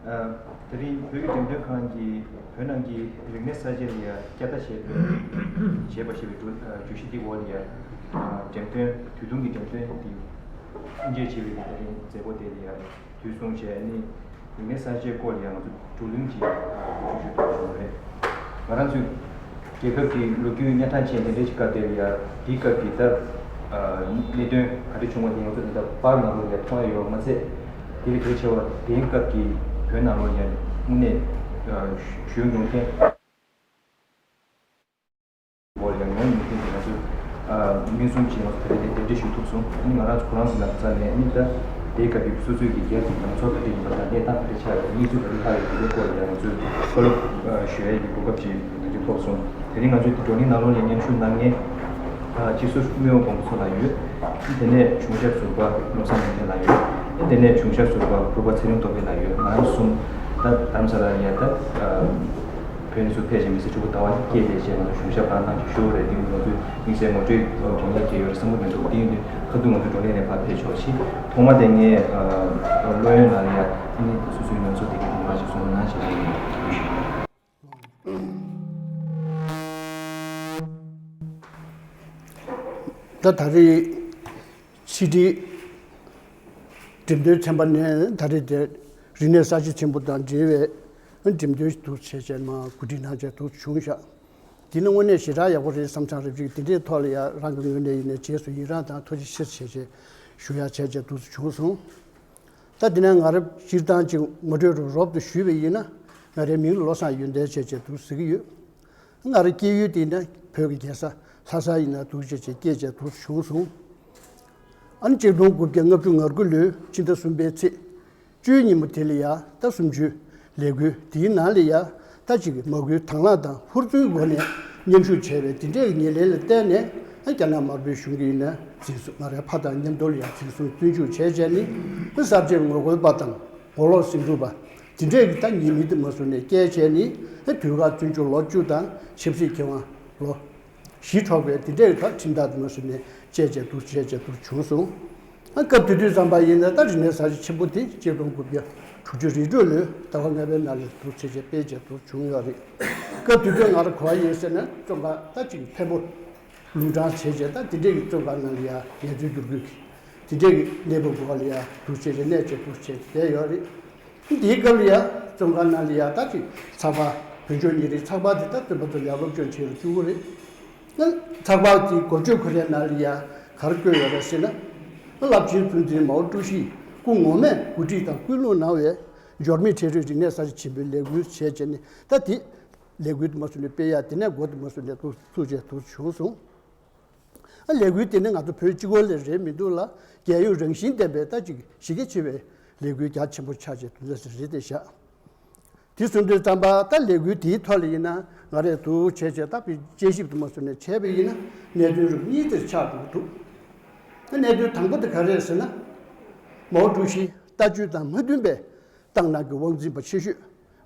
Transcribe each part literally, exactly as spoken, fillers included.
དེ་རིང་བོད་ཀྱི་འགྲེམས་སྟོན་ཁང་གིས་བོད་ནང་གི་རིག་གནས་གསར་བརྗེ་ལ་ཡང་བསྐྱར་ལྟ་བྱས་པའི་བྱས་པ་ཞེས་པའི་བརྗོད་བརྗོད་གཞི་འདིའི་འོག་ལ་ཡང་འགྲེམས་སྟོན་དུས་ཐུང་གི་འགྲེམས་སྟོན་འདི་དབུ་འབྱེད་བྱས་པའི་དེ་རིང་མཛད་སྒོ་དེ་ལ་ཡང་དུས་གསུངས་བྱས་ནི། རིག་གནས་གསར་བརྗེའི་སྐོར་ལ་ཡང་ང་ཚོ་བགྲོ་གླེང་ཅིག་ཞུ་ཞུ་ཐུབ་བྱུང་བ་རེད། ང་རང་ཚོའི་རྒྱལ་ཁབ་ཀྱི་ལོ་རྒྱུས་གཉན་འཕྲང་ཅན་དེ་འདྲའི་ཅིག་སྐབས་དེར་ཡང་དེའི་སྐབས་ཀྱི་ད་གནད་དོན་ག་འདྲ་བྱུང་བ་དེ་ང་ཚོ་ད་ལྟ་པར་ནང་ལོགས་ལ་མཐོང་ཡ་ཡོད་མ་ཚད། དེ་ལས་གལ་ཆེ་བ་དེའི་སྐབས་ཀྱི་བོད་ནང་ལོགས་ཡང་དངོས་གནས་བཞུགས་མྱོང་མཁན། འོག་ལ་ཡང་ཉུང་ཉུང་ཐེངས་ང་ཚོས་སྨིན་གསུམ་བྱས་ང་ཚོ་ད་རེས་དེ་གདན་འདྲེན་ཞུ་ཐུབ་སོང་། ཨ་ནི་ང་རང་ཚོ་ཁོ་རང་ཚོ་ལ་རྩ་ནས་ཨ་ནི་ད་དེའི་སྐབས་ཀྱི་སོ་སོའི་གི་རྒྱལ་ཁབ་ཀྱི་ལངས་ཕྱོགས་ག་འདྲ་ཡིན་པ་དང་གནས་སྟངས་ག་འདྲ་ཆགས་ཡོད་པ་གནས་ཚུལ་ག་འདྲ་ལྷག་ཡོད་པ་དེ་འདྲའི་སྐོར་ལ་ཡང་ང་ཚོས་བཀའ་སློབ་ཞུ་ཡ་གི་གོ་སྐབས་ཅིག་ང་ཚོས་ཐོབ་སོང་། དེ་རིང་ང་ཚོའི་བགྲོ་གླེང་ནང་ལོགས་ལ་མཉམ་ཞུགས་གནང་མཁན་སྤྱི་ཟུར་སྨན་པ་མགོན་པོ་མཚོ་ལགས་ཡོད། དེ་ནས་གཞུང་ཞབས་ཟུར་པ་བློ་བཟང་ཉི་ཟླ་ལགས་ཡོད། དེ་ནས་གཞུང་ཞབས་ཟུར་པ་ཕུར་པ་ཚེ་རིང་རྡོ་རྗེ་ལགས་ཡོད། ང་རང་གསུམ་ད་རྡ་རམ་ས་ལ་ལ་ཡ་ད། བོད་ནས་ཚུར་ཕེབས་བྱས་མི་ཚེ་དྲུག་པ་ཟླ་བ་སྐྱེས་དེ་བྱས་ང་ཚོ་གཞུང་ཞབས་གང་ཐང་ཅིག་ཞུ་བ་རེད། དེ་ང་ཚོའི་དམིགས་བསལ་ངོ་སྤྲོད་དགོངས་ཡ་དེ་ཡོད་རེད་བསམ་གྱི་མི་འདུག་དེ་ཡིན་དུས་ཁ་ཐུག་ང་ཚོ་བགྲོ་གླེང་ལ་ཕར་ཕེབས་ཆོག་ཕྱིན། ཐོག་མ་དེ་ངས་བློ་ཡོད་ནང་ལ་ཡ་ཨ་ནི་སོ་སོའི་མྱོང་ཚོར་དེ་གའི་དེ་མ་ཞིག་གསུང་གནང་ཞེས་ཞུ་ཡིན། ད་ད་རེས་ཕྱི་དྲིལ་འགྲེམས་སྟོན་ཚན་པ་ནས་ད་རེས་དེ་རིག་གནས་གསར་བརྗེ་ཆེན་པོ་དང་འབྲེལ་བའི་འགྲེམས་སྟོན་ཞིག་འདུག་བྱས་བྱས་མ་གོ་སྒྲིག་གནང་བྱས་འདུག་བྱུང་ཤག་དེ་ནི་དངོས་གནས་ཞེ་དྲག་ཡག་པོ་རེད་བསམ་ཚང་རེ་བཞིན་དེ་འདྲའི་ཐོག་ལ་ཡང་རང་གི་ངོས་ནས་ཡིན་ནའི་རྗེས་སུ་ཡི་རངས་དང་ཐུགས་རྗེ་ཆེ་ཞེས་བྱས་ཞུ་ཡག་བྱས་བྱས་འདུག་བྱུང་སོང་། ད་དེ་ནས་ང་རང་སྤྱིར་བཏང་ཅིག་ངོ་སྤྲོད་རུ་རོབ་ཏུ་ཞུས་པ་ཡིན་ན། ང་རའི་མིང་ལ་བློ་བཟང་ཡོན་ཏན་བྱས་བྱས་འདུག་ཟེར་གྱི་ཡོད། ང་རང་སྐྱེས་ཡུལ་དེ་ནི་བོད་ཀྱི་རྒྱལ་ས་ལྷ་ས་ཡིན་ན་འདུག་བྱས་བྱས་སྐྱེས་བྱས་འདུག་བྱུང་སོང་། ཨ་ནི་ཆིག་སྟོང་དགུ་བརྒྱ་ལྔ་བཅུ་ང་དགུ་ལོའི་ཕྱི་ཟླ་གསུམ་པའི་ཚེས་བཅུའི་ཉིན་མོ་དེ་ལ་ཡ་ད་གསུམ་བཅུའི་ལས་འགུལ་དེའི་ནང་ལ་ཡ་ད་ཅིག་མ་སྐུལ་དང་བླངས་དང་ཧུར་བརྩོན་སྒོ་ནས་མཉམ་ཞུགས་བྱས་པའི་དེ་འདྲའི་ཉེར་ལེན་ལ་བརྟེན་ནས་ཨ་རྒྱ་ནག་དམར་པོའི་གཞུང་གིས་ཡིན་ན་འཛིན་བཟུང་ང་རའི་ཕ་དང་མཉམ་དུ་ལ་ཡ་འཛིན་བཟུང་བཙོན་འཇུག་བྱས་བྱས་ནི་ཨ་གསར་བརྗེར་ངོ་རྒོལ་པ་དང་། ངོ་ལོག་ཟིང་འཁྲུག་པ། དེ་འདྲས་ཀྱི་ད་ཉེས་མིང་དུ་མ་བཟུང་ནས་བཀལ་བྱས་ནི་ཨ་དུས་བཀག་བཙོན་འཇུག་ལོ་བཅུ་དང་ཆབ་སྲིད་ཁེ་དབང་ལོ་བཞི་འཕྲོག་པའི་དེ་འདྲས་ཀྱི་ད་ཁྲིམས་ཐག་དུ་མ་བཟུང་ནས་བཅད་བཅད་འདུག་བཅད་བཅད་འདུག་བྱུང་སོང་། ཨ་སྐབས་དེ་དུས་ཙམ་པ་ཡིན་ན་ད་རིག་གནས་གསར་བརྗེ་ཆེན་པོ་དེ་ཆིག་སྟོང་དགུ་བརྒྱ་དྲུག་ཅུ་རེ་དྲུག་ལོའི་ཟླ་བ་ལྔ་པའི་ནང་ལ་འདུག་བྱས་བྱས་སྤེལ་བྱས་འདུག་བྱུང་ཡོད་རེད། སྐབས་དེ་དུས་ང་རང་ག་པར་ཡིན་ཟེར་ན་བཙོན་ཁང་ད་ཅིག་འཕན་པོ། ལུང་དྲངས་བྱས་བྱས་ད་དེ་འདྲས་ཀྱི་བཙོན་ཁང་ནང་ལ་ཡ་ངལ་རྩོལ་བསྒྱུར་བཀོད་ཀྱི་དེ་འདྲས་ཀྱི་གནས་བབ་འོག་ལ་ཡ་འདུག་བྱས་བྱས་གནས་བྱས་འདུག་བྱས་བསྡད་ཡོད་རེད། དེའི་སྐབས་ལ་ཡ་བཙོན་ཁང་ནང་ལ་ཡ་ད་ཅིག་ཚགས་པར་བོད་ལྗོངས་ཉིན་རེའི་ཚགས་པར་དེ་ད་བཙོན་པ་ཚོ་ལ་ཡ་སློབ་སྦྱོང་བྱེད་རུ་བཅུག་གི་རེད། ཚགས་པར་དེའི་འགོ་བརྗོད་ཁོ་རའི་ནང་ལ་ཡ་ག་རེ་བཀོད་ཡོད་རེད་ཟེར་ན། རླབས་ཆེན་གཙོ་འཛིན་མའོ་ཀྲུའུ་ཞི་སྐུ་ངོ་མས་གོ་སྒྲིག་དང་སྐུལ་སློང་གནང་བའི་འབྱོར་མེད་འཕྲལ་སྒྲུབ་རིག་གནས་གསར་བརྗེ་ཆེན་པོའི་ལས་འགུལ་བྱས་བྱས་ནས་ད་དེ། ལས་འགུལ་དུ་མ་སོང་ནས་སྤེལ་ཡག་དེ་ནས་འགོ་དུ་མ་སོང་ནས་འདུག་ཚུགས་བྱས་འདུག་བྱུང་སོང་། ཨ་ལས་འགུལ་དེ་ནི་ང་ཚོ་བོད་གཅིག་པོ་ལས་རེད་མི་འདུག་ལ། རྒྱལ་ཡོངས་རང་བཞིན་ལྡན་པའི་ད་ཅིག་གཞི་རྒྱ་ཆེ་བའི་ལས་འགུལ་རྒྱ་ཆེན་པོ་ཆགས་བྱས་འདུག་ས་རེད་དེ་བཞག་དེ་སོང་དུས་ཙམ་པ་ད་ལས་འགུལ་དེའི་ཐོག་ལ་ཡིན་ན་ང་རས་འདུག་བྱས་བྱས་ད་དཔེ་དཔྱད་ཞིབ་དུ་མ་སོང་ནས་བྱས་པ་ཡིན་ན་གནད་དོན་རིགས་གཉིས་དེར་ཆགས་འགྲོ་གི་འདུག་ཨ་གནད་དོན་དང་པོ་དེ་ག་རེ་རེད་ཟེར་ན། མའོ་ཀྲུའུ་ཞིའི་ལྟ་སྤྱོད་དང་མ་མཐུན་པའི་ཏང་ནང་གི་དབང་འཛིན་པ་ཆེ་ཤོས་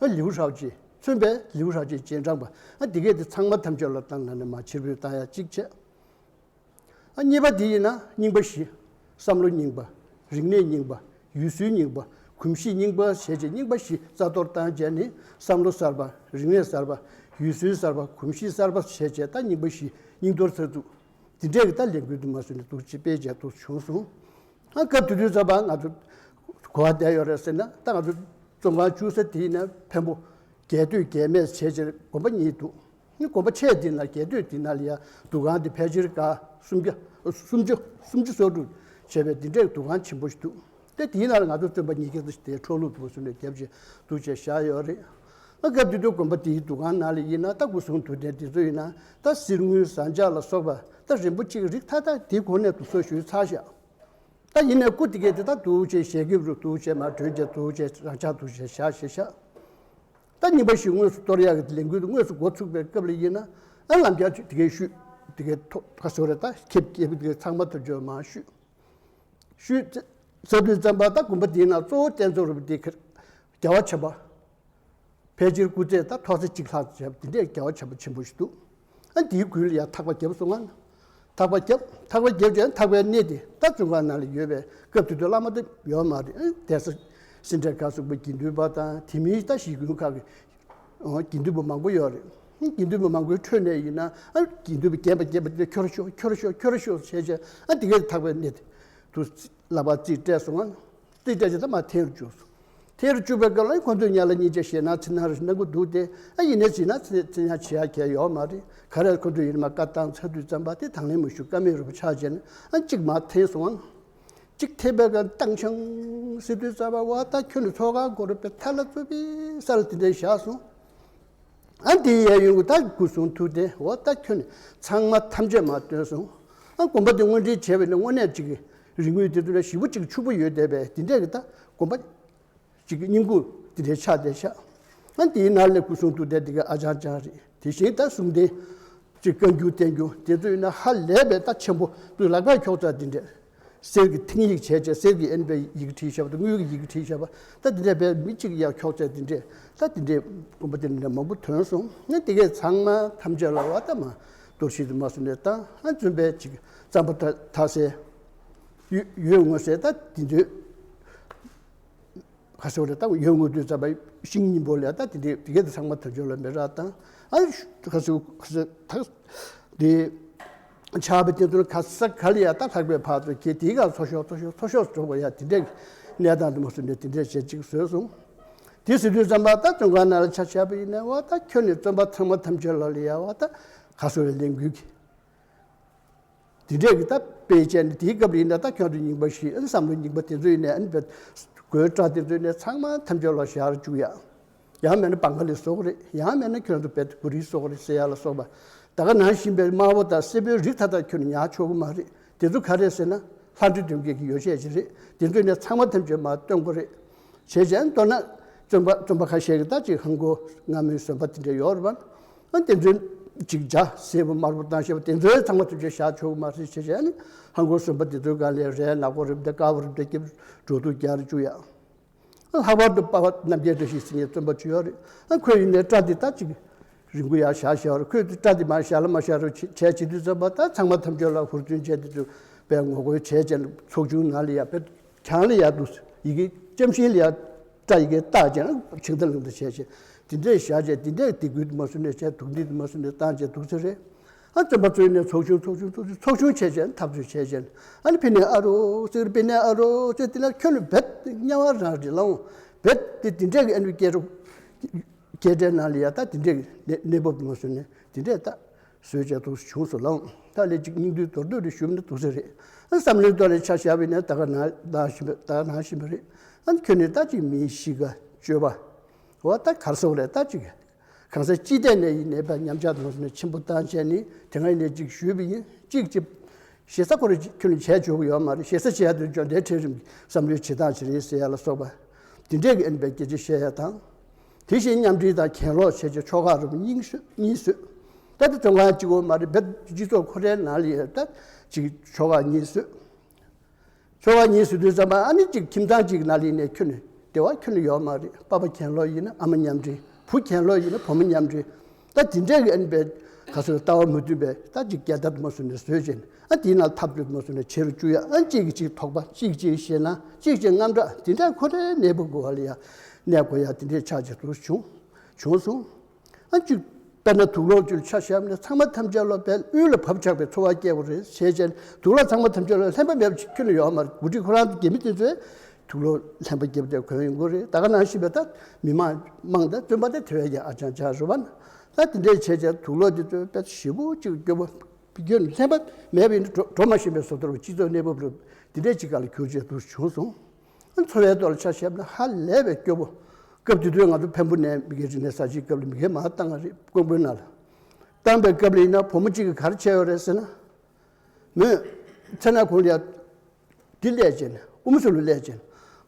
ཨ་ལིའུ་ཧྲའོ་ཅི། མཚོན་པའི་ལིའུ་ཧྲའོ་ཅི་རྗེས་འབྲང་པ་ཨ་འདི་གས་དེ་ཚང་མ་ཐམས་ཅད་ལ་ཏང་ནང་ནས་མར་ཕྱིར་འབུད་བཏང་ཡ་གཅིག་བྱས། ཨ་གཉིས་པ་དེ་ཡིན་ན་རྙིང་པ་བཞི། བསམ་བློ་རྙིང་པ། རིག་གནས་རྙིང་པ། ཡུལ་སྲོལ་རྙིང་པ། གོམས་གཤིས་རྙིང་པ་ཞེས་བྱས་རྙིང་པ་བཞི་རྩ་གཏོར་བཏང་བྱས་ནས་བསམ་བློ་གསར་པ། རིག་གནས་གསར་པ། ཡུལ་སྲོལ་གསར་པ། གོམས་གཤིས་གསར་པ་ཞེས་བྱས་ད་རྙིང་པ་བཞི་རྙིང་གཏོར་ཚགས་ཚུད། དེ་འདྲས་ཀྱི་ད་ལས་འགུལ་དུ་མ་སོང་ནས་འདུག་ཅེས་སྤེལ་བྱས་འདུག་བྱུང་སོང་། ཨ་སྐབས་དེ་དུས་ཙམ་པ་ང་ཚོ་ག་པར་བསྡད་ཡོད་རེད་ཟེར་ན་ད་ང་ཚོ་བཙོན་ཁང་བཅུག་ས་དེ་ཡིན་ན་འཕན་པོ་རྒྱལ་སྟོད་རྒྱལ་སྨད་བྱས་བྱས་དགོན་པ་གཉིས་འདུག་ཨ་དགོན་པ་ཆེ་དེ་ན་རྒྱལ་སྟོད་དེ་ན་ལ་ཡ་འདུ་ཁང་དེ་ཕལ་ཆེར་ག་སུམ་བརྒྱ་སུམ་ཅུ་སུམ་ཅུ་སོ་དྲུག་བྱས་པའི་དེ་འདྲའི་འདུ་ཁང་ཆེན་པོ་ཞིག་འདུག་དེ་དེའི་ནང་ལ་ང་ཚོ་བཙོན་པ་ཉིས་བརྒྱ་ཙམ་ཞིག་དེ་འཕྲོ་བརླག་ཏུ་སོང་ནས་རྒྱབ་བྱས་འདུག་བྱས་བཞག་ཡོད་རེད། ཨ་སྐབས་དེ་དུས་དགོན་པ་དེའི་འདུ་ཁང་ནང་ལ་ཡིན་ན་ད་སྐུ་གསུང་ཐུགས་རྟེན་དེ་ཚོ་ཡིན་ན་ད་གསེར་དངུལ་ཟངས་ལྕགས་ལ་སོགས་པ་ད་རིན་པོ་ཆེའི་རིགས་མཐའ་དག་དེའི་གོང་ནས་དུ་གསོལ་ཞུས་ཚར་བཞག་ད་ཡིན་ནའི་སྐུ་དེ་གས་དེ་ད་འདུག་བྱས་ཞལ་འགེབས་རུ་འདུག་བྱས་མར་གྲོལ་བྱས་འདུག་བྱས་རང་འཇགས་འདུག་བྱས་བཞག་བྱས་བཞག་ད་རྙིང་པ་ཞིག་དངོས་སུ་གཏོར་ཡག་གི་ལས་འགུལ་དངོས་སུ་འགོ་ཚུགས་པའི་སྐབས་ལ་ཡིན་ན་ཨ་ལམ་རྒྱག་ཆུ་དེ་གས་བཤུས་དེ་གས་ཐོ་ཁ་སོ་རེ་ད་ཁེབས་ཁེབས་དེ་གས་ཚང་མ་ཐུབ་ཆོག་མར་བཤུས། བཤུས་ཚར་དུས་ཙམ་པ་ད་དགོན་པ་དེའི་ནང་གཙོ་བོ་རྟེན་གཙོ་རུ་དེ་ཁར་རྒྱལ་བ་བྱམས་པ། ཕལ་ཆེར་སྐུ་ཚེ་ད་ཐོག་ཚད་གཅིག་ལྷག་བྱས་པ་དེ་འདྲའི་རྒྱལ་བ་བྱམས་པ་ཆེན་པོ་ཞིག་འདུག་ཨ་དེའི་མགུལ་ལ་ཡང་ཐག་པ་བརྒྱབ་སོང་ང་། ཐག་པ་བརྒྱབ་ཐག་པ་བརྒྱབ་བྱས་ཐག་པའི་སྣེ་དེ་ད་བཙོན་ཁང་ནང་ལ་ཡོད་པའི་སྐབས་དེ་དུས་བླ་མ་དེ་ཡོད་མ་རེད། ཨ་གདན་ས་ སེ་འབྲས་དགའ་གསུམ་པའི་དགེ་འདུན་པ་དང་དེ་མིན་ད་གཞིས་ཁྱོན་ཁག་གི་ཨོ་དགེ་འདུན་པ་མང་པོ་ཡོད་རེད། དགེ་འདུན་པ་མང་པོའི་ཁྲོད་ནས་ཡིན་ན་ཨ་དགེ་འདུན་པ་རྒན་པ་རྒན་པ་དེ་ཁྱོད་ར་ཤོག་ཁྱོད་ར་ཤོག་ཁྱོད་ར་ཤོག་བྱས་བྱས་ཨ་དེ་གས་ཐག་པའི་གནས་དུ་ལག་པ་རྩིས་སྤྲད་སོང་ང་། རྩིས་སྤྲད་བྱས་ད་མར་འཐེན་རུ་བཅུག་སོང་། འཐེན་རུ་བཅུག་པའི་སྐབས་ལ་ཁོ་ཚོས་ཉ་ལ་གཉིས་ཆ་ཞེད་སྣང་འཚེར་སྣང་རེ་ཞིག་གནང་གི་འདུག་སྟེ། ཨ་ཡིན་ནའི་ཟིན་ན་འཚེར་སྣང་བྱེད་ཡ་གལ་ཡོད་མ་རེད། ག་རེ་ཁོ་ཚོས་ཡིན་ན་མར་བཀའ་བཏང་ཚར་དུས་ཙམ་པ་དེ་དང་ལེན་མ་ཞུ་ཀ་མེད་རུ་ཆགས་བྱས་ནས་ཨ་གཅིག་མར་འཐེན་སོང་ང་། གཅིག་འཐེན་པའི་སྐབས་བཏང་ཆང་ཟེར་དུས་ཙམ་པ་བ་ད་ཁྱོད་ནི་ཚོགས་ཁང་སྒོ་རུ་པའི་ཐ་ལ་རྩུབ་པའི་ས་ལ་དེ་འདྲའི་བཞག་སོང་། ཨ་འདི་ཡས་ཡོང་གི་ད་སྐུ་གསུང་ཐུགས་རྟེན་འོ་ད་ཁྱོད་ནི་ཚང་མ་ཐམས་ཅད་མར་བཏོན་སོང་། ཨ་དགོན་པ་འདི་དངོས་འབྲེལ་བྱས་པ་ཡིན་ན་དངོས་གནས་ཅིག་གི་རིག་དངོས་དེ་ཚོ་ལ་ཞེ་པོ་ཅིག་ཕྱུག་པོ་ཡོད་བསྡད་པས་དེ་འདྲས་ཀྱི་ད་དགོན་པ་ཅིག་གི་སྙིང་ཁུང་དེ་འདྲའི་ཆགས་བསྡད་ཤག་ཨ་དེའི་ནང་ལས་སྐུ་གསུང་ཐུགས་རྟེན་དེ་ག་ཨ་ཅང་ཅང་རེད། དེ་བཞིན་ད་གསུང་རྟེན་ཅིག་བཀའ་འགྱུར་བསྟན་འགྱུར་དེ་ཚོ་ཡིན་ན་ཧ་ལས་པའི་ད་ཆེན་པོ་སྤུས་ལག་པའི་ཁྱོག་ཚད་དེ་འདྲས་གསེར་གྱི་ཐིང་ཡིག་བྱས་བྱས་གསེར་གྱི་ཨེན་པའི་ཡི་གེ་བྲིས་བཞག་པ་དང་དངུལ་གྱི་ཡི་གེ་བྲིས་བཞག་པ་ད་དེ་འདྲས་པའི་མི་གཅིག་ཡང་ཁྱོག་ཚད་དེ་འདྲས་ད་དེ་འདྲས་དགོན་པ་དེ་འདྲས་མང་པོ་ཐོན་སོང་། ཨ་དེ་གས་ཚང་མ་ཐམས་ཅད་ལ་བ་ད་མ་གཏོར་བཤིག་དུ་མ་སོང་ནས་ད་ཨ་བཙུན་པའི་ཅིག་རྩམ་པ་ད་ད་སའི་ཡོད་ངོ་ཟེར་ད་དེ་འདྲས། ཁ་སོ་རེ་ད་ཡོད་ངོ་དུས་ཙམ་པ་ཤིང་སྙིང་པོ་ལས་ད་དེ་འདྲའི་དེ་གས་དེ་ཚང་མ་དོན་འཁྱོལ་ལ་མི་རག་དང་ཨ་ཁ་སོ་ཁ་སོ་ཐག་དེ་ཆགས་པའི་སྟེང་དུ་ག་ས་ག་ལ་ཡ་ད་ལྷག་པའི་བར་དུ་ཁྱེད་དེའི་ག་འཚོ་ཤོག་འཚོ་ཤོག་འཚོ་ཤོག་འགྲོ་དགོས་ཡ་དེ་འདྲའི་གནས་སྟངས་དུ་མ་སོང་ནས་དེ་འདྲའི་བྱེད་ཅིག་བཟོས་སོང་། དེ་ཟེར་དུས་ཙམ་པ་ད་བཙོན་ཁང་ནང་ལ་ཆ་བཞག་པ་ཡིན་ན་བ་ད་ཁྱོད་ནི་བཙོན་པ་ཚང་མ་ཐམས་ཅད་ལ་ལ་ཡ་བ་ད་ག་སོ་རེ་ལེན་དགོས་ཀྱི། དེ་འདྲས་ཀྱི་ད་དཔེ་བྱས་ནས་དེའི་སྐབས་ལ་ཡིན་ན་ད་ཁྱོད་ཚོ་རྙིང་པ་ཞིག་ཨ་ནི་བསམ་བློ་རྙིང་པ་དེ་ཚོ་ཡིན་ནས་ཨ་ནི་བེད་སྒོའི་སྐྲ་དེ་ཚོ་ཡིན་ནས་ཚང་མ་ཐམས་ཅད་ལ་བཞག་རུ་བཅུག་ཡ། ཡང་མེད་ན་བང་ག་ལི་བཟོ་གི་རེད། ཡང་མེད་ན་ཁྱོད་ཚོ་བེད་གུ་རི་བཟོ་གི་རེད་ཟེར་ཡ་ལ་སོགས་པ། ད་ག་ནང་བཞིན་པའི་དམར་པོ་དང་སེར་པོའི་རིགས་མཐའ་དག་ཁྱོད་ཉར་ཆོག་གི་མ་རེད། དེ་ཚོ་ག་རེད་ཟེར་ན་ལྷ་འདྲེ་གདོན་བགེགས་ཀྱི་ཡོ་བྱད་ཅིག་རེད། དེ་ཚོ་ནས་ཚང་མ་ཐམས་ཅད་མར་བཏོན་དགོས་རེད། བྱས་བྱས་མདོར་ན་བཙོན་པ་བཙོན་པ་ཁ་ཤས་ཀྱི་ད་ཅིག་ཧང་གོ་སྔ་མོའི་བཟོད་པ་དེ་འདྲ་ཡོད་རེད་པ། ཨ་དེ་ཚོའི་ཅིག་ཇ་སེར་པོ་དམར་པོ་བཏང་ཤེས་པ་དེ་ཚོའི་ཚང་མ་ཐུབ་ཆ་བཞག་ཆོག་གི་མ་རེད་བྱས་བྱས་ཨ་ནི་ཧང་གོ་བཟོད་པ་དེ་ཚོའི་སྒང་ལ་རས་ནག་པོ་རེད་དེ་དཀར་པོ་རེད་དེ་སྐྱེབ་འགྲོ་དུས་རྒྱག་རུ་བཅུག་ཡ། ཨ་ལྷག་པར་དུ་པ་ཕ་རྣམ་རྒྱལ་བཀྲ་ཤིས་ཟེར་མཁན་བཙོན་པ་ཅིག་ཡོད་རེད། ཨ་ཁོས་ཡིན་ནའི་སྐྲ་དེ་ད་ཅིག་རིང་པོ་ཡར་བཞག་བཞག་རེད། ཁོས་དེ་སྐྲ་དེ་མར་བཞག་ལ་མ་བཞག་རོགས་བྱས་བྱས་བྱེད་དུས་ཙམ་པ་ད་ཚང་མ་ཐམས་ཅད་ལ་ཧུར་བརྩོན་བྱས་དེ་ཚོ་དཔེ་ངོ་རྒོལ་བྱས་བྱས་ཚོགས་ཆུང་ནང་ལ་ཡ་དཔེ། གྱང་ལ་ཡར་འདུག་ཡི་གེ་ལྕམ་ཤིང་ལ་ཡར་སྐྲ་ཡི་གེ་བཏགས་བྱས་ན་ཆིང་ཐ་ལིང་ཐ་བྱས་བྱས་དེ་འདྲས་བཞག་བྱས་དེ་འདྲས་སྡིགས་སྐུལ་དུ་མ་སོང་ནས་བྱས་དུག་སྦྲུལ་དུ་མ་སོང་ནས་བཏང་བྱས་འདུག་ས་རེད། ཨ་བཙོན་པ་ཚོའི་ནས་ཚོགས་ཆུང་ཚོགས་ཆུང་ཚོགས་ཆུང་ཚོགས་ཆུང་བྱས་བྱས་འཐབ་རྩོད་བྱས་བྱས་ཨ་ནི་ཕི་ནས་ཨ་རོ་ཟེར་ཕི་ནས་ཨ་རོ་ཟེར་དེ་ལ་ཁྱོད་ནི་བེད་དམྱལ་བ་རང་རེད་ལའོ། བེད་དེ་དེ་འདྲས་ཀྱི་ཨ་ནི་སྐད་རོ་སྐད་སྒྲའི་ནང་ལ་ཡ་ད་དེ་འདྲས་ཀྱི་གནས་གནས་བབ་དུ་མ་སོང་ནས་དེ་འདྲས་ད། བཟོས་བྱས་འདུག་བྱུང་སོང་ལགས། ད་ལས་ཅིག་སྙིང་བསྡུས་མདོར་བསྡུས་རེ་ཞུས་ན་འདུག་ཟེར་རེད། ཨ་བསམ་བློའི་ཐོག་ནས་ཆ་བཞག་པ་ཡིན་ན་ད་ག་ནང་ནང་བཞིན་པ་ད་ག་ནང་བཞིན་པ་རེད། ཨ་ཁྱོད་ནི་ད་ཅིག་མིའི་གཤིས་ཀ་སྤྱོད་པ། འོ་ད་གར་སོང་རེད་ད་ཅིག་གང་ས་ཅི་ཐད་ནས་ཡིན་ནའི་ཕར་མཉམ་ཆག་དང་ནས་ཆེན་པོ་བཏང་བྱས་ནི་དེ་སྔ་ཡིན་ནའི་ཅིག་ཞུས་པ་ཡིན་ཅིག་ཅིག་ཞེ་ས་ཁོ་རང་ཁྱོད་ནི་བྱས་ཆོག་གི་ཡོད་མ་རེད། ཞེ་ས་བྱས་དུས་འཇོན་འདྲའི་ཁྲལ་རིམ་གྱི་བསམ་བློའི་བྱེད་སྟངས་ཅིག་རེད་ཟེར་ཡ་ལ་སོགས་པ། དེ་འདྲས་ཀྱི་ཨན་པའི་སྐད་ཆ་བཤད་ཡ་དང་། དེ་བཞིན་མཉམ་འབྲེལ་དང་གྱེན་ལོག་བྱས་རྗེས་ཕྱོགས་ཁག་རུ་གཉིས་བཟོས་གཉིས་བཟོས། ད་ལྟ་བཙོན་ཁང་གཅིག་པོ་མ་རེད་བེད་སྤྱི་ཚོགས་ཁོ་རའི་ནང་ལ་ཡོད་ད་ཅིག་ཕྱོགས་ཁག་གཉིས་བཟོས། ཕྱོགས་ཁག་གཉིས་བཟོས་དུས་ཙམ་པ་ཨ་ནི་ཅིག་ཁྱིམ་ཚང་གཅིག་ནང་ལ་ཡིན་ནས་ཁྱོད་ནས་དེ་བ་ཁྱོད་ནས་ཡོད་མ་རེད། པ་ཕ་གྱེན་ལོག་ཡིན་ན་ཨ་མ་མཉམ་འབྲེལ་བུ་གྱེན་ལོག་ཡིན་ན་བུ་མོ་མཉམ་འབྲེལ། ད་དེ་འདྲས་ཀྱི་ཨ་ནི་པའི་ག་ཚོད་ལྟ་བ་མ་མཐུན་པའི་ད་ཅིག་རྒྱལ་དར་མ་བཟོས་ནས་བཟོས་བྱས་ནས་ཨ་དེའི་ནང་འཐབ་རྩོད་མ་བཟོས་ནས་བྱེད་རུ་བཅུག་ཡ། ཨ་གཅིག་གིས་གཅིག་དོགས་པ་གཅིག་གཅིག་ཞེད་སྣང་གཅིག་གཅིག་དངངས་སྐྲག་དེ་འདྲས་ཁོ་རའི་གནས་བབ་གོ་བ་ལ་ཡ་གནས་དགོས་ཡ་དེ་འདྲས་ཆགས་ཀྱི་འདུག་བྱུང་བྱུང་སོང་། ཨ་གཅིག་དཔེར་ན་དུག་ལོག་ཚུར་ཆ་བཞག་ནས་ཚང་མ་ཐམས་ཅད་ལ་དཔེ་དབུལ་ལ་བབ་ཆགས་པའི་ཚོར་བ་སྐྱེ་བ་རེད་ཞེས་བྱས་ནས་དུག་ལོག་ཚང་མ་ཐམས་ཅད་ལ་ལྷན་པ་མེད་པ་ཅིག་ཁྱོན་ནས་ཡོད་མ་རེད། འགོ་ཁྲིད་ཁོ་རང་དགེ་མི་དེ་ཚོས་དུག་ལོག་ལྷན་པ་རྒྱབ་སྟེ་གོན་ཡོང་གི་རེད། ད་ག་ནང་བཞིན་པའི་ད་མི་མང་མང་ད་བཙོན་པ་དེ་དེ་བས་ཀྱང་ཨ་ཅང་ཅང་རེད་བ། ད་དེ་འདྲས་བྱས་བྱས་དུག་ལོག་དེ་ཚོས་དཔེ་ཞེ་པོ་ཅིག་སྐྱོ་པོ་སྐྱོ་ནས་ལྷན་པ་མེད་པ་ཡིན་ན་འགྲོ་འགྲོ་མ་ཤེས་པའི་བཟོ་ལྟ་བུ་སྤྱི་ཚོགས་གནས་བབ་རུ་དེ་འདྲས་ཅིག་ག་ལ་གྱུར་བྱས་འདུག་བྱུང་སོང་། འཚོ་བའི་ཐོག་ལ་ཆ་བཞག་ན་ཧ་ལས་པའི་སྐྱོ་པོ། སྐབས་དེ་དུས་ང་ཚོ་འཕན་པོ་ནས་མི་སྒེར་རིག་གནས་གསར་བརྗེའི་སྐབས་ལ་མི་སྒེར་མང་བཏང་བ་རེད། ཀོང་པོའི་ནང་ལ་བཏང་པའི་སྐབས་ལ་ཡིན་ན་བུ་མོ་གཅིག་གིས་ག་རེ་བྱས་ཡོད་རེད་ཟེར་ན། མོས་མཚན་ན་གུང་ལ་ཡ་འདི་སླེབས་བྱས་ནས་ཨུ་མུ་སུ་ལུ་སླེབས་བྱས་ནས་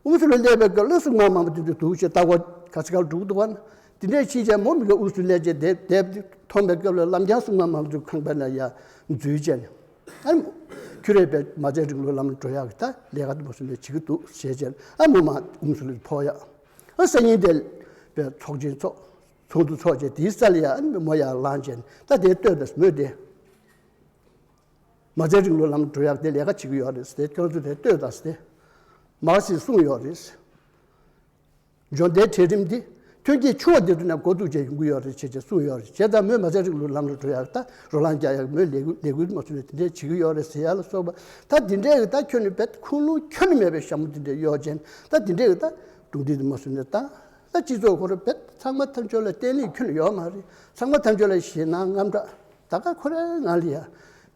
ཨུ་མུ་སུ་ལུ་སླེབས་པའི་སྐབས་ལ་སྲུང་མ་མང་པོ་དེ་ཚོས་འདུག་བྱས་ལྟ་སྐོར་ག་ས་ག་ལ་འགྲོ་གི་འདུག་བ་ན། དེ་འདྲས་ཕྱིན་བྱས་མོ་མི་སྒེར་ཨུ་མུ་སུ་སླེབས་བྱས་དེབ་དེབ་དེ་མཐོང་པའི་སྐབས་ལ་ལམ་རྒྱང་སྲུང་མ་མང་པོ་ཚོའི་ཁང་པའི་ནང་ཡ་འཛུལ་བྱས་ནས། ཨ་ནི་ཁྱོད་རས་པའི་མ་རྩའི་རིང་ལུགས་ལམ་ལ་འགྲོ་ཡག་གི་ད་ལས་ཀ་དུ་མ་སུ་ནས་བྱེད་ཀྱི་འདུག་ཞེས་བྱས་ཨ་མོ་མ་ཨུམ་སུ་ལུ་ཕོག་ཡག་ཨ་སང་ཉིན་དེ་པའི་ཚོགས་ཆེན་ཚོགས་ཚོགས་འདུ་ཚོགས་བྱས་དེའི་རྩ་ལ་ཡ་ཨ་ནི་མོ་ཡར་ལངས་བྱས་ད་དེ་ལྟོས་དང་མོས་དེ་མ་རྩའི་རིང་ལུགས་ལམ་འགྲོ་ཡག་དེ་ལས་ཀ་བྱེད་ཀྱི་ཡོད་རེད་ཟེར་ཁྱོད་ཚོ་དེ་ལྟོས་དང་ཟེར་མ་སི་གསུངས་ཡོད་རེད། འབྱོར་ལྡན་གྲལ་རིམ་འདི་ཐོན་སྐྱེད་ཆུང་བ་འདི་ཚོ་ནས་འགོ་འཛུགས་བྱས་ཡོང་གི་ཡོད་རེད་ཅེས་ཅེས་གསུངས་ཡོད་རེད། བྱས་ཙང་མོས་མ་རྩ་རིག་ལུགས་ལམ་ལ་འགྲོ་ཡག་ད་རོ་ལངས་རྒྱག་ཡག་མོས་ལས་འགུལ་ལས་འགུལ་མ་སོང་ནས་དེ་འདྲས་བྱེད་ཀྱི་ཡོད་རེད་ཟེར་ཡག་ལ་སོགས་པ་ད་དེ་འདྲས་ཀྱི་ད་ཁྱོན་ནས་བེད་ཁུངས་ལུང་ཁྱོན་ནས་མེད་པའི་ཞྭ་མོ་དེ་འདྲས་གཡོགས་བྱས་ནས་ད་དེ་འདྲས་ཀྱི་ད་རྡུང་རྡེག་དེ་མ་སོང་ནས་ད་ད་སྤྱི་ཚོགས་ཁོ་རང་བེད་ཚང་མ་ཐམས་ཅད་ལ་བརྟན་ལྷིང་ཁྱོན་ནས་ཡོད་མ་རེད། ཚང་མ་ཐམས་ཅད་ལ་ཞེད་སྣང་དངངས་སྐྲག་ད་ག་ཁོ་རང་ང་ལ་ཡ་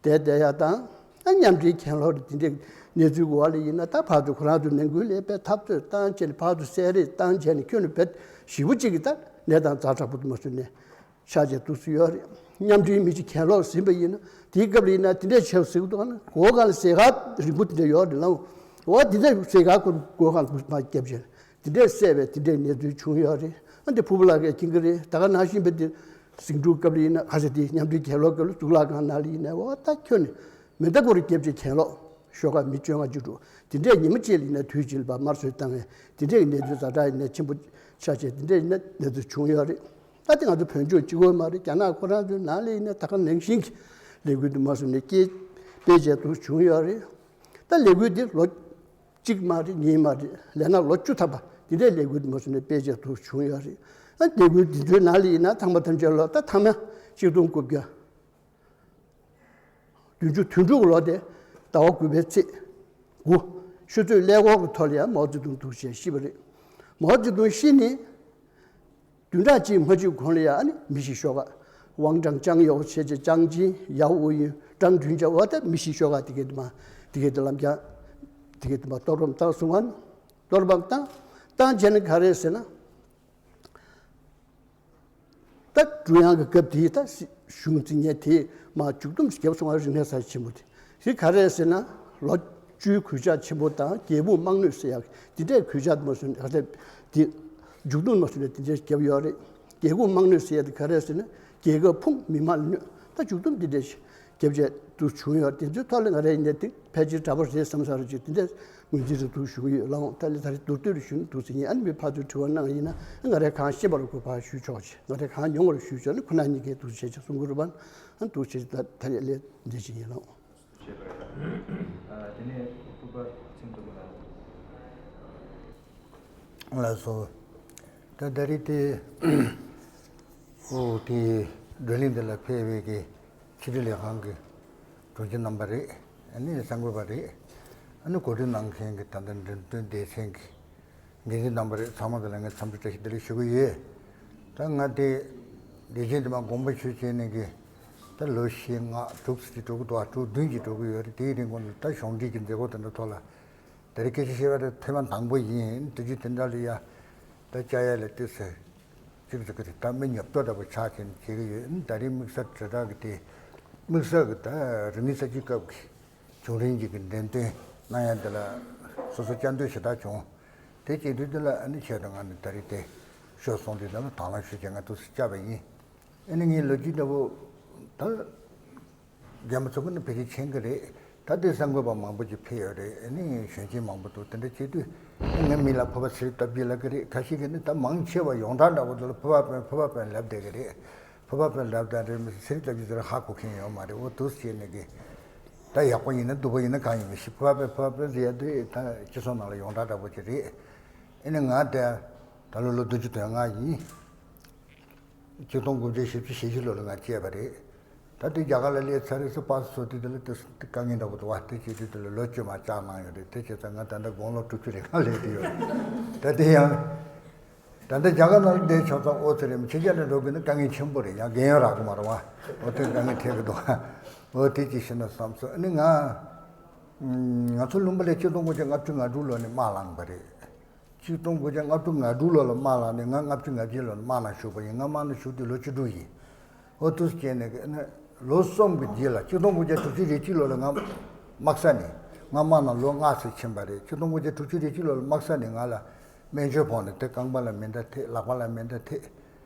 དེ་བསྡད་ཡ་དང་། ཨ་མཉམ་འབྲེལ་གྱེན་ལོག་དེ་འདྲའི་གནས་ཚུལ་གོ་བ་ལ་ཡིན་ན་ད་ཕར་ཚུར་ཁོ་རང་ཚོ་ནང་ཁུལ་ལས་པའི་འཐབ་རྩོད་བཏང་བྱས་ནས་ཕར་ཚུར་བསད་རེས་བཏང་བྱས་ནས་ཁྱོན་ནས་བེད་ཞེ་པོ་གཅིག་གི་ད་གནས་སྟངས་ཛ་དྲག་པོ་དུ་མ་བཟོས་ནས་ཆགས་བྱས་འདུག་སེ་ཡོད་རེད། མཉམ་འབྲེལ་མི་གཅིག་གྱེན་ལོག་ཟིན་པ་ཡིན་ན་དེའི་སྐབས་ལ་ཡིན་ན་དེ་འདྲས་བྱས་ཟེར་གི་འདུག་ཨ་ན་མགོ་སྒང་ལ་ཟས་ཁ་རིང་པོ་དེ་འདྲས་ཡོད་རེད་ལ། འོ་དེ་འདྲས་ཟས་ཁ་ཁོ་མགོ་སྒང་ལ་མར་བརྒྱབ་བྱས་དེ་འདྲས་བསད་པའི་དེ་འདྲས་གནས་ཚུལ་བྱུང་ཡོད་རེད། ཨ་འདི་ཕུར་བུ་ལགས་ཀྱིས་མཁྱེན་གྱི་རེད། ད་ག་ནང་བཞིན་པའི་དེ་ཟིང་འཁྲུག་སྐབས་ལ་ཡིན་ན་ག་ཚོད་དེ་མཉམ་འབྲེལ་གྱེན་ལོག་སྐབས་ལ་གཙུག་ལག་ཁང་ནང་ལ་ཡིན་ན་འོ་ད་ཁྱོན་ནས་མེ་མདའ་སྐོར་རྒྱབ་ཅིག་གྱེན་ལོག་ཤོག་ཁག་མི་བཅོ་ལྔ་བཅུ་དྲུག་དེ་འདྲས་ཉི་མ་གཅིག་ལ་ཡིན་ན་དུས་གཅིག་ལ་ཕར་དམར་གསོད་བཏང་བའི་དེ་འདྲས་ཀྱི་གནས་ཚུལ་ཛ་དྲག་ཡིན་ན་ཆེན་པོ་ཆགས་བྱས་དེ་འདྲས་ཡིན་ན་གནས་ཚུལ་བྱུང་ཡོད་རེད། ད་དེ་ང་ཚོ་བོད་ལྗོངས་གཅིག་པོ་མ་རེད། རྒྱ་ནག་ཁོ་རང་ཚོའི་ནང་ལ་ཡིན་ན་ད་ག་ནང་བཞིན་གྱི་ལས་འགུལ་དུ་མ་བཟུང་ནས་སྐད་སྤེལ་བྱས་འདུག་བྱུང་ཡོད་རེད། ད་ལས་འགུལ་འདི་ལོ་གཅིག་མ་རེད་གཉིས་མ་རེད་ལས་ན་ལོ་བཅུ་ཐམ་པ་འདི་འདྲའི་ལས་འགུལ་དུ་མ་བཟུང་ནས་སྤེལ་བྱས་འདུག་བྱུང་ཡོད་རེད། ཨ་ལས་འགུལ་འདི་ཚོའི་ནང་ལ་ཡིན་ན་ཚང་མ་ཐམས་ཅད་ལོ་ད་ཐ་མ་གཅིག་སྟོང་དགུ་བརྒྱ་བདུན་ཅུ་དོན་དྲུག་ལོ་དེ་ཟླ་བ་དགུ་པའི་ཚེས་དགུ་ཆུ་ཚོད་ཀླད་ཀོར་གྱི་ཐོག་ལ་ཡང་མའོ་ཙེ་ཏུང་འདུག་ཅེས་ཤེས་པ་རེད། མའོ་ཙེ་ཏུང་ཤི་ནས་བདུན་ཕྲག་གཅིག་མ་གཅིག་གོང་ལ་ཡང་ཨ་ནི་མི་ཤི་ཤོག་ཁག་ཝང་ཀྲང་ཅང་ཡའོ་ཞེས་བྱས་ཅང་ཅིན་ཡའོ་ཨུ་ཡུན་ཀྲང་ཀྲུན་ཅའོ་ད་མི་ཤི་ཤོག་ཁག་དེ་གའི་དུ་མ་དེ་གའི་དུ་ལམ་རྒྱག་དེ་གའི་དུ་མ་གཏོར་ཕམ་བཏང་སོང་ཨ་ནི་གཏོར་ཕམ་བཏང་བཏང་བྱས་ནས་ག་རེ་ཟེར་ན། ད་ཀྲུང་དབྱང་གི་སྐབས་དེའི་ད་གཞུང་འཛིན་མཁན་དེས་མར་མཇུག་བསྡོམས་ཤིག་བརྒྱབ་སོང་བ། རིག་གནས་གསར་ཆེན་པོ་དེ་དེ་ག་རེ་ཟེར་ན་ལོ་བཅུའི་གུས་ཕྱག་ཆེན་པོ་དང་རྒྱལ་ཕུང་དམངས་གནོད་ཟེར་ཡག་དེ་འདྲའི་གུས་ཕྱག་དུ་མ་སོང་ནས་ག་ཚད་དེ་མཇུག་བསྡོམས་མ་སོང་ནས་དེ་འདྲའི་བརྒྱབ་ཡོད་རེད། རྒྱལ་ཁབ་དམངས་གནོད་ཟེར་ཡག་དེ་ག་རེ་ཟེར་ན་རྒྱལ་ཁབ་ཕུང་མི་དམངས་གནོད་ད་མཇུག་བསྡོམས་དེ་འདྲའི་ཞིག་རྒྱབ་བྱས་འདུག་བྱུང་ཡོད། དེ་ཚོའི་ཐོག་ལ་ང་རའི་ཡིན་ནའི་དེ་ཕལ་ཆེར་འདྲ་པོ་རེད་བསམ་ས་རེད་ཅེས་དེ་འདྲ་ངོས་འཛིན་རེ་འདུག་ཞུ་གི་ཡོད་ལགས། ད་ལས་ད་རེས་མདོར་བསྡུས་རེ་ཞུ་ན་འདུག་ཟེར་ཡིན། ཨ་ནི་མི་ཕར་ཚུར་དྲི་བ་གནང་ཡིན་ན་ང་རའི་གང་ཤེས་པ་རེད་ཁོ་ཕར་ཞུས་ཆོག་ཅེས་ང་རའི་གང་མྱོང་བ་རེད་ཞུས་ཆོག་ནི་ཁོ་ན་གཉིས་ཀས་འདུག་ཟེར་ཅེས་གསུང་གི་རེད་པ། ཨ་འདུག་ཟེར་ད་ད་རེས་ལས་འདི་ཞིག་ཡིན་ལགས། བྱས་པ་རེད། ཨ་དེ་ནས་ཕུར་པ་ཚེམ་དུ་མ་ལགས་སོ། ད་ད་རེས་དེ་ཨོ་དེ་བགྲོ་གླེང་འདི་ལ་ཕེབས་པའི་གི་ཕྱི་དྲིལ་ལས་ཁང་གི་དྲུང་ཆེ་རྣམ་པ་རེད། ཨ་ནི་གསར་འགོད་པ་རེད། ཨ་ནི་གོ་སྒྲིག་གནང་མཁན་གྱི་ད་ལྟ་འགྲེམས་སྟོན་སྡེ་ཚན་གྱི་འགན་འཛིན་རྣམ་པ་རེད། ཚང་མ་དེ་ལ་ངས་འཚམས་འདྲི་བཀྲ་ཤིས་བདེ་ལེགས་ཞུ་གི་ཡོད། ད་ང་དེ་བདེ་ཆེན་དུ་མ་དགོངས་པ་ཞུ་བྱས་ནས་གི་ད་ལོ་བཞི་ལྔ་དྲུག་ཙམ་ཅིག་འགྲོ་གི་འདུག་ཨ་དྲུག་བདུན་ཅིག་འགྲོ་གི་ཡོད་རེད། དེའི་རིང་གོང་ལ་ད་གཞུང་འབྲེལ་གྱི་མཛད་སྒོ་དེ་འདྲ་ཐོག་ལ་དེ་རིང་སྐད་ཆ་བཤད་པ་དེ་ཐེངས་མ་དང་པོ་ཡིན། དེ་རྗེས་དེ་འདྲ་ལ་ཡ་ད་བཅར་ཡ་ལ་ཏོག་ཙམ་ཅིག་ཅིག་གི་རེད། ད་མི་ཉོབ་ཏོ་འདྲ་པོ་ཆགས་བྱས་ནས་བྱེད་ཀྱི་ཡོད། ད་རེས་དམིགས་བསལ་དྲིལ་བསྒྲགས་ཀྱི་དེ་དམིགས་བསལ་གྱི་ད་རིག་གནས་གསར་བརྗེའི་སྐབས་ཀྱི་བྱུང་རིམ་གྱི་གི་འགྲེམས་སྟོན་གནང་ཡ་འདི་ལ་སོ་སོ་བཅར་འདོད་ཞེ་དྲག་བྱུང་། དེ་བྱེད་དུས་འདི་ལ་ཨ་ནི་ཆེད་དུ་ང་ནི་ད་རེས་དེ་ཤོག་སོང་དུས་འདི་ལ་དང་བླངས་ཞུ་བྱས་ང་ཏོག་ཙམ་བཅར་བ་ཡིན། ཨ་ནི་ངའི་ལོ་རྒྱུས་འདྲ་པོ་ད་རྒན་པ་ཚོ་གི་ནི་ཕལ་ཆེར་མཁྱེན་གི་རེད། ད་ལྟའི་གསར་འགོད་པ་མང་པོ་ཅིག་ཕེབས་ཡོད་རེད། ཨ་ནི་གཞོན་སྐྱེས་མང་པོ་འདུག་དེ་འདྲ་བྱེད་དུས་ཨ་ངའི་མིང་ལ་ཕུར་པ་ཚེ་རིང་སྟོབས་རྒྱས་ལབ་གི་རེད། ཁ་ཤས་ཀྱིས་ནི་ད་མང་ཆེ་བ་ཡོངས་གྲགས་འདྲ་པོ་འདུག་ལ་ཕུར་པ་དཔོན་ཕུར་པ་དཔོན་ལབ་བསྡད་གི་རེད། ཕུར་པ་དཔོན་ལབ་དང་རེད་མི་ཚེ་རིང་སྟོབས་རྒྱས་ཟེར་ཧ་གོ་མཁན་ཡོད་མ་རེད། འོ་འདུག་སེ་བྱས་ནས་གི་ད་ཡག་པོ་ཡིན་ན་སྡུག་པོ་ཡིན་ན་གང་ཡིན་མི་ཤེས། ཕུར་པ་དཔོན་ཕུར་པ་དཔོན་ཟེར་ཡ་དེ་ད་སྤྱི་ཚོགས་ནང་ལ་ཡོངས་གྲགས་འདྲ་པོ་ཅིག་རེད། ཨ་ནི་ང་དེ་ད་ལོ་ལོ་བདུན་ཅུ་དོན་ལྔ་ཡིན། ཆིག་སྟོང་དགུ་བརྒྱ་བཞི་བཅུ་ཞེ་བཞི་ལོ་ལ་ང་སྐྱེས་པ་རེད། ད་དེ་རྒྱ་གར་ལ་སླེབས་ཚར་རེད་ཟེར་པ་སོ་དེ་དེ་ལ་དེ་དཀའ་ངལ་འདྲ་པོ་འདུག་བ། དེ་བྱེད་དུས་དེ་ལ་ལོ་བཅོ་ལྔ་བཅག་གནང་ཡོད་རེད། དེ་བྱས་ཙང་ང་ད་ལྟ་དགུང་ལོ་དྲུག་ཅུ་རེ་ལྔ་སླེབས་ཀྱི་ཡོད་རེད། ད་དེ་ཡང་ད་ལྟ་རྒྱ་གར་ནང་ལ་བསྡད་ཆོག་ཙང་ཨོ་ཙི་རེད་མི་ཕྱི་རྒྱལ་ལ་འགྲོ་དགོས་ན་དཀའ་ངལ་ཆེན་པོ་རེད། ཡང་རྒན་ཡོལ་རག་གི་མ་རེད་བ། ཨོ་དེ་དཀའ་ངལ་འཕྲད་ཀྱི་འདུག་བ། ཨོ་དེ་ཅིག་ཤི་ན་བསམ་སོང་། ཨ་ནི་ང་ང་ཚོ་ལུང་པ་ལ་ཆིག་སྟོང་དགུ་བརྒྱ་ལྔ་བཅུ་ང་དྲུག་ལོ་ནས་དམག་ལངས་པ་རེད། ཆིག་སྟོང་དགུ་བརྒྱ་ལྔ་བཅུ་ང་དྲུག་ལོ་ལ་དམག་ལངས་ནས་ང་ལྔ་བཅུ་ང་བརྒྱད་ལོ་ལ་དམག་ནང་ཞུགས་པ་ཡིན། ང་དམག་ནང་ཞུགས་དུས་ལོ་བཅུ་དྲུག་ཡིན། ཨོ་དུས་སྐྱེས་ནས་ལོ་གསུམ་གྱི་རྗེས་ལ་ཆིག་སྟོང་དགུ་བརྒྱ་དྲུག་ཅུ་རེ་གཅིག་ལོ་ལ་ང་དམག་ས་ནས་ང་དམག་ནང་ལོ་ལྔ་ཙམ་ཕྱིན་པ་རེད། ཆིག་སྟོང་དགུ་བརྒྱ་དྲུག་ཅུ་རེ་གཅིག་ལོ་ལ་དམག་ས་ནས་ང་ལ་སྨན་བཅོས་ཕོག་ནས་དེ་རྐང་པ་ལ་མེ་མདའ་ཐེབས། ལག་པ་ལ་མེ་མདའ་ཐེབས།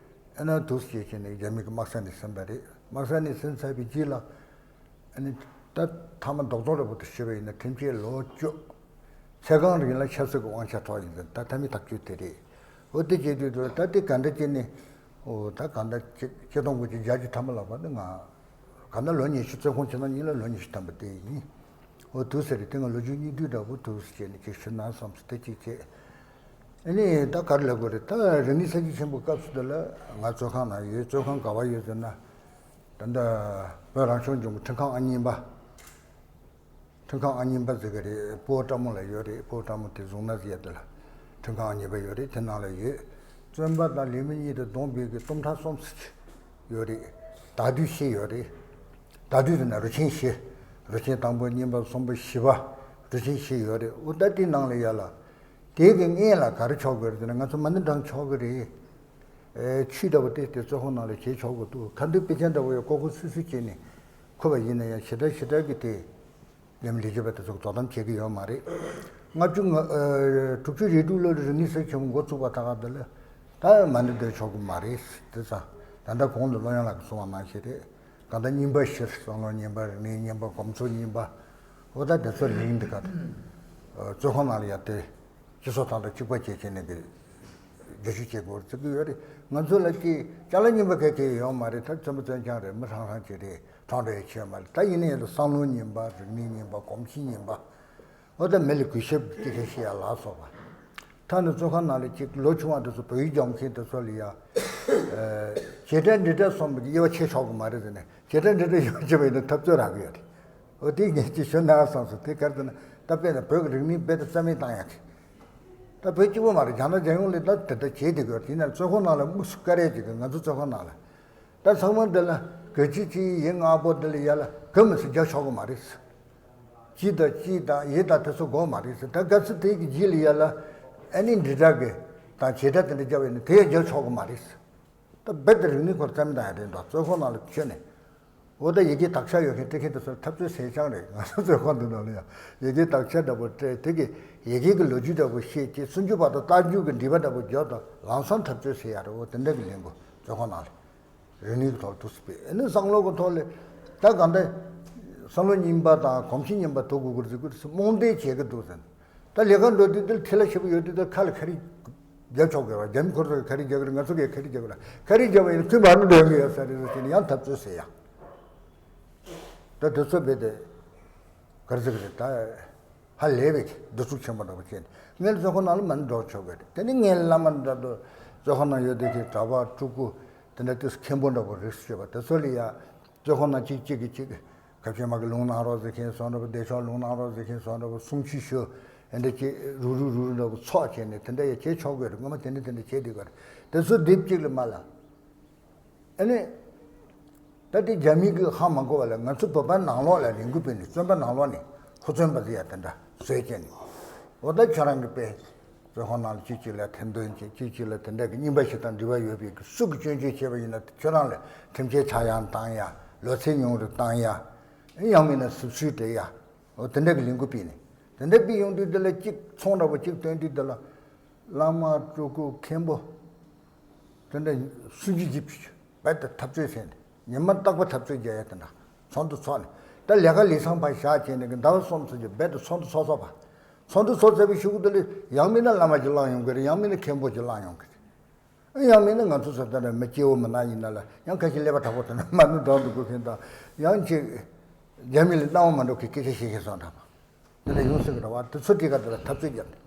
ཨ་ནི་དུས་སྐྱེས་བྱས་ནས་རྒྱ་མི་གི་དམག་ས་ནས་ཟིན་པ་རེད། དམག་ས་ནས་ཟིན་ཚར་བའི་རྗེས་ལ་ཨ་ནི་ད་མཐའ་མ་རྡོག་རྡོག་འདྲ་པོ་དེ་ཞུས་པ་ཡིན་ན་ཐེམ་སྐས་ལོ་བཅུ། ཚེ་གང་རིང་ལ་ཆབ་སྲིད་ཀྱི་དབང་ཆ་ཐོབ་ཡིན་ཟེར། ད་མཐའ་མའི་ཐག་གཅོད་དེ་རེད། འོ་དེ་བྱེད་དུས་དུ་ད་དེ་ག་འདྲ་བྱས་ནས་འོ་ད་ག་འདྲ་ཆིག་སྟོང་དགུ་བརྒྱ་བརྒྱད་ཅུ་ཐམ་པ་ལ་བར་དུ་ང་ག་འདྲ་ལོ་ཉི་ཤུ་བཙོན་ཁང་ཆེ་ན་གཉིས་ལ་ལོ་ཉི་ཤུ་ཐམ་པ་དེ་ཡིན། འོ་དུས་ཟེར་དེ་ང་ལོ་རྒྱུས་སྙིང་བསྡུས་འདྲ་པོ་དུས་བྱས་ནས་ཅིག་ཞུ་ན་བསམ་སོང་། དེ་གཅིག་བྱས། ཨ་ནི་ད་ག་རེ་ལབ་དགོས་རེད། ད་རིག་གནས་གསར་བརྗེ་ཆེན་པོའི་སྐབས་སུ་དེ་ལ་ང་བཙོན་ཁང་ནང་ཡོད། བཙོན་ཁང་ག་བ་ཡོད་ཟེར་ན། ད་ལྟ་བོད་རང་སྐྱོང་ལྗོངས་ཀྱི་ཁྲིམས་ཁང་ཨང་གཉིས་པ། ཁྲིམས་ཁང་ཨང་གཉིས་པ་ཟེར་གི་རེད། སྤོ་བོ་བཀྲ་མོ་ལ་ཡོད་རེད། སྤོ་བོ་བཀྲ་མོ་དེ་བཟུང་ན་ཟེར་ཡ་དེ་ལ་ཁྲིམས་ཁང་ཨང་གཉིས་པ་ཡོད་རེད། དེ་ནང་ལ་ཡོད། བཙོན་པ་དང་ལས་མི་གཉིས་དེ་བསྡོམས་པའི་གི་སྟོང་ཕྲག་གསུམ་ཙམ་ཅིག་ཡོད་རེད། དག་དུས་བཞི་ཡོད་རེད། དག་དུས་ཟེར་ན་རུ་ཆེན་བཞི། རུ་ཆེན་དང་པོ་གཉིས་པ་གསུམ་པ་བཞི་པ། རུ་ཆེན་བཞི་ཡོད་རེད། འོ་ད་དེ་ནང་ལ་ཡ་ལ། དེ་གི་སྔོན་ལ་ག་རེ་ཆོག་གི་རེད་ཟེར་ན། ང་ཚོ་མ་ཎི་བགྲང་ཆོག་གི་རེད། ཨེ་ཆོས་འདྲ་པོ་དེ་དེ་བཙོན་ཁང་ནང་ལ་བྱེད་ཆོག་གི་འདུག། ཁ་འདོན་དཔེ་ཆ་འདྲ་པོ་ཡང་ཀོ་ཀོ་སུད་སུད་བྱས་ནས་ཁུར་བ་ཡིན་ན་ཡང་ཞེ་དྲག་ཞེ་དྲག་གི་དེ་ལས་མི་ལས་བྱེད་པ་དེ་ཚོ་དོ་དམ་བྱེད་ཀྱི་ཡོད་མ་རེད། ལྔ་བཅུ་ང་ཨ་དྲུག་ཅུ་རེ་དྲུག་ལོ་ལ་རིག་གནས་གསར་བརྗེ་ཆེན་མོ་འགོ་བཙུགས་པ་ད་ག་དེ་ལ་ད་མ་ཎི་འདོན་ཆོག་གི་མ་རེད། དེ་ཙང་ད་ལྟ་གོང་དུ་ལོ་ཡང་ལགས་ཀྱིས་གསུངས་པ་ནང་བཞིན་རེད། གང་ལྟར་རྙིང་པ་བཞི། བསམ་བློ་རྙིང་པ། རིག་གནས་རྙིང་པ། གོམས་སྲོལ་རྙིང་པ། འོ་ད་དེ་ཚོ་ལེན་འདི་ག་བཙོན་ཁང་ནང་ལ་ཡ་དེ་སྤྱི་ཚོགས་ཐོག་ལ་གཅིག་པ་བྱས་བྱས་ནས་གི་བསྒྱུར་བཅོས་བྱེད་དགོས་ཟེར་གི་ཡོད་རེད། ང་ཚོ་ལ་ཅིག་ཅ་ལག་རྙིང་པ་ག་གེ་ཡོད་མ་རེད། ད་བཙོན་པ་བཙོན་རྐྱང་རེད། མི་ཧྲང་ཧྲང་ཅིག་རེད། གྲོང་རེད་ཆོད་མ་རེད། ད་ཡིན་ན་ཡང་བསམ་བློ་རྙིང་པ། རིག་གནས་རྙིང་པ། གོམས་གཤིས་རྙིང་པ། འོ་ད་མི་ལ་གུས་ཞབས་ཅིག་བྱེད་ཤེས་ཡ་ལ་སོགས་པ། ད་ནི་བཙོན་ཁང་ནང་ལ་ཅིག་ལོ་ཆུང་བ་དེ་ཚོ་བོད་ཡིག་སྦྱོང་མཁན་དེ་ཚོ་ལ་ཡ། བྱེད་སྒྲ་འབྲི་སྒྲ་སོགས་པའི་དབྱེ་བ་ཕྱེ་ཆོག་གི་མ་རེད་ཟེར་ནས། བྱེད་སྒྲ་འབྲི་སྒྲ་ཡོང་བྱས་པ་ཡིན་ན་འཐབ་རྩོད་རག་གི་ཡོད་རེད། འོ་དེ་ངས་ཅིག་ཞུ་ན་བསམ་སོང་། དེ་ག་རེ་ཟེར་ན། ད་དཔེར་ན་བོད་ཀྱི་རིག་གནས་རྦད་དེ་རྩ་མེད་བཏང་ཡ་གི། ད་བོད་གཅིག་པོ་མ་རེད། རྒྱ་ནག་རྒྱལ་ཡོངས་ལ་ད་དེ་འདྲ་བྱས་བསྡད་ཀྱི་ཡོད་རེད། ཡིན་ན་བཙོན་ཁང་ནང་ལ་དམིགས་སུ་བཀར་ཡས་ཅིག་གི། ང་ཚོ་བཙོན་ཁང་ནང་ལ་ད་ཚང་མ་འདི་ལ་ག་ཅི་ཅི་ཡི་ང་པོ་འདི་ལ་ཡ་ལ་ག་མི་སྲིད་རྒྱག་ཆོག་གི་མ་རེད། ཅི་དང་ཅི་དང་ཡི་དང་དེ་ཚོ་དགོས་མ་རེད་ཟེར། ད་ག་ཚོད་དེ་གི་རྗེས་ལ་ཡ་ལ་ཨ་ནི་འབྲི་སྒྲ་གི་དང་བྱེད་སྒྲ་དེ་འདྲ་རྒྱབ་ཡོད་ན་དེ་ཡང་རྒྱག་ཆོག་གི་མ་རེད་ཟེར། ད་རྦད་དེ་རིག་གནས་ཁོ་རྩ་མེད་བཏང་ཡ་རེད་འདུག། བཙོན་ཁང་ནང་ལ་བཅུག་ནས། འོ་ད་ཡི་གེ་དག་ཆ་ཡོད་མཁན་སྤྲད་མཁན་དེ་ཚོར་འཐབ་རྩོད་བྱས་རྐྱང་རེད། ང་ཚོ་བཙོན་ཁང་འདི་ནང་ལ་ཡང་ཡི་གེ་དག་ཆ་འདྲ་པོ་སྤྲད། དེ་གི་ཡི་གེ་གི་ལོ་རྒྱུས་འདྲ་པོ་ཤེས་ཀྱི། སུམ་ཅུ་པ་དང་རྟགས་འཇུག་གི་འབྲི་བ་འདྲ་པོ་རྒྱོབ་དང་། ལམ་སང་འཐབ་རྩོད་བྱེད་ཡ་རེད། འོ་དེ་འདྲ་གི་ལས་འགུལ་བཙོན་ཁང་ནང་ལ། རིག་གནས་ཀྱི་ཐོག་ལ་ཐུགས་སུ་ཕེབས། ཨ་ནི་བསམ་བློ་གི་ཐོག་ལ་ད་གང་ལྟར་བསམ་བློ་རྙིང་པ་དང་གོམས་གཤིས་རྙིང་པ་དོར་དགོས་ཀྱི་རེད་ཟེར་གི་རྨོངས་དད་བྱེད་ཀྱི་འདུག་ཟེར། ད་ལས་ཀ་འགྲོ་དུས་དེར་ཁྲི་ལ་ཞེ་པོ་ཡོད་དུས་དེར་ཁ་ལ་ཁ་རིག་རྒྱབ་ཆོག་གི་རེད་པ། རྒྱ་མི་ཁོ་ཚོ་གིས་ཁ་རིག་རྒྱག་གི་རེད། ང་ཚོ་གིས་ཁ་རིག་རྒྱག་གི་རེད། ཁོས་མ་ཎི་འདོན་གི་ཡོད་ས་རེད་ཟེར་བྱས་ནས་ཡང་འཐབ་རྩོད་བྱེད་ཡ། ད་དེ་ཚོ་རྦད་དེ་ག་རེ་ཟེར་གི་རེད། ད་ཧ་ལས་པའི་གདུག་རྩུབ་ཆེན་པོ་འདྲ་པོ་བྱས་ནས། ངས་བཙོན་ཁང་ནང་ལ་མ་ཎི་སྒྲུག་ཆོག་གི་རེད། དེ་ནི་ངའི་བླ་མ་འདྲ་པོ་བཙོན་ཁང་ནང་ཡོད་དུས་ཀྱི་གྲྭ་པ་སྤྲུལ་སྐུ་དེ་འདྲ་དེ་མཁན་པོ་འདྲ་པོ་རིགས་སུ་ཆད་པ་དེ་ཚོ་ལ་ཡ། བཙོན་ཁང་ནང་གཅིག་གཅིག་གིས་གཅིག་ག་བྱེད་མ་གི་ལུང་གནང་རོགས་ཟེར་མཁན་སོང་འདྲ་པོ། བདེ་མཆོག་ལུང་གནང་རོགས་ཟེར་མཁན་སོང་འདྲ་པོ། གསུང་ཆོས་ཞུ། ཨེ་འདྲ་ཅིག་རུག་རུག་རུག་རུག་འདྲ་པོ་ཚོགས་བྱས་ནས་དེ་འདྲ་ཡ་བྱེད་ཆོག་གི་རེད། སྔོན་མ་དེ་འདྲ་དེ་འདྲ་བྱས་བསྡད་ཀྱི་རེད། དེ་ཚོ་དེབ་གཅིག་ལ་མ་ལ། ཨ་ནི། ད་དེ་རྒྱ་མི་གིས་ཧ་མ་གོ་བ་ལ་ང་ཚོ་བོད་པ་ནང་ལོགས་ལ་ལས་འགུལ་སྤེལ་ནས། བཙོན་པ་ནང་ལོགས་ནས་ཧུར་བརྩོན་པ་ཟེར་ཡ་དེ་འདྲ་བཟོས་བྱས་ནས། འོ་ད་ཁྱོད་རང་གི་དཔེ། བཙོན་ཁང་ནང་ལ་གཅིག་གཅིག་ལ་ཐེར་འདོན་བྱེད། གཅིག་གཅིག་ལ་དེ་འདྲ་གི་རྙིང་པ་ཞིག་དང་འབྲེལ་བ་ཡོད་པའི་སུ་གིས་སྐྱོན་བརྗོད་བྱས་པ་ཡིན་ན་ཁྱོད་རང་ལ་ཁྲིམས་ཆད་ཆག་ཡང་བཏང་ཡ། ལོ་ཚད་ཉུང་རུ་བཏང་ཡ། ཡང་མིན་ན་ཟུར་ཞུགས་སྤྲད་ཡ། འོ་དེ་འདྲ་གི་ལས་འགུལ་སྤེལ་ནས། དེ་འདྲ་སྤེལ་ཡོང་དུས་དེ་ལ་གཅིག་ཚོང་འདྲ་པོ་གཅིག་བཏོན་དུས་དེ་ལ། བླ་མ་སྤྲུལ་སྐུ་མཁན་པོ་དེ་འདྲ་སུམ་ཅུ་བཞི་བཅུ་རྦད་དེ་འཐབ་རྩོད་བྱས་ནས། ཉི་མ་རྟག་པར་འཐབ་རྩོད་རྒྱག་ཡ་དེ་འདྲ་ཚོགས་འདུ་ཚོགས་ནས། ད་ལས་ཀ་ལས་ཚང་ཕར་བཞག་བྱས་ནས་གི་ཟླ་བ་གསུམ་ཙམ་ཅིག་རྦད་དེ་ཚོགས་འདུ་ཚོགས་ཚོགས་པ། ཚོགས་འདུ་ཚོགས་ཚར་བའི་གཞུག་གུ་དེ་ལ་ཡང་མིན་ན་བླ་མ་ཅིག་བླངས་ཡོང་གི་རེད། ཡང་མིན་ན་མཁན་པོ་ཅིག་བླངས་ཡོང་གི་རེད། ཡང་མིན་ན་ང་ཚོ་ཚོ་ལྟ་ན་མི་སྐྱེ་བོ་མི་ནག་ཡིན་ན་ལ་ཡང་ཁ་ཤས་ཀླད་པ་དྲག་པོ་དེ་འདྲ་མ་ཎི་བགྲང་འདུག་དགོས་མཁན་དང་། ཡང་ཅིག་རྒྱ་མི་ལ་གནང་བ་མ་འགྲོ་གི་སྐད་ཆ་བཤད་མཁན་སོང་འདྲ་པོ་དེ་འདྲ་ཡོང་སྲིད་ཀྱི་རེད་པ། དེ་ཚོ་དེ་ག་དེ་ལ་འཐབ་རྩོད་རྒྱབ་ནས།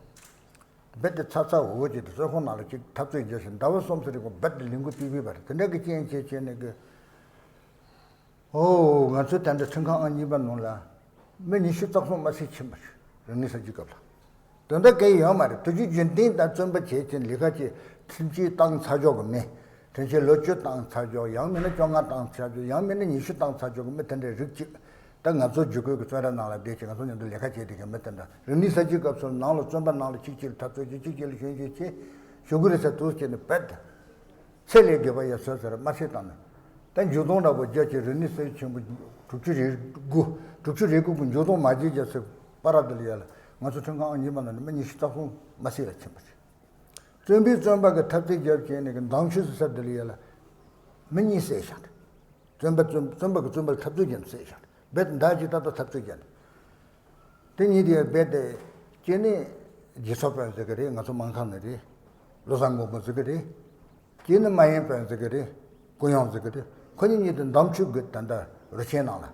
རྦད་དེ་ཚ་ཚ་འུར་འུར་བྱས་ཏེ་བཙོན་ཁང་ནང་ལ་ཅིག་འཐབ་རྩོད་རྒྱག་བཞིན། ཟླ་བ་གསུམ་ཙམ་རིང་པོ་རྦད་དེ་ལས་འགུལ་སྤེལ་སྤེལ་བ་རེད། དེ་འདྲ་གི་རྐྱེན་བྱས་བྱས་ནས་གི། ཨོ། ང་ཚོའི་ད་ལྟ་ཁྲིམས་ཁང་ཨང་གཉིས་པ་ནང་ལ་མི་ཉི་ཤུ་རྩ་གསུམ་མ་ཟིན་ཕྱིན་པ་རེད། རིག་གནས་གསར་བརྗེའི་སྐབས་ལ། དོན་དག་གང་ཡང་ཡོད་མ་རེད། དུས་རྒྱུན་རྒྱུན་ལྡན་དང་བཙོན་པ་བྱས་བྱས་ལས་ཀ་བྱས། ཁྲིམས་ཆད་བཏང་ཚར་ཆོག་གི་མི། ཁྲིམས་ཆད་ལོ་བཅུ་བཏང་ཚར་ཆོག། ཡང་མིན་ན་བཅོ་ལྔ་བཏང་ཚར་ཆོག། ཡང་མིན་ན་ཉི་ཤུ་བཏང་ཚར་ཆོག་གི་མི་དེ་འདྲའི་རིགས་གཅིག། ད་ང་ཚོ་བརྒྱུད་སྐུལ་གྱི་བཙོན་ར་ནང་ལ་བསྡད་བྱས་ང་ཚོ་མཉམ་དུ་ལས་ཀ་བྱས་བསྡད་མཁན་མི་དེ་འདྲ། རིག་གནས་གསར་བརྗེའི་སྐབས་སུ་ནང་ལ་བཙོན་པ་ནང་ལ་གཅིག་གཅིག་ལ་འཐབ་རྩོད་བྱེད། གཅིག་གཅིག་ལ་གཞོན་སྐྱེས་བྱེད། ཞུ་གི་རེད་ཟེར་འདུག་བྱས་ནས་རྦད་དེ། ཚད་ལས་བརྒལ་བ་ཡ་བཟོས་ཟེར་དམར་གསོད་བཏང་ནས། ད་མཇུག་སྡོམ་འདྲ་པོ་རྒྱབ་བྱས། རིག་གནས་གསར་བརྗེ་ཆེན་པོ་དྲུག་ཅུ་རེ་དགུ། དྲུག་ཅུ་རེ་དགུ་གི་མཇུག་སྡོམ་མ་བྱས་རྒྱབ་ཚེ་བར་དུ་ལ་ཡ་ལ་ང་ཚོ་ཁྲིམས་ཁང་ཨང་གཉིས་པ་ནང་ནས་མི་ཉི་ཤུ་རྩ་གསུམ་མ་ཟིན་ལ་ཕྱིན་པ་རེད། བཙོན་པས་བཙོན་པ་གི་འཐབ་རྩོད་རྒྱབ་བྱས་ནས་གི་མདང་ཆུ་ཟེར་ས་དེ་ལ་ཡ་ལ་མི་གཉིས་བསད་བཞག་རེད། བཙོན་པ་བཙོན་བཙོན་པ་གིས་བཙོན་པ་ལ་འཐབ་རྩོད་བྱས་ནས་བསད་བཞག་རེད། རྦད་དེ་ཟླ་གཅིག་ཏག་ཏག་འཐབ་རྩོད་བྱས་ནས། དེ་གཉིས་དེ་རྦད་དེ། གཅིག་ནི་རྗེ་ཚོགས་དཔོན་ཟེར་གི་རེད། ང་ཚོ་སྨན་ཁང་ནས་རེད། བློ་བཟང་མགོན་པོ་ཟེར་གི་རེད། གཅིག་ནི་སྨན་ཡོན་དཔོན་ཟེར་གི་རེད། སྐུ་ཡོང་ཟེར་གི་རེད། ཁོ་གཉིས་གཉིས་དེ་མདང་ཆུ་གི་ད་ལྟ་རུ་ཆེན་ནང་ལ།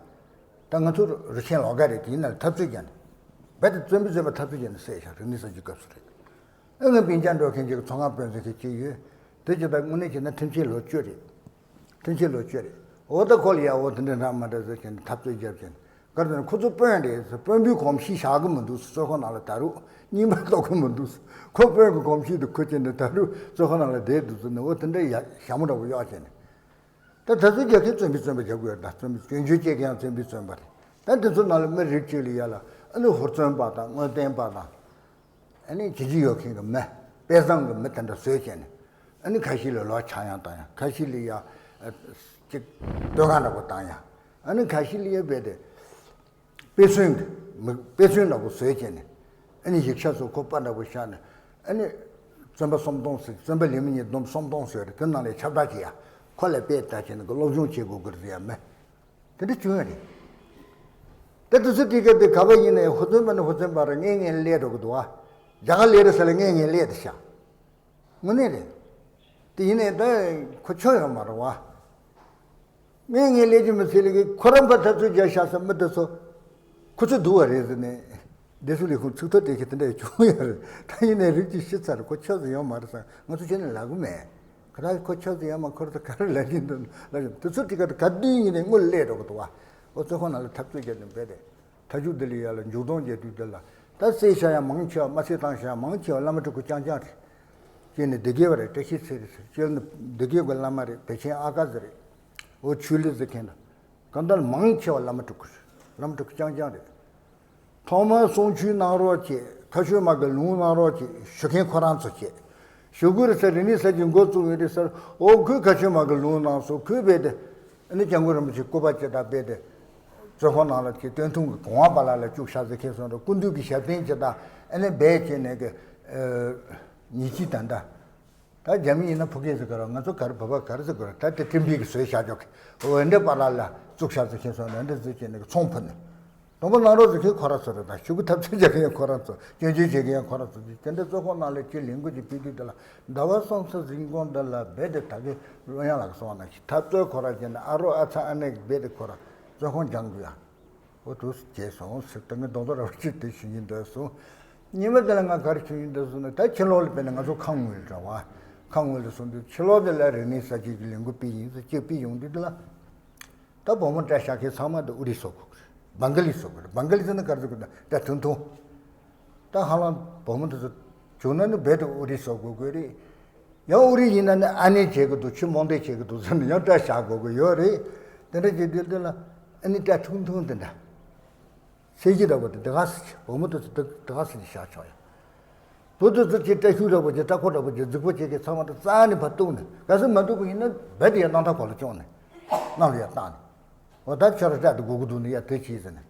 ད་ང་ཚོ་རུ་ཆེན་ལོགས་ཀ་རེད། དེ་ཡིན་ན་ལ་འཐབ་རྩོད་བྱས་ནས། རྦད་དེ་བཙོན་པས་བཙོན་པ་འཐབ་རྩོད་བྱས་ནས་བསད་བཞག། རིག་གནས་གསར་བརྗེའི་སྐབས་སུ་རེད། ཨེ་ང་སྤུན་ཀྱག་འགྲོ་མཁན་ཅིག་ཚོང་ཁང་དཔོན་ཟེར་མཁན་ཅིག་ཡོད། དེ་ཅི་ལྟར་དངོས་གནས་བྱས་ན་ཐེམ་ཆེན་ལོ་བཅུ་རེད། ཐེམ་ཆེན་ལོ་བཅུ་རེད། འོ་ད་ཁོ་ལ་ཡ་འོ་དེ་འདྲ་འདྲ་མ་འདྲ་ཟེར་བྱས་ནས་འཐབ་རྩོད་རྒྱབ་བྱས་ནས། ག་རེ་ཟེར་ན་ཁོ་ཚོ་དཔོན་རེད་ཟེར། དཔོན་པོའི་གོམས་གཤིས་བཞག་གི་མི་འདུག་ཟེར། གཙོས་ཁོ་ནང་ལ་ད་རུང་རྙིང་པ་གཏོང་གི་མི་འདུག་ཟེར། ཁོ་དཔོན་གྱི་གོམས་གཤིས་དེ་ཁུར་བྱས་ནས་ད་རུང་གཙོས་ཁོ་ནང་ལ་བསྡད་འདུག་ཟེར་ནས། འོ་དེ་འདྲ་ཡ་ཞྭ་མོ་འདྲ་པོ་གཡོག་བྱས་ནས། ད་ད་ཚོད་རྒྱག་མཁན་བཙོན་པའི་བཙོན་པ་རྒྱག་དགོས་ཡོད། ད་བཙོན་པའི་སྐྱོན་བརྗོད་བྱེད་མཁན་ཡང་བཙོན་པའི་བཙོན་པ་རེད། ད་འདི་ཚོ་ནང་ལ་མི་རིགས་གཅིག་ལ་ཡ་ལ་ཨ་ནི་ཧུར་བརྩོན་པ་དང་སྔོན་བསྟན་པ་དང་། ཨ་ནི་བྱས་རྗེས་ཡོད་མཁན་གྱི་མི། དཔེ་བཟང་གི་མི་དེ་འདྲ་བཟོས་བྱས་ནས། ཨ་ནི་ཁ་ཤས་ལ་ལོག་ཆག་ཡང་བཏང་ཡང་། ཁ་ཤས་ལ་ཡ་ཨ་ཅིག་སྡོད་ཁང་འདྲ་པོ་བཏང་ཡང་། ཨ་ནི་ཁ་ཤས་ལ་ཡ་རྦད་དེ་དཔེ་མཚོན་གྱི་མི་དཔེ་མཚོན་འདྲ་པོ་བཟོས་བྱས་ནས། ཨ་ནི་ཡིག་ཆ་ཚོ་ཁོ་པ་འདྲ་པོ་བཞག་ནས། ཨ་ནི་བཙོན་པ་སུམ་སྟོང་ཟེར། བཙོན་པ་ལས་མི་ཉིས་སྟོང་སུམ་སྟོང་ཟེར་རེད། དེ་ནང་ལས་ཁྱབ་བསྒྲགས་བྱེད་ཡ། ཁོ་ལ་དཔེ་ལྟ་བྱས་ནས་སློབ་སྦྱོང་བྱེད་དགོས་ཀྱི་རེད་ཟེར་ཡ་མེད། དེ་འདྲ་བྱུང་ཡ་རེད། ད་དེ་ཚོ་དེ་ག་དེ་ག་པ་ཡིན་ནའི་ཧུར་བརྩོན་པ་ནི་ཧུར་བརྩོན་པ་རེད། ངས་ངས་ལས་འགྲོ་གི་འདུག་ཨ། རྒྱ་གར་ལས་རེད་ཟེར་ལ་ངས་ངས་ལས་དེ་བཞག་དངོས་གནས་རེད། དེ་ཡིན་ནའི་ད་ཁོ་ཆོ་ཡོད་མ་རེད་བ། ངས་ངས་ལས་ཀྱི་མི་ཚེ་ལས་ཀྱི་ཁོ་རང་ཕར་འཐབ་རྩོད་རྒྱག་ཤག་ཟེར། མི་དེ་ཚོ་ཁོ་ཚོ་སྡུག་པ་རེད་ཟེར་ནས། བདེ་སྲུང་ལས་ཁུངས་ཚིག་ཐོ་སྤྲད་མཁན་དེ་འདྲ་ཡང་བྱུང་ཡོད་རེད། ད་ཡིན་ནའི་རིགས་གཅིག་ཤི་ཚར། ཁོ་ཆོ་ཟེར་ཡོད་མ་རེད་ཟེར། ང་ཚོ་ཁྱོན་ནས་ལབ་གི་མེད། ཁོ་ད་ཁོ་ཆོ་ཟེར་ཡོད་མ། ཁོ་རང་ཚོ་ག་རེ་ལབ་ཀྱིན་འདུག་ལབ་ཀྱིན། དེ་ཚོ་དེ་ག་དེ་ག་དུས་ཡིན་ནའི་དངུལ་སླེབས་འགྲོ་གི་འདུག་བ། འོ་ཚོ་ཁོ་ན་ལ་འཐབ་རྩོད་རྒྱག་ནས་བསྡད་དེ། མཐའ་མཇུག་འདི་ལ་ཡ་ལ་མཇུག་སྡོམ་རྒྱག་དུས་འདི་ལ། ད་བསད་བཞག་ཡ་མང་ཆེ་བ། དམར་བསད་བཏང་བཞག་ཡ་མང་ཆེ་བ་བླ་མ་སྤྲུལ་སྐུ་རྐྱང་རྐྱང་རེད། གཅིག་ནི་སྡེ་དགེ་བ་རེད། བཀྲ་ཤིས་ཚེ་རིང་ཟེར། གཅིག་ནི་སྡེ་དགེ་བའི་བླ་མ་རེད། བདེ་ཆེན་ཨ་ཀ་ཟེར་རེད། འོ་ཆོས་ལི་ཟེར་མཁན་དང་། གང་ལྟར་མང་ཆེ་བ་བླ་མ་སྤྲུལ་སྐུ་རེད། བླ་མ་སྤྲུལ་སྐུ་རྐྱང་རྐྱང་རེད། ཐོག་མར་གསུང་ཆོས་གནང་རོགས་བྱེད། ཁ་ཆོས་མ་གི་ལུང་གནང་རོགས་བྱེད་ཞུ་མཁན་ཁོ་རང་ཚོ་བྱེད། ཞུ་དགོས་རེད་ཟེར། རིག་གནས་གསར་བརྗེ་འགོ་བཙུགས་ཡོད་རེད་ཟེར། འོ་ཁོས་ཁ་ཆོས་མ་གི་ལུང་གནང་སོང་། ཁོས་རྦད་དེ་ཨ་ནི་སྐྱབས་མགོན་རིན་པོ་ཆེའི་སྐུ་པར་ཅིག་དང་རྦད་དེ། བཙོན་ཁང་ནང་ལ་ཅིག་སྟོན་ཐུང་གི་གོང་བ་པ་ལགས་ལ་བཅུག་བཞག་ཟེར་མཁན་སོང་རེད། སྐུ་མདུན་གྱི་ཞབས་བརྟན་ཅིག་དང་། ཨ་ནི་རྦད་བྱས་ནས་གི་ཉེས་ཆད་ད་ལྟ། ད་རྒྱ་མི་ཡིན་ན་ཕུ་གེ་ཟེར་གི་རེད། ང་ཚོ་ག་རེ་བོད་པ་ག་རེ་ཟེར་གི་རེད། ད་དེ་ཀྲིམ་པི་གི་བཟོས་བཞག་ཆོག་གི། འོ་འདྲ་པ་ལགས་ལ་བཙུགས་བཞག་ཟེར་མཁན་སོང་རེད། འདི་བཟོས་བྱས་ནས་གི་ཚོང་ཕུད་ནས། དང་པོ་གནང་རོགས་ཟེར་མཁན་ཁོ་རང་ཚོ་རེད། ད་ཤོག་གུ་འཐབ་རྩོད་རྒྱག་མཁན་ཁོ་རང་ཚོ། སྐྱོན་བརྗོད་བྱེད་མཁན་ཁོ་རང་ཚོ། དེ་འདྲ་བཙོན་ཁང་ནང་ལ་ཅིག་ལས་འགུལ་ཅིག་སྤེལ་དུས་དེ་ལ། ཟླ་བ་གསུམ་ཙམ་རིང་གོང་དེ་ལ་རྦད་དེ་ད་གིན་ཀློང་ཡང་ལགས་སོང་ན་ཞིག་འཐབ་རྩོད་ཁོ་རང་བྱས་ནས། ཨ་རོགས་ཨ་ཚ་ཨ་ནེ་རྦད་དེ་ཁོ་རང་བཙོན་ཁང་སྦྱང་དགོས་ཡ། འོ་དུས་སུ་བྱས་སོང་ཟེར། ད་ངས་རྡོག་རྡོག་ར་བ་ཅིག་དེ་ཞུ་ཡིན་འདོད་སོང་། ཉི་མ་དེ་ལ་ང་ག་རེ་ཞུ་ཡིན་འདོད་སོང་ན། ད་ཕྱི་ལོགས་ལ་དཔེར་ན་ང་ཚོ་ཁམས་ངོས་ལ་འགྲོ་བ། ཁམས་ངོས་ལ་སོང་དུས་ཕྱི་ལོགས་དེ་ལ་རིག་གནས་གསར་བརྗེ་གི་ལས་འགུལ་སྤེལ་ཡིན་ཟེར་ཅིག་སྤེལ་ཡོང་དུས་དེ་ལ། ད་བོད་མི་སྐྲ་བཞར་མཁན་ཚང་མ་དེ་ཨོ་རི་བཟོ་དགོས་ཀྱི་རེད། བང་ག་ལི་བཟོ་དགོས་རེད། བང་ག་ལི་ཟེར་ན་ག་རེ་ཟེར་དགོས་ན་སྐྲ་ཐུང་ཐུང་། ད་ཧ་ལམ་བོད་མི་དེ་ཚོ་བྱུང་ན་ནི་རྦད་དེ་ཨོ་རི་བཟོ་དགོས་ཀྱི་རེད། ཡང་ཨོ་རི་ཡིན་ན་ནི་ཨ་ནེ་བྱེད་ཀྱི་འདུག་ཆུ་རྨོངས་དད་བྱེད་ཀྱི་འདུག་ཟེར་ནས་ཡང་སྐྲ་བཞར་དགོས་ཀྱི་ཡོད་རེད། དེ་འདྲ་བྱེད་དུས་དེ་ལ་ཨ་ནི་སྐྲ་ཐུང་ཐུང་དེ་འདྲ། གསེར་གྱི་འདྲ་པོ་དེ་དེ་ག་སེ་བྱས། བུ་མོ་དེ་ཚོ་དེ་དེ་ག་སེ་བྱས་བཞག་ཆོག་ཡ། བུ་དེ་ཚོ་ཅིག་སྐྲ་ཤུག་འདྲ་པོ་ཅིག་སྐྲ་ཁོག་འདྲ་པོ་ཅིག་རྫིག་པོ་བྱེད་མཁན་ཚང་མ་དེ་རྩ་ནས་ཕར་གཏུགས་ནས། གལ་སྲིད་མ་གཏུགས་པ་ཡིན་ན་རྦད་དེ་ཡ་སྣང་ཐག་གོ་ལ་བཅོང་ནས་གནམ་ལ་ཡ་བཏང་ནས། འོ་ད་ཁྱོད་རང་སྐྲ་དེ་དགོས་ཀྱི་འདུག་ན་ཡ་དེ་བྱས་ཟེར་ནས།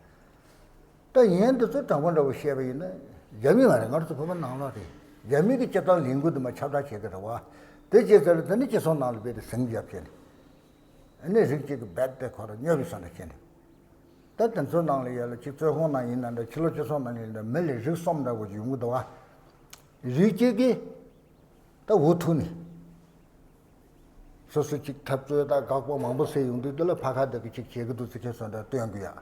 ད་ཡིན་དེ་ཚོ་དྲང་པོ་འདྲ་པོ་བཤད་པ་ཡིན་ན། རྒྱ་མི་མ་རེད། ང་རང་ཚོ་བོད་པ་ནང་ལོགས་རེད། རྒྱ་མི་གི་སྤྱིར་བཏང་ལས་འགུལ་དེ་མར་ཁྱབ་བསྒྲགས་བྱེད་ཀྱི་རེད་བ། དེ་བྱས་ཚར་དེ་ནི་སྤྱི་ཚོགས་ནང་ལ་རྦད་དེ་ཟིང་རྒྱབ་བྱས་ནས། ཨ་ནི་རིགས་གཅིག་གི་རྦད་དེ་ཁོ་རང་སྨྱོ་བའི་བཟོ་འདྲ་བྱས་ནས། ད་དེ་ཚོའི་ནང་ལ་ཡོད་ལ་ཅིག་བཙོན་ཁང་ནང་ཡིན་ན་འདྲ། ཕྱི་ལོགས་སྤྱི་ཚོགས་ནང་ཡིན་ན་མི་ལ་རིགས་གསུམ་འདྲ་པོ་ཅིག་ཡོང་གི་འདུག་བ། རིགས་གཅིག་གིས་ད་འུ་ཐུག་ནས་སོ་སོ་ཅིག་འཐབ་རྩོད་དང་དགག་པ་མང་པོ་བཟོས་ཡོང་དུས་དེ་ལ་ཕ་ཁ་དེ་གི་ཅིག་བྱེད་ཀྱི་འདུག་ཟེར་མཁན་བཟོ་འདྲ་སྟོན་དགོས་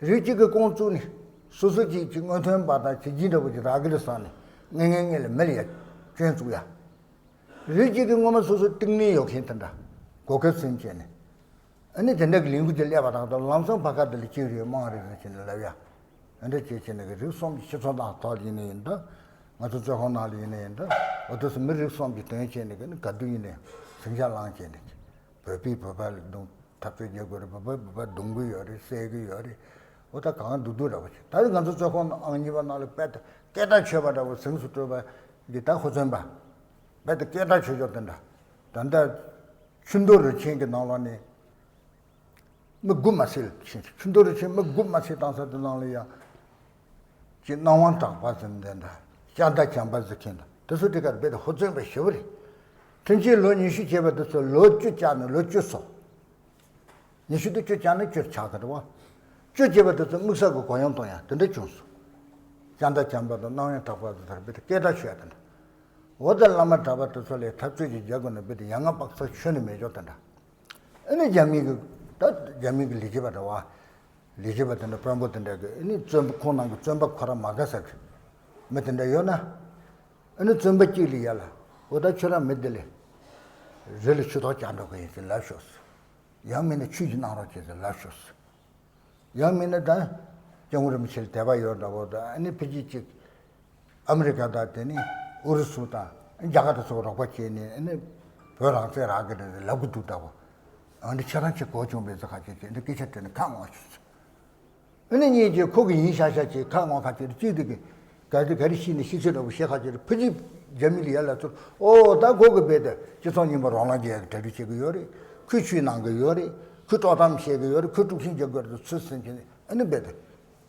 ཡ། རིགས་གཅིག་གིས་རྐང་བཙུགས་ནས་སོ་སོ་ཅིག་ཅིག་སྔོན་ཐོན་པ་དང་བྱས་རྗེས་འདྲ་པོ་ཅིག་རག་གི་རེད་བསམ་ནས་ངེས་ངེས་ངེས་ལ་མི་ལ་ཡ་སྐྱོན་བཙུགས་ཡ། རིགས་གཅིག་གིས་སྔོན་མ་སོ་སོ་རྟིང་ནས་ཡོད་མཁན་དེ་འདྲ་མགོ་སྐོར་སེམས་བྱས་ནས། ཨ་ནི་དེ་འདྲ་གི་ལས་འགུལ་དེ་སླེབས་པ་དང་ད་ལམ་སང་ཕ་ཁ་དེ་ལ་གཅིག་རེད་དམངས་རེད་ཟེར་བྱས་ནས་ལབ་ཡ། ཨ་འདྲ་བྱས་བྱས་ནས་གི་རིགས་གསུམ་གྱི་སྤྱི་ཚོགས་ནང་ཐོག་ལ་ཡིན་ན་ཡིན་འདྲ། ང་ཚོ་བཙོན་ཁང་ནང་ལ་ཡིན་ན་ཡིན་འདྲ། འོ་དེ་ཚོ་མི་རིགས་གསུམ་གྱི་དོན་བྱས་ནས་གི་ནི་ག་དུས་ཡིན་ནའི་ཟིང་ཆ་ལངས་བྱས་ནས། བོད་པས་བོད་པ་ལ་རྡུང་འཐབ་རྩོད་རྒྱག་དགོས་རེད། བོད་པས་བོད་པ་རྡུང་གི་ཡོད་རེད། བསད་གི་ཡོད་རེད། འོ་ད་གང་སྡུག་སྡུག་འདྲ་པོ་བྱས། ད་ང་ཚོ་བཙོན་ཁང་ནང་ཨང་གཉིས་པ་ནང་ལ་རྦད་དེ་སྐད་གྲགས་ཆོད་པ་འདྲ་པོ་གཟེངས་སུ་སྤྲོད་པ་གི་ད་ཧུར་བརྩོན་པ། རྦད་དེ་སྐད་གྲགས་ཆོད་ཆོག་དེ་འདྲ། ད་ལྟ་ཆུ་མདོ་རུ་ཆེན་གྱི་ནང་ལོགས་ནས་མི་དགུ་མ་བསད་ཕྱིན། ཆུ་མདོ་རུ་ཆེན་མི་དགུ་མ་བསད་བཏང་ས་དེ་ནང་ལ་ཡང་ཅིག་སྣང་བ་གྲགས་པ་ཟེར་འདི་འདྲ། ཤ་མདའ་བྱམས་པ་ཟེར་མཁན་དང་དེ་ཚོ་དེ་གར་རྦད་དེ་ཧུར་བརྩོན་པ་ཞེ་པོ་རེད། ཕྲན་ཆེན་ལོ་ཉི་ཤུ་བྱས་པ་དེ་ཚོ་ལོ་བཅུ་བཅག་ནས་ལོ་བཅུ་སོང་། ཉི་ཤུ་དེ་བཅུ་བཅག་ན་བཅུ་ཆགས་ཀྱི་རེད་བ། བཅུ་བྱས་པ་དེ་ཚོ་དམིགས་བསལ་གྱི་གུ་ཡངས་གཏོང་ཡ་དེ་འདྲ་བྱུང་སོང་། ཤ་མདའ་བྱམས་པ་དང་སྣང་བ་གྲགས་པ་དེ་ཚོར་རྦད་དེ་སྐད་གྲགས་ཆོད་ཡ་དེ་འདྲ། འོ་ད་བླ་མ་གྲྭ་པ་དེ་ཚོ་ལ་འཐབ་རྩོད་ཅིག་རྒྱག་དགོས་ན་རྦད་དེ་ཡ་ང་དཔག་ཚོད་ཆོད་ནས་མེད་ཆོག་དེ་འདྲ། ཨ་ནི་རྒྱ་མི་གི་ད་རྒྱ་མི་གི་ལས་བྱེད་པ་འདྲ་བ། ལས་བྱེད་པ་དེ་འདྲ་དཔོན་པོ་དེ་འདྲ་གི་ཨ་ནི་བཙོན་པ་ཁོང་ནང་གི་བཙོན་པ་ཁོ་རང་མ་དགའ་ས་གི་མི་དེ་འདྲ་ཡོད་ན། ཨ་ནི་བཙོན་པ་གཅིག་ལ་ཡ་ལ། འོ་ད་ཁྱོད་རང་མི་འདི་ལས་རི་ལ་ཆུ་ཐོག་བཅག་འགྲོ་གི་ཡིན་ཟེར་ལབ་ཤོག་ཟེར། ཡང་མིན་ན་ཆོས་ཀྱི་གནང་རོགས་བྱེད་ཟེར་ལབ་ཤོག་ཟེར། ཡང་མིན་ན་ད་སྐྱབས་མགོན་རིན་པོ་ཆེ་ལ་དད་པ་ཡོད་འདྲ་བོ་དང་། ཨ་ནི་ཕི་ཇི་གཅིག་ཨ་མི་རི་ཀ་དང་དེ་ནི་ཨུ་རུ་སུ་དང་རྒྱ་གར་དང་སོགས་རོགས་པ་བྱས་ནས། ཨ་ནི་བོད་རང་བཙན་རག་གི་རེད་ལབ་གི་འདུག་འདྲ་བོ། ཨ་ནི་ཁྱེད་རང་ཆེ་གོ་བྱུང་བས་ཟེར་ཁ་ཆེ་ཆེ་ནི་སྐད་ཆ་དྲིས་ནས་ཁ་ངོ་ཤོག་ཟེར། ཨ་ནི་ངེད་ཀྱིས་ཁོ་གི་ཡིན་ཤག་ཤག་ཅེས་ཁ་ངོ་ཁ་ཅིག་གཅིག་དེ་གི་ག་དེ་ག་རེ་ཤི་ནས་ཤི་ཚོད་འདྲ་བོ་བཤད་ཁ་ཅིག་ཕི་ཇི་རྒྱ་མི་ལ་ཡ་ལ་ཚུར། ཨོ་ད་གོ་གི་བས་ཏེ་སྤྱི་ཚོགས་རྙིང་པ་རོགས་ལངས་རྒྱག་གི་གྲ་སྒྲིག་བྱེད་གི་ཡོད་རེད། ཁོས་ཆུས་གནང་གི་ཡོད་རེད། ཁོས་དཀྲོག་གཏམ་བཤད་གི་ཡོད་རེད། ཁོས་དཀྲུག་ཤིང་རྒྱག་གི་ཡོད་རེད། ཚུལ་སེམས་ཀྱི་ཨ་ནི་བས་ཏེ་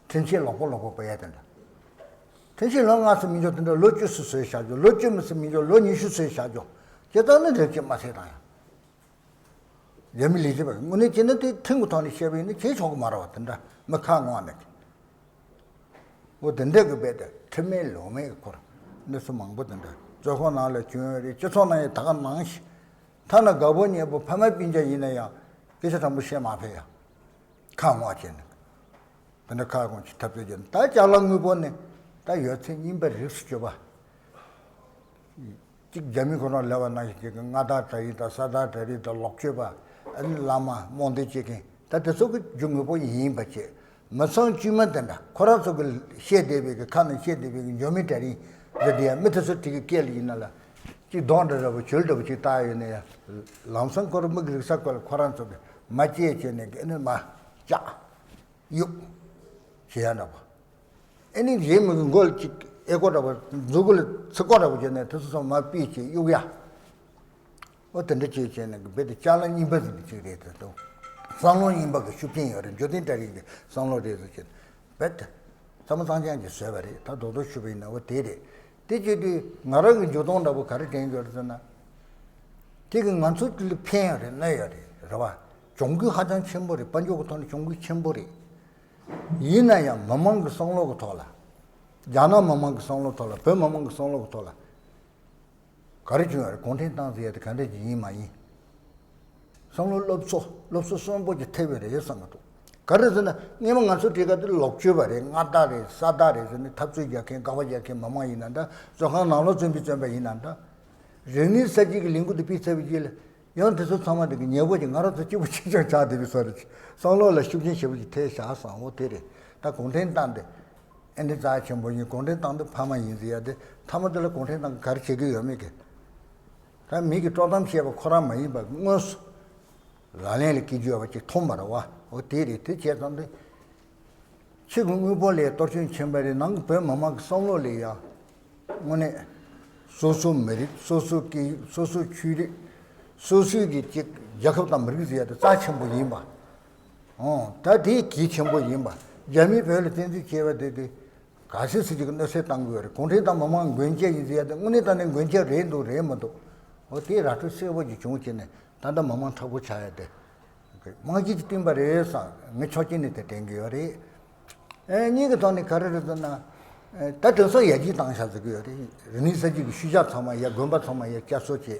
དྲིན་ཆེན་ལོག་པོ་ལོག་པོ་བས་ཡ་དེ་འདྲ། དྲིན་ཆེན་ལོ་ལྔ་ཙམ་མི་འཇོག་དེ་འདྲ་ལོ་བཅུ་ཙམ་བཟོས་བཞག་རྒྱུ། ལོ་བཅུ་མི་ཙམ་མི་འཇོག་ལོ་ཉི་ཤུ་བཟོས་བཞག་རྒྱུ། ཇི་ལྟར་ནི་ལེགས་ཅིག་མ་ཟེར་དང་ཡང་། རྒྱ་མི་ལས་བྱེད་པ་དངོས་གནས་བྱས་ན་དེ་ཁྲིམས་ཀྱི་ཐོག་ནས་བཤད་པ་ཡིན་ན་བྱེད་ཆོག་གི་མ་རེད་བ། དེ་འདྲ་མི་ཁ་ངོ་མེད་ཀི། འོ་དེ་འདྲ་གི་རྦད་དེ་ཁྲིམས་མེད་ལུགས་མེད་ཀྱི་སྐོར་གནས་ཚུལ་མང་པོ་དེ་འདྲ་རྫོང་ཁོངས་ནང་ལ་བྱུང་ཡོད་རེད། སྤྱི་ཚོགས་ནང་ཡང་ད་ག་ནང་བཞིན། ཐ་ན་དགའ་པོ་ཉེ་པོ་ཕ་མ་སྤུན་ཀྱག་ཡིན་ན་ཡང་སྐད་ཆ་དྲང་པོ་བཤད་མ་ཕོད་ཡ། ཁ་ངོ་བྱས་ནས། དེ་འདྲ་ཁ་སྐོང་ཅིག་འཐབ་རྩོད་བྱས་ནས། ད་ཅ་ལག་དངོས་པོ་ནི་ད་ཡོད་ཚད་རྙིང་པ་རིགས་སུ་གྱུར་པ། གཅིག་རྒྱ་མི་ཁོ་རང་ལབ་པ་ནང་བཞིན་གྱི་མངའ་བདག་གྲལ་རིམ་དང་ས་བདག་གྲལ་རིམ་དང་ལོག་སྤྱོད་པ། ཨ་ནི་བླ་མ་རྨོངས་དད་བྱེད་མཁན་ད་དེ་ཚོ་གི་རྒྱུ་དངོས་པོ་ཡིན་པ་བྱས། མི་ཚང་དཀྱུས་མ་དེ་འདྲ་ཁོ་རང་ཚོ་གི་བཤད་བསྡད་པའི་གི་ཁ་ནས་བཤད་བསྡད་པའི་གི་འབྱོར་མེད་གྲལ་རིམ་འདི་དེ་ཡང་མི་དེ་ཚོ་དེ་གི་སྐད་ལ་ཡིན་ན་ལ། གཅིག་གདོང་འདྲ་འདྲ་བོ་བྱོལ་འདྲ་བོ་གཅིག་བཏགས་ཡོད་ན་ཡང་། ལམ་སང་ཁོ་རང་མི་གི་རིག་ས་སྐོར་ལ་ཁོ་རང་ཚོ་གི་མ་སྐྱེས་བྱས་ནས་གི་ཨ་ནི་མ་བཅག་གཡུག་བྱེད་ཡ་འདྲ་བོ། ཨེ་ནི་གཞན་མི་གི་མགོ་ལ་ཅིག་ཨེ་ཀོ་འདྲ་བོ་མཛུ་གུ་ལ་ཚིག་ཀོ་འདྲ་བོ་བྱས་ནས་དེ་ཚོ་ཚང་མ་ཕུད་བྱས་གཡུག་ཡ། འོ་དེ་འདྲ་བྱས་བྱས་ནས་གི་རྦད་དེ་ཅ་ལག་རྙིང་པ་ཟིག་གི་ཅིག་རེད་དེ་འདུག་བསམ་བློ་རྙིང་པ་གི་ཤུགས་རྐྱེན་ཡོད་རེད། འབྱོར་ལྡན་གྲལ་རིམ་གི་བསམ་བློ་རེད་ཟེར་བྱས་རྦད་དེ་ཚང་མ་ཚང་ཅང་གིས་བཟོས་པ་རེད། ད་རྡོག་རྡོག་ཞུས་པ་ཡིན་ན་འོ་དེ་རེད། དེ་བྱེད་དུས་ང་རང་གི་འཇོན་ཐང་འདྲ་བོ་ག་རེ་དྲན་ཡོད་རེད་ཟེར་ན། དེ་གི་ང་ཚོ་དེ་ལ་ཕན་ཡོད་རེད། གནོད་ཡོད་རེད། རེད་བ། གྱོང་གུད་ཧ་ཅང་ཆེན་པོ་རེད། དཔལ་འབྱོར་གི་ཐོག་ནས་གྱོང་གུད་ཆེན་པོ་རེད། ཡིན་ན་ཡང་མི་མང་གི་བསམ་བློ་གི་ཐོག་ལ། རྒྱ་ནག་མི་མང་གི་བསམ་བློ་ཐོག་ལ། བོད་མི་མང་གི་བསམ་བློ་གི་ཐོག་ལ། ག་རེ་བྱུང་ཡོད་རེད། གུང་ཁྲན་ཏང་ཟེར་ཡ་དེ་ག་འདྲ་ཅིག་ཡིན་མ་ཡིན། བསམ་བློ་སློབ་གསོ་སློབ་གསོ་གསོན་པོ་ཅིག་ཐེབས་པ་རེད་བསམ་གི་འདུག་ག་རེ་ཟེར་ན་སྔོན་མ་ང་ཚོ་དེ་ག་དེ་ལོག་སྤྱོད་པ་རེད། མངའ་བདག་རེད། ས་བདག་རེད་ཟེར་ནས་འཐབ་རྩོད་རྒྱག་མཁན། དགག་པ་རྒྱག་མཁན་མི་མང་ཡིན་ན་འདྲ། བཙོན་ཁང་ནང་ལོགས་བཙོན་པའི་བཙོན་པ་ཡིན་ན་འདྲ། རིག་གནས་གསར་བརྗེ་གི་ལས་འགུལ་དེ་སྤེལ་ཚར་བའི་རྗེས་ལ་ཡང་དེ་ཚོ་ཚང་མ་དེ་གི་ཉེ་པོ་ཅིག་ང་རང་ཚོ་གཅིག་པུ་གཅིག་རྐྱང་ཆགས་བསྡད་པའི་བཟོ་རེད། བསམ་བློ་ལ་ཤུགས་རྐྱེན་ཞེ་པོ་ཅིག་ཐེབས་བཞག་བསམ། འོ་དེ་རེད། ད་གུང་ཁྲན་ཏང་དེ་ཨེ་འདྲ་རྩ་ཆེན་པོ་ཡིན། གུང་ཁྲན་ཏང་དེ་ཕ་མ་ཡིན་ཟེར་ཡ་དེ་མཐའ་མ་དེ་ལ་གུང་ཁྲན་ཏང་གིས་ག་རེ་བྱེད་ཀྱི་ཡོད་མེད་ཀྱི། ད་མི་གི་དཀྲོག་གཏམ་བཤད་པ་ཁོ་རང་མ་ཡིན་པ་དངོས་སུ་ལག་ལེན་ལ་བཀལ་རྒྱུ་ཡོད་པ་ཅིག་མཐོང་བ་རེད་བ། འོ་དེ་རེད། དེ་བྱས་ཙང་དེ། ཕྱི་གི་དངོས་པོ་ལས་གཏོར་སྐྱོན་ཆེན་པོ་རེད། ནང་གི་བོད་མི་མང་གི་བསམ་བློ་ལས་ཡང་དངོས་གནས་སོ་སོའི་མི་རིགས། སོ་སོའི་སྐད་ཡིག། སོ་སོའི་ཆོས་རིག། སོ་སོའི་གི་ཅིག་རྒྱལ་ཁབ་དང་མི་རིགས་ཟེར་ཡ་དེ་རྩ་ཆེན་པོ་ཡིན་པ། ཨོ་ད་དེ་གལ་ཆེན་པོ་ཡིན་པ། རྒྱ་མིས་བོད་ལ་བཙན་འཛུལ་བྱས་པ་དེ་དེ་ག་ཚོད་ཙམ་ཅིག་གི་གནོད་འཚེ་བཏང་གི་ཡོད་རེད། གུང་ཁྲན་ཏང་མི་མང་མགོན་སྐྱབས་ཡིན་ཟེར་ཡ་དེ་དངོས་གནས་དྲང་གནས་མགོན་སྐྱབས་རེད་འདུག་རེད་མི་འདུག་འོ་དེ་ར་སྤྲོད་གསལ་པོ་ཅིག་བྱུང་བྱས་ནས་ད་ལྟ་མི་མང་དྲག་པོ་ཆགས་ཡ་དེ། དམངས་གཅེས་ཀྱི་བསྟན་པ་རེད་བསམ་ངས་ཆོག་མཆན་ནས་དེ་དྲན་གྱི་ཡོད་རེད། ཨེ་གཉིས་ཀྱི་ཐོག་ནས་ག་རེ་རེད་ཟེར་ན། ཨེ་ད་དེང་སང་ཡར་རྒྱས་བཏང་ཤག་ཟེར་གྱི་ཡོད་རེད། རིག་གནས་གསར་བརྗེ་གི་ཤུལ་བཞག་ཚང་མ་ཡར་དགོན་པ་ཚང་མ་ཡར་བསྐྱར་གསོ་བྱས། སྤྱི་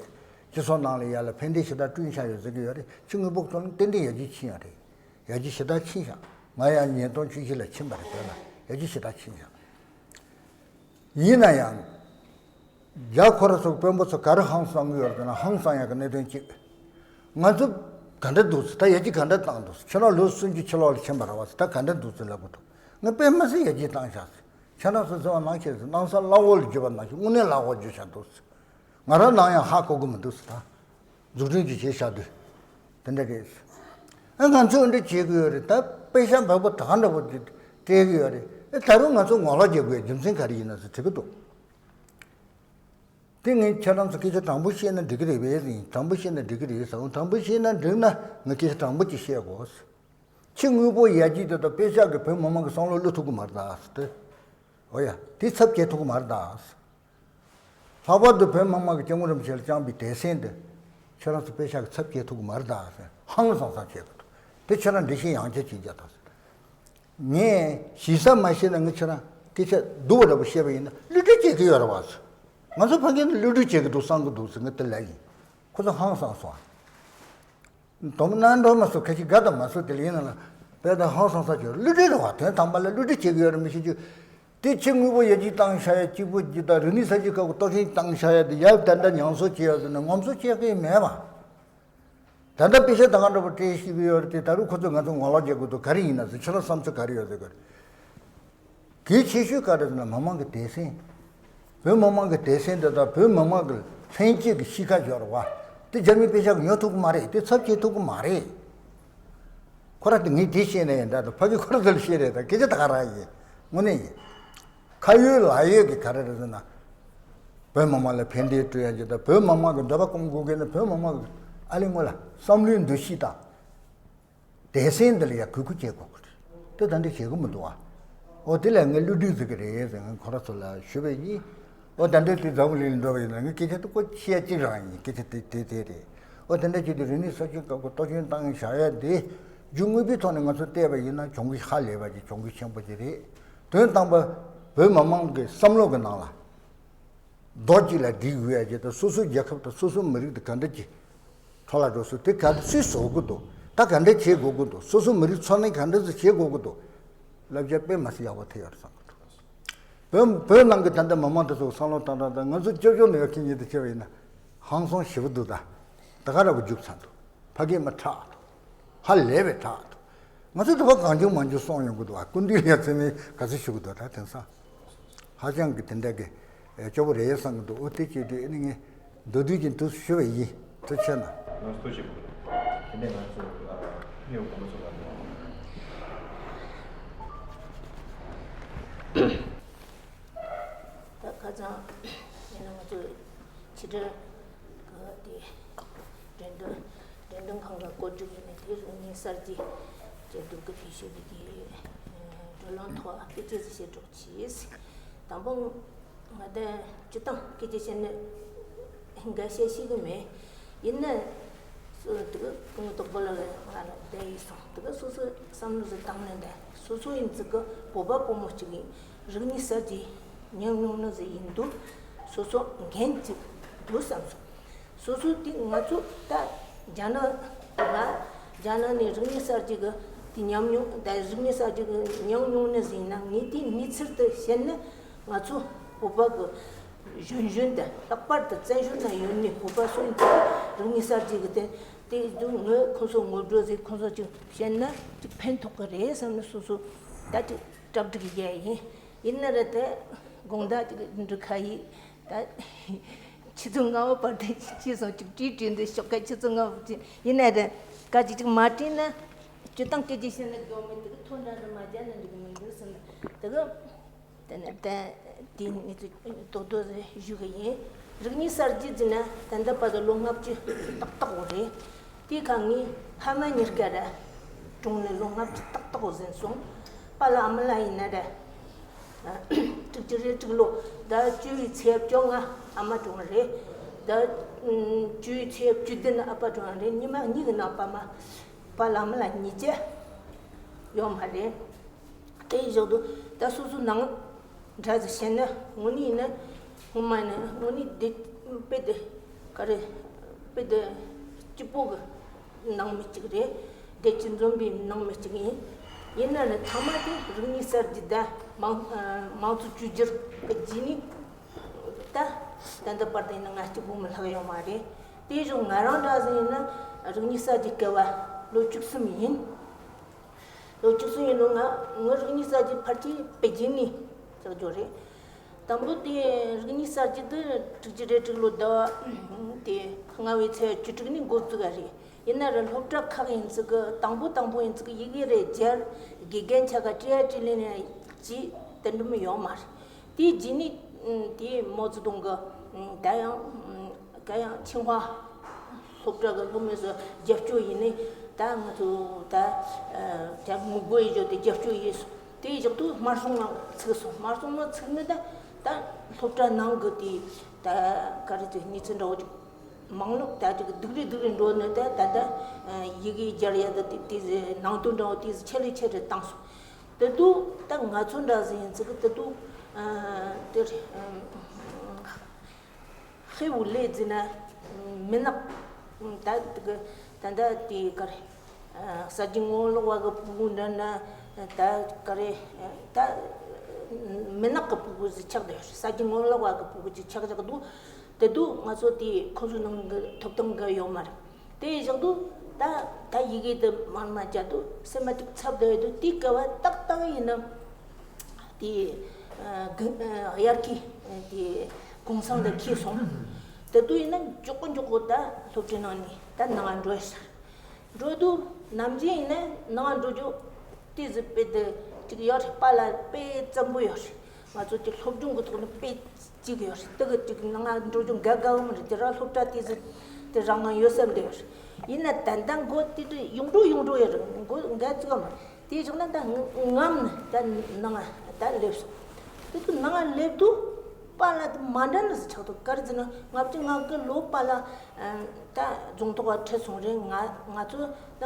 ཚོགས་ནང་ལ་ཡར་ལ་ཕན་བདེ་ཞེ་དྲག་བསྐྲུན་ཤག་ཡོད་ཟེར་གྱི་ཡོད་རེད། ཕྱི་དངོས་པོ་ཐོག་ནས་ཏན་ཏན་ཡར་རྒྱས་ཕྱིན་ཡོད་རེད། ཡར་རྒྱས་ཞེ་དྲག་ཕྱིན་ཤག་ང་ཡང་ཉིས་སྟོང་བཅུ་བཞི་ལ་ཕྱིན་པ་རེད། བོད་ལ་ཡར་རྒྱས་ཞེ་དྲག་ཕྱིན་ཤག་ཡིན་ན་ཡང་། རྒྱ་ཁོ་ར་ཚོ་དཔོན་པོ་ཚོ་ག་རེ་ཧང་སང་གི་ཡོད་ཟེར་ན། ཧང་སང་ཡག་གི་གནད་དོན་གཅིག་ང་ཚོ་ག་འདྲ་འདུག་ཟེར། ད་ཡར་རྒྱས་ག་འདྲ་བཏང་འདུག་ཟེར། ཁྱེད་རང་ལོ་སུམ་ཅུ་ཕྱི་ལོགས་ལ་ཕྱིན་པ་རེད་བ་ཟེར། ད་ག་འདྲ་འདུག་ཟེར་ལབ་གི་འདུག་ངས་དཔེ་མི་སྲིད་ཡར་རྒྱས་བཏང་ཤག་ཟེར། ཁྱེད་རང་ཚོ་ཟེར་བ་ནང་བཞིན་ཟེར། སྣང་ས་བླ་འོག་ལ་འཇུས་པ་ནང་བཞིན་དངོས་གནས་བླ་འོག་འཇུས་ཤག་འདུག་ཟེར། ང་རང་ནང་ཡང་ཧ་གོ་གི་མི་འདུག་ཟེར། ད་འཛུགས་སྐྲུན་ཅིག་བྱས་བཞག་དུས་དེ་འདྲ་རེད་ཟེར། ཨ་ང་ཚོས་འདི་བྱེད་གི་ཡོད་རེད། ད་དཔེ་ཤག་འབབ་པོ་ད་ག་འདྲ་བོ་དེ་སྤྲད་གི་ཡོད་རེད། ཨ་ད་རུང་ང་ཚོ་ངོ་ལོག་རྒྱག་དགོས་རྒྱུ་མཚན་ག་རེ་ཡིན་ན་ཟེར་དྲི་གི་འདུག་དེ་ངས་ཁྱེད་རང་ཚོ་སྐད་ཆ་དྲང་པོ་བཤད་ན་འགྲིག་གི་རེད་པས་ཟེར། དྲང་པོ་བཤད་ན་འགྲིག་གི་རེད་ཟེར། དྲང་པོ་བཤད་ན་འགྲིག་ན་ངས་སྐད་ཆ་དྲང་པོ་ཅིག་བཤད་དགོས། ཕྱི་དངོས་པོ་ཡར་རྒྱས་དེ་དང་དཔེ་ཤག་གིས་བོད་མི་མང་གི་བསམ་བློ་བསླུ་ཐུབ་ཀྱི་མ་རེད་ད་ཟེར་ཏེ། འོ་ཡ། དེ་ཚབ་བྱེད་ཐུབ་ཀྱི་མ་རེད་ད་ཟེར། ལྷག་པར་དུ་བོད་མི་མང་གིས་སྐྱབས་མགོན་རིན་པོ་ཆེ་ལ་བཅངས་པའི་དད་སེམས་དེ་ཁྱེད་རང་ཚོ་དཔེ་ཤག་གིས་ཚབ་བྱེད་ཐུབ་ཀྱི་མ་རེད་ད་ཟེར། ཧང་སང་སང་བྱེད་དགོས་འདུག་དེ་ཁྱེད་རང་འགྲེལ་བཤད་ཡང་བསྐྱར་བྱེད་རྒྱུ་དང་ཟེར། ངས་ཞེ་ས་མ་ཤེས་ན་ངས་ཁྱེད་རང་སྐད་ཆ་སྡུག་པ་འདྲ་པོ་བཤད་པ་ཡིན་ན་བསླུ་བྲིད་བྱེད་ཀྱི་ཡོད་རེད་བ་ཟེར། ང་ཚོ་ཕ་གིར་ནི་བསླུ་བྲིད་བྱེད་ཀྱི་འདུག་བསམ་གྱི་འདུག་ཟེར་ངས་དེ་ལབ་ཡིན། ཁོ་ཚོ་ཧང་སང་སོང་། དོམ་སྣ་འགྲོ་མ་སོང་། ཁ་ཅིག་དགའ་དང་མ་སོང་། དེ་ལ་ཡིན་ན་ལ་དཔེ་དང་ཧང་སང་ས་བྱོས། བསླུ་བྲིད་རེད་བ། དོན་དམ་པ་ལ་བསླུ་བྲིད་བྱེད་ཀྱི་ཡོད་རེད་མི་ཤེས་རྒྱུ། དེ་ཕྱི་དངོས་པོ་ཡར་རྒྱས་བཏང་བཞག་ཡ་གཅིག་པོ་གཅིག་དང་རིག་གནས་གསར་བརྗེ་སྐབས་ཀྱི་གཏོར་སྐྱོན་བཏང་བཞག་ཡ་དེ་ཡར་ད་ལྟ་ཉམས་གསོ་བྱེད་ཡ་དེ་ནི་ངོམ་སོ་བྱེད་མཁན་མེད་པ། ད་ལྟ་དཔེ་ཆ་ད་ག་འདྲ་པོ་སྤྲད་ཤེས་ཀྱི་ཡོད་རེད་དེ། ད་རུང་ཁོ་ཚོས་ང་ཚོ་ངོ་ལོག་བྱེད་དགོས་འདུག་ག་རེ་ཡིན་ན་ཟེར། ཁྱེད་རང་བསམ་ཚུལ་ག་རེ་ཡོད་ཟེར་གི་རེད། གལ་ཆེ་ཤོས་ག་རེ་ཟེར་ན་མི་མང་གི་དད་སེམས། བོད་མི་མང་གི་དད་སེམས་དེ་དང་བོད་མི་མང་གི་ལྷན་སྐྱེས་ཀྱི་གཤིས་ཀ་སྦྱོར་བ་དེ་རྒྱ་མིའི་དཔེ་ཆ་གིས་ཉོ་ཐུབ་ཀྱི་མ་རེད། དེ་ཚབ་བྱེད་ཐུབ་ཀྱི་མ་རེད། ཁོ་རང་དེ་ངས་དེ་བཤད་ན་ཡིན་འདྲ་དང་ཕ་གི་ཁོ་རང་དེ་ལ་བཤད་རེད། ད་སྐད་ཆ་ད་ག་རང་ཡིན། དངོས་གནས་ཡིན། ཁ་ཡོད་ལག་ཡོད་ཀྱི་ག་རེ་རེད་ཟེར་ན། བོད་མི་མང་ལ་ཕན་བདེ་སྤྲོད་ཡ་གཅིག་དང་བོད་མི་མང་གི་འདོད་པ་སྐོང་དགོས་ཀྱི་ན་བོད་མི་མང་གི་ཨ་ལས་སྔོན་ལ་བསམ་བློའི་འདུ་ཤེས་དང་། དད་སེམས་འདི་ལ་ཡ་གུས་བཀུར་བྱེད་དགོས་ཀྱི་རེད། དེ་ད་འདི་བྱེད་གི་མི་འདུག་བ། འོ་དེ་ལ་ངས་བསླུ་བྲིད་ཟེར་གི་རེད་ཟེར་ངས་ཁོ་ར་ཚོ་ལ་ཞུས་པ་ཡིན། འོ་ད་འདི་དེ་འཛམ་བུ་གླིང་ལ་འགྲོ་བ་ཡིན་ན་ངས་སྐད་ཆ་དེ་ཀོ་བཤད་ཅིག་རང་ཡིན། སྐད་ཆ་དེ་དེ་དེ་རེད། འོ་དེ་འདྲ་བྱས་ཏེ་རིག་གནས་གསར་བརྗེ་སྐབས་ཀྱི་གཏོར་སྐྱོན་བཏང་བཞག་ཡ་དེ་རྒྱུ་དངོས་པོའི་ཐོག་ནས་ང་ཚོ་བལྟས་པ་ཡིན་ན་གྱོང་གུད་ཧ་ལས་པ་ཅིག་གྱོང་གུད་ཆེན་པོ་ཅིག་རེད། དོན་དམ་པ་བོད་མི་མང་གི་བསམ་བློ་གི་ནང་ལ། རྡོ་གཅིག་ལ་སྒྲིལ་དགོས་ཡ་ཅིག་དང་སོ་སོའི་རྒྱལ་ཁབ་དང་སོ་སོའི་མི་རིགས་དེ་ག་འདྲ་ཅིག་འཕྲོ་བརླག་འགྲོ་སྲིད། དེ་ག་འདྲ་སུས་བཟོ་དགོས་འདུག་ད་ག་འདྲ་བྱེད་དགོས་ཀྱི་འདུག་སོ་སོའི་མི་རིགས་འཚོ་གནས་ག་འདྲ་ཞིག་བྱེད་དགོས་ཀྱི་འདུག་བསླབ་བྱ་དཔེ་མ་སྲིད་ཡག་པོ་ཐེབས་ཡོད་རེད་བསམ་གྱི་འདུག་བོད་བོད་ནང་གི་ད་ལྟ་མི་མང་དེ་ཚོ་བསམ་བློ་བཏང་སྟངས་དང་ང་ཚོ་སྐྱབས་བཅོལ་ནང་ཡོད་མཁན་ཉིད་དུ་བྱས་པ་ཡིན་ན་ཧང་སང་ཞེ་པོ་འདུག་ད་ད་ག་ར་གི་རྒྱུགས་ཚར་འདུག་ཕ་གིར་མི་ཁྲག་འདུག་ཧ་ལས་པའི་ཁྲག་འདུག་ང་ཚོ་དུ་བ་གང་བྱུང་མང་བྱུང་སོང་ཡོང་གི་འདུག་ཨ་སྐུ་མདུན་ལ་ཡ་ཚེ་མི་ག་ཚོད་ཞུ་གི་འདུག་ད་དེང་སང་ཧ་ཅང་གི་དེ་འདྲ་གི་སྐྱོ་པོ་རེད་བསམ་གི་འདུག་འོ་དེ་བྱས་དུས་ཨ་ནི་ངས་མདོར་བསྡུས་ཀྱི་འདུག་ཞུ་བ་ཡིན། ཐུགས་རྗེ་ཆེ་གནང་། ང་ཚོ་ཐུགས་རྗེ་ཆེ། དེ་ནས་ང་ཚོ་ཨ་མི་འོས་གོང་མ་ཚོ་ལ་ད་ཁ་སང་ཡིན་ན་ང་ཚོ་ཕྱི་དྲིལ་གི་དེ་འགྲེམས་སྟོན་འགྲེམས་སྟོན་ཁང་གི་བཀོད་སྒྲིག་ཡིན་ནས་དེ་རིག་གནས་གསར་བརྗེ་བྱེད་སྒྲུབ་ཀྱི་དེ་ཞུ་བའི་དེ་བགྲོ་གླེང་ཐོག་སྐད་ཆ་ཞིག་བཤད་རོགས་གྱིས། དང་པོ་ང་དང་སྤྱིར་བཏང་སྐད་ཆ་བཤད་ན་འགའ་བཤད་ཤེས་ཀྱི་མེད། ཡིན་ན། སོ་དེ་གི་ཀུན་དོག་པོ་ལ་ང་ལ་བསྡད་ཡིན་སོང་། དེ་གི་སོ་སོའི་བསམ་བློ་ཟིག་བཏང་ནས་འདྲ། སོ་སོ་ཡིན་ཙི་གི་བོད་པ་ཕོ་མོ་གཅིག་ཡིན། རིག་གནས་གསར་བརྗེ་ཉམས་མྱོང་ནི་ཟིག་ཡིན་དུས་སོ་སོ་འགན་ཅིག་འདུག་བསམ་སོང་། སོ་སོ་དེ་ང་ཚོ་ད་རྒྱ་ནག་ང་རྒྱ་ནག་ནས་རིག་གནས་གསར་བརྗེ་གི་དེ་ཉམས་མྱོང་ད་རིག་གནས་གསར་བརྗེ་གི་ཉམས་མྱོང་ནི་ཟིག་ཡིན་ན་ངས་དེ་གནས་ཚུལ་དུ་བཤད་ན། ང་ཚོ་བོད་པ་གི་གཞོན་གཞོན་དང་ལྷག་པར་དུ་བཙན་བྱོལ་ནང་ཡོད་ནི་བོད་པ་སུ་ཡིན་ཚང་མ་རིག་གནས་གསར་བརྗེ་གི་དེ་དེ་དུས་ངོས་ཁོང་ཚོ་ངོ་སྤྲོད་ཟིག་ཁོང་ཚོ་ཅིག་བཤད་ན་ཅིག་ཕན་ཐོགས་གི་རེད་བསམ་ནས་སོ་སོ་ད་ཅིག་གྲ་སྒྲིག་བྱས་ཡིན། ཡིན་ན་ར་དེ་དགོང་དག་ཅིག་འབྲུ་ཁ་ཡིས་ད་ཆུ་ཚོད་ལྔ་པ་བར་དུ་ཅི་སོང་ཅིག་བྲིས་བྲིས་འདི་ཤོག་ཁ་ཆུ་ཚོད་ལྔ་པ་བར་ཡིན་ན་ར་སྐད་ཅིག་ཅིག་མ་བྲིས་ན་སྤྱིར་བཏང་སྐད་ཆ་བཤད་ན་དགོས་མེད་དེ་གི་ཐོ་འདྲ་འདྲ་མ་བརྒྱབ་ན་འགྲིག་གི་མི་འདུག་བསམ་ན་དེ་གི་དེ་ནས་ད་དེ་ནི་དོ་དོ་ཞུ་གི་ཡིན། རིག་གནས་གསར་བརྗེ་ཟེར་ན་ད་ལྟ་བར་དུ་ལོ་ལྔ་བཅུ་ཏག་ཏག་འོ་རེད། དེ་ཁ་ངས་ཕ་མ་གཉིས་ཀ་ར་གྲོངས་ནས་ལོ་ལྔ་བཅུ་ཏག་ཏག་འོ་ཟིན་སོང་། པཱ་ལགས་ཨ་མ་ལགས་ཡིན་ན་ར་དྲུག་ཅུ་རེ་དྲུག་ལོ་ཟླ་བཅུ་བའི་ཚེས་བཅོ་ལྔ་ཨ་མ་གྲོངས་རེད། ཟླ་བཅུ་བའི་ཚེས་བཅུ་བདུན་ཨ་ཕ་གྲོངས་རེད། ཉི་མ་གཉིས་ཀྱི་ནང་པ་མ་པཱ་ལགས་ཨ་མ་ལགས་གཉིས་ཀ་ཡོད་མ་རེད། དེ་བཞག་ཏུ་ད་སོ་སོ་ནང་འདྲ་ཟེར་བཤད་ན་དངོས་གནས་ཡིན་ན་སྔོན་མ་ཡིན་ན་དངོས་གནས་དེ་དཔེ་དེ་ག་རེ་དཔེ་དེ་སྐྱིད་པོ་གི་ནང་མི་གཅིག་རེད། བདེ་སྐྱིད་འཛོམས་པའི་ནང་མི་གཅིག་ཡིན། ཡིན་ན་ནི་ཐ་མ་དེ་རིག་གནས་གསར་བརྗེ་དང་མང་མང་གཙོ་བཅོས་བསྒྱུར་གི་རྗེས་ནས་ད་ད་ལྟ་བར་དུ་ཡིན་ན་ང་གཅིག་པུ་མི་ལྷག་ཡོད་མ་རེད། དེ་བཞིན་ང་རང་འདྲ་ཟིག་ཡིན་ན་རིག་གནས་གསར་བརྗེ་སྐབས་བ་ལོ་བཅུ་གསུམ་ཡིན། ལོ་བཅུ་གསུམ་ཡིན་ནོ་ང་ངའི་རིག་གནས་གསར་བརྗེ་ཕལ་ཆེར་པེ་ཅིན་ནས་ཆགས་རྒྱུ་རེད། དང་པོ་དེ་རིག་གནས་གསར་བརྗེ་དེ་དྲུག་ཅུ་རེ་དྲུག་ལོ་ཟླ་བ་དེ་ལྔ་བའི་ཚེས་བཅུ་དྲུག་ནས་འགོ་བཙུགས་པ་རེད། ཡིན་ན་ར་སློབ་གྲྭ་ཁག་ཡིན་ཚུལ་གི་དང་པོ་དང་པོ་ཡིན་ཚུལ་གི་ཡི་གེ་རེ་སྦྱར་དགེ་རྒན་ཆ་ག་བྲིས་ཡ་བྲིས་ལེན་ཡ་ཅི་དེ་འདྲ་མི་ཡོང་མ་རེད། དེའི་རྗེས་ནས་དེ་མའོ་ཙེ་ཏུང་གི་ད་ཡང་ག་ཡང་ཆིང་ཧྭ་སློབ་གྲྭ་གི་སློབ་མས་སུ་རྒྱབ་སྐྱོར་ཡིན་ནས་ད་ང་ཚོ་ད་ད་ངུ་དགོས་ཡི་བརྗོད་དེ་རྒྱབ་སྐྱོར་ཡིན་སོང་། དེའི་བཞག་ཏུ་དམར་སྲུང་ནང་ཚུགས་སོང་། དམར་སྲུང་ནང་ཚུགས་ནས་ད་ད་སློབ་གྲྭ་ནང་གི་དེ་ད་ག་རེ་ཚོ་གནས་ཚུལ་འདྲ་བོ་ཅིག་མང་ལོག་ད་ཅིག་སྡུག་རུ་སྡུག་རུ་འགྲོ་ནས་ད་ད་ད་ཡི་གེ་སྦྱར་ཡ་ད་དེ་དེ་ནང་དོན་འདྲ་བོ་དེ་ཆེ་ལས་ཆེ་རུ་བཏང་སོང་། དེ་དུས་ད་ང་ཚོ་འདྲ་ཟིག་ཡིན་ཚུལ་གི་དེ་དུས་དེར་ཧེ་བུ་ལེ་ཟེར་ན་མི་ནག་ད་དེ་གི་ད་ད་དེ་གར་ས་ཀྱི་ངོ་ལོག་བ་གི་ཕྲུ་གུ་འདྲ་ན་ད་ག་རེ་ད་ མི་ནག་གི་སྤུ་གུ་ཟིག་ཆགས་བསྡད་ཡོད་རེད། ས་སྐྱ་ངོ་ལོག་པ་གི་སྤུ་གུ་ཅིག་ཆགས་བཞག་འདུག་དེ་དུས་ང་ཚོ་དེ་ཁོ་ཚོའི་ནང་གི་ཐོབ་ཐང་གི་ཡོད་མ་རེད། དེ་བཞག་དུས་ད་ད་ཡི་གེ་དེ་མར་མར་རྒྱག་དུས་སེམས་མ་ཅིག་འཚབ་བསྡད་ཡོད་དུས། དེའི་སྐབས་ཏག་ཏག་ཡིན་ན་དེ་ཨ་གི་ཨ་དབྱར་ཁའི་དེ་གུང་སེང་དེ་འཁེལ་སོང་། དེ་དུས་ཡིན་ན་མགྱོགས་པོ་མགྱོགས་པོ་ད་སློབ་གྲྭའི་ནང་ནས་ད་ནང་འགྲོ་ཡ་ཤར། འགྲོ་དུས་ནམ་རྒྱུན་ཡིན་ན་ནང་འགྲོ་རྒྱུ་དེ་ཟིག་དཔེ་དེ་ཅིག་ཡོད་རེད། པཱ་ལགས་དཔེ་བཙན་པོ་ཡོད་རེད། ང་ཚོ་ཅིག་སློབ་སྦྱོང་གི་ཐོག་ནས་དཔེ་གཅིག་ཡོད་རེད། དེ་གི་ཅིག་ནང་འགྲོ་རྒྱུ་འགའ་དགའ་བོ་མི་རེད། དེ་རང་སློབ་གྲྭ་དེ་ཟིག་དེ་རང་ནང་ཡོད་ས་འདྲ་ཡོད་རེད། ཡིན་ན་ད་ལྟ་འགོ་དེ་དུས་ཡོང་འགྲོ་ཡོང་འགྲོ་ཡོད་རེད། འགོ་འགའ་བཙུགས་མ་རེད། དེ་བཞག་ན་ད་ངམ་ནས་ད་ནང་ད་སླེབས་སོང་། དེ་དུས་ནང་སླེབས་དུས་པཱ་ལགས་དེ་མ་འདྲ་ནི་ཟིག་ཆགས་འདུག་ག་རེ་ཟེར་ན་ལྔ་བཅུ་ང་དགུ་ལོ་པཱ་ལགས་ད་རྫོང་ཐོག་ག་ཁྲིད་སོང་རེད། ང་ང་ཚོ་ད་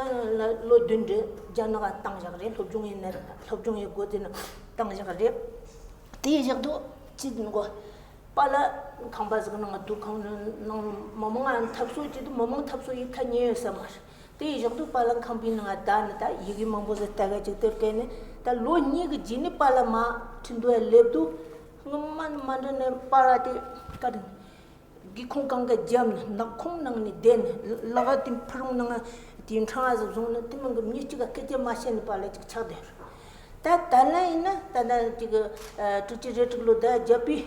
ལོ་བདུན་རེ་རྒྱ་ནག་ག་བཏང་བཞག་རེད། སློབ་སྦྱོང་ཡིན་ན་སློབ་སྦྱོང་ཡི་སྒོ་དེ་ནས་བཏང་བཞག་རེད། དེ་བཞག་དུས་ཅི་འགོ་པཱ་ལགས་ཁང་པ་ཟིག་ནང་འདུག་ཁང་ནང་མི་མང་ང་འཐབ་རྩོད་བྱེད་དུས་མི་མང་འཐབ་རྩོད་ཡི་ཁ་ཉན་ཡོད་ས་མ་རེད། དེ་བཞག་དུས་པཱ་ལགས་ཁང་པའི་ནང་ང་བསྡད་ནས་ད་ཡི་གེ་མང་པོ་ཟིག་ལྟ་ག་ཅིག་དེར་བལྟས་ནས་ད་ལོ་གཉིས་ཀྱི་རྗེས་ནས་པཱ་ལགས་མར་ཁྲིན་ཏུའུ་ཡ་སླེབས་དུས་སྔོན་མ་ནས་མ་འདྲ་ནས་པཱ་ལགས་དེ་ག་རེ་སྒེའུ་ཁུང་སྒང་ག་བརྒྱབ་ནས་ནག་ཁུང་ནང་ནས་བསྡད་ནས་ལག་དེ་ཕུ་རུང་ནང་དེ་འཕྲང་ཟིག་བཟུང་ནས་དེ་མིན་གྱི་མི་གཅིག་ག་སྐད་ཆ་མ་བཤད་ནས་པཱ་ལགས་ཅིག་ཆགས་བསྡད་རེད། ད་ད་ལན་ཡིན་ན་ད་ལྟ་ཅིག་ཨ་དྲུག་ཅུ་རེ་དྲུག་ལོ་ཟླ་བརྒྱད་པའི་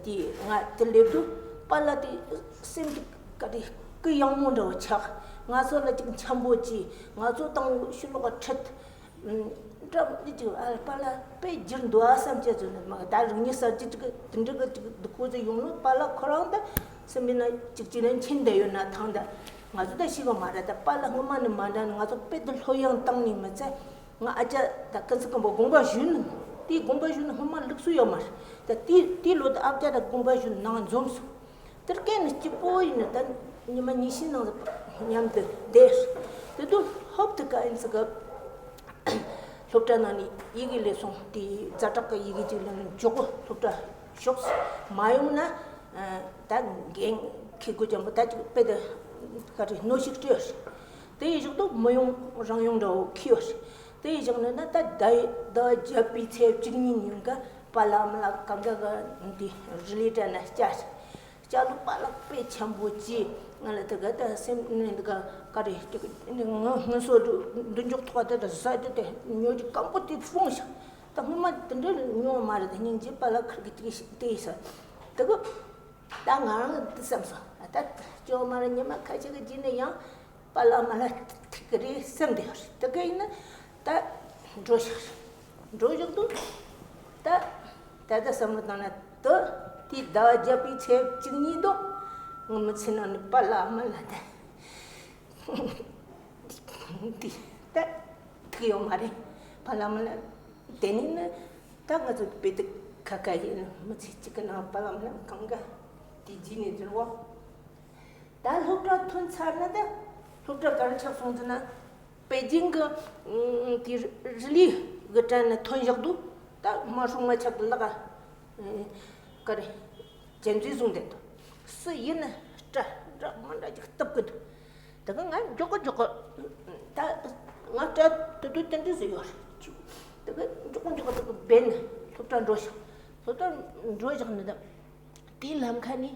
དེ་ང་དེ་སླེབས་དུས་པཱ་ལགས་དེ་སེམས་དེ་ག་དེ་སྐུ་ཡག་མོ་འདྲ་བོ་ཆགས། ང་ཚོ་ལ་ཅིག་འཆམ་པོ་བྱས། ང་ཚོ་དང་ཕྱི་ལོགས་ཁྲིད་འདྲ་མི་ཅིག་ཨ་པཱ་ལགས་དཔེ་བསྒྱུར་འདུག་ཨ་བསམ་བྱས་ཚོད་ནས་མ་ད་རིག་གནས་གསར་བརྗེ་ཅིག་དེ་འདྲ་གི་ཅིག་འདུག་ཁོ་ཚོ་ཡོང་ནོ་པཱ་ལགས་ཁོ་རང་ད་སེམས་པའི་ནང་ཅིག་ཅིག་ལན་ཕྱིན་བསྡད་ཡོད་ན་ཐང་ད་ང་ཚོ་ད་ཤེས་གི་མ་རེད། ད་པཱ་ལགས་སྔོན་མ་ནས་མ་འདྲ་ནས་ང་ཚོ་དཔེ་དེ་ལྷོད་ཡངས་བཏང་ནས་མི་ཚད། ང་ཨ་ཅག་ད་ཀུན་གཟིགས་མགོན་པོ་དགོངས་པ་ཞུས་ནས་དེའི་དགོངས་པ་ཞུས་ནས་སྔོན་མ་ལུགས་སྲོལ་ཡོད་མ་རེད། ད་དེའི་དེའི་ལོ་ད་ཨ་ཅག་ད་དགོངས་པ་ཞུས་ནས་ནང་འཛོམས་སོང་། དེར་སྐད་ནི་སྐྱིད་པོ་ཡིན་ནི་ད་ཉི་མ་ཉི་ཤུའི་ནང་དུ་མཉམ་དུ་བསྡད། དེ་དུས་ཧོབ་ཏེ་ཀ་ཨིན་ཙི་གི་སློབ་གྲྭ་ནང་ནས་ཡི་གེ་སླེབས་སོང་། དེའི་ཛ་དྲག་གི་ཡི་གེ་ཅིག་སླེབས་ནས་མགྱོགས་པོ་སློབ་གྲྭ་ཤོག་མ་ཡོང་ན་ད་འགན་འཁྱེར་དགོས་ཀྱང་མོ་ད་ཅིག་དཔེ་དེ་ག་རེ་གནོན་ཤུགས་སྤྲད་ཡོད་རེད། དེ་ཡི་བཞག་ཏུ་མི་ཡོང་རང་ཡོང་འདྲ་བོ་འཁྱེར་ཡོད་རེད། དེ་ཡི་བཞག་ནས་ན་ད་ཟླ་ཟླ་བ་བརྒྱད་པའི་ཚེས་བཅུ་གཉིས་ཉིན་ཀ་པཱ་ལགས་མ་ལགས་གང་ག་གི་འདི་རི་ལི་དྲ་ན་བཅར། ལྕགས་ལུག་པཱ་ལགས་དཔེ་འཆམ་པོ་གྱིས་ང་ལ་དེ་ག་ད་སེམས་ནས་འདི་ག་ག་རེ་ཅིག་ངུ་ངུ་སོ་འདུ་འདུ་འཇོག་ཐོག་དེ་ད་ཟ་རྒྱུ་དེ་ཉོ་རྒྱུ་སྐམ་པོ་དེ་སྤུངས་ཤག་ད་སྔོན་མ་དེ་འདྲ་ཉོ་མ་རེད། ད་སྙིང་རྗེ་པཱ་ལགས་ཁིར་གི་ཅིག་ཞིག་དེ་ཡིས་ས་དེ་ག་ད་ང་རང་འདི་བསམ་སོང་། ད་ཅོ་མ་ར་ཉི་མ་ཁ་ཤས་ཀྱི་རྗེས་ནས་ཡང་པཱ་ལགས་མ་ལགས་ཐིག་གི་རེད་སེམས་བདེ་བ་རེད། དེ་ག་ཡིན་ན་ད་འགྲོ་ཤག་འགྲོ་བཞག་འདུག་ད་ད་ལྟ་བསམ་བློ་བཏང་ན་དུ་དེའི་ཟླ་བ་བརྒྱད་པའི་ཚེས་བཅུ་གཉིས་དུ་ངའི་མི་ཚེ་ནང་ནས་པཱ་ལགས་མ་ལགས་ད་འདི་ད་ཐུག་ཡོད་མ་རེད། པཱ་ལགས་མ་ལགས་དེ་ནས་ནི་ད་ང་ཚོ་དཔེ་དེ་ཁ་ཁ་ཡིན་མི་ཚེ་གཅིག་གི་ནང་པཱ་ལགས་མ་ལགས་གང་ག་དེ་རྗེས་ནས་འཛུལ་བ། ད་སློབ་གྲྭ་ཐོན་ཚར་ན་ད་སློབ་གྲྭ་ག་རེ་ཆགས་སོང་ཟེར་ན། པེ་ཅིང་གི་ཨ་དེ་རི་ལི་གི་གྲས་ནས་ཐོན་བཞག་འདུག་ད་མ་སྲུང་མ་ཆག་གི་ལག་ཨ་ག་རེ་གྱེན་འཛུལ་བཟུང་བསྡད་འདུག་སུ་ཡིན་ན་སྐྲ་འདྲ་མི་འདྲ་ཅིག་བཏབ་གི་འདུག་དེ་ག་ང་མགྱོགས་པོ་མགྱོགས་པོ་ད་ང་སྐྲ་དེ་དུས་དེ་འདྲ་ཟིག་ཡོད་རེད། དེ་ག་མགྱོགས་པོ་མགྱོགས་པོ་དེ་ག་སྦས་ནས་སློབ་གྲྭ་འགྲོ་བཞག་སློབ་གྲྭ་འགྲོ་བཞག་ནས་ད། དེའི་ལམ་ཁ་ནས་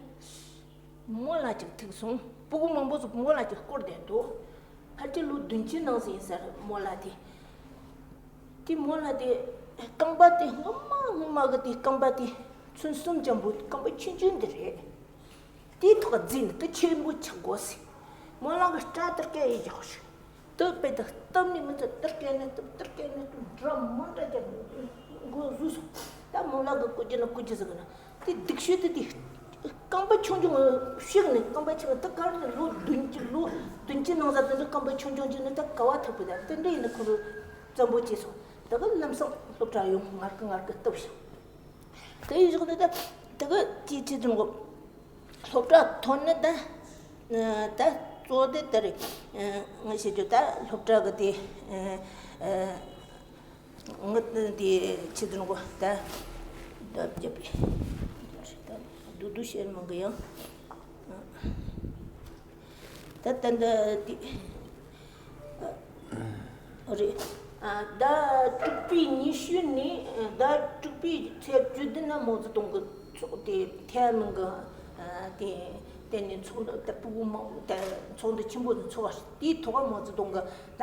རྨོ་ལགས་ཅིག་ཐུག་སོང་། སྤུ་གུ་མང་པོ་ཟིག་རྨོ་ལགས་ཀྱིས་བསྐོར་བསྡད་འདུག་ཕལ་ཆེར་ལོ་བདུན་ཅུའི་ནང་ཟིག་ཡིན་ས་རེད་རྨོ་ལགས་དེ། དེ་རྨོ་ལགས་དེ་རྐང་པ་དེ་སྔོན་མ་སྔོན་མ་གི་དེ་རྐང་པ་དེ་ཚོན་གསུམ་ཅན་པོ་རྐང་པ་ཆུང་ཆུང་འདི་རེད། དེའི་ཐོག་འཛིན་དེ་ཆེན་པོ་ཆགས་དགོས་ཟེར། རྨོ་ལགས་ཀྱིས་སྐྲ་དེར་སྐད་ཡི་རྒྱག་ཞིག་དེ་དཔེ་དེ་སྟབས་ནི་མི་ཚེ་དེར་སྐད་ནི་སྟབས་དེར་སྐད་ནི་སྟབས་འདྲ་མི་འདྲ་རྒྱག་མགོ་བཟུང་སོང་། ད་རྨོ་ལགས་ཀྱིས་བཀོལ་རྒྱུ་ན་བཀོལ་རྒྱུ་ཟེར་གི་ན་དེ་སྡུག་ཤོས་དེ་དེ་རྐང་པ་ཆུང་ཆུང་ཕྱེག་ནས་རྐང་པ་ཆུང་དེ་གར་ནས་ལོ་བདུན་ཅུ་ལོ་བདུན་ཅུ་ནང་ས་དེ་འདྲ་རྐང་པ་ཆུང་ཆུང་ཅིག་ནི་ད་ག་བ་ཐུབ་གི་ད་དེ་འདྲ་ཡིན་ན་ཁོ་རུ་བཙན་པོ་བྱས་སོང་། ད་གི་ལམ་སང་སློབ་གྲྭ་ཡོང་ངར་གི་ངར་གི་བཏབ་ཤག་དེ་ཡི་གཞུག་ནས་ད་དེ་གི་ཅི་ཅི་ཙམ་གོ་སློབ་གྲྭ་ཐོན་ནི་ད་ད་གཙོ་དེ་ད་རེད། ང་བཤད་རྒྱུ་ད་སློབ་གྲྭ་གི་དེ་ངི་དེ་ཅི་ཙམ་གོ་ད་ད་བརྒྱབ་པའི་ད་བསྡུ་བསྡུ་བཤད་མང་གི་ཡང་ད་ད་འདི་དེ་རེད། ཟླ་དྲུག་པའི་ཉི་ཤུ་ནས་ཟླ་དྲུག་པའི་ཚེས་བཅུ་བདུན་ན་མའོ་ཙེ་ཏུང་གི་ཚོགས་དེ་ཐའེ་ཝན་གྱི་དེ་དེ་ནས་ཚོགས་འདུ་དེ་ཕྲུ་གུ་མང་དེ་ཚོགས་འདུ་ཆེན་པོ་དེ་ཚོགས་པ་དེའི་ཐོག་མའོ་ཙེ་ཏུང་གི་ད་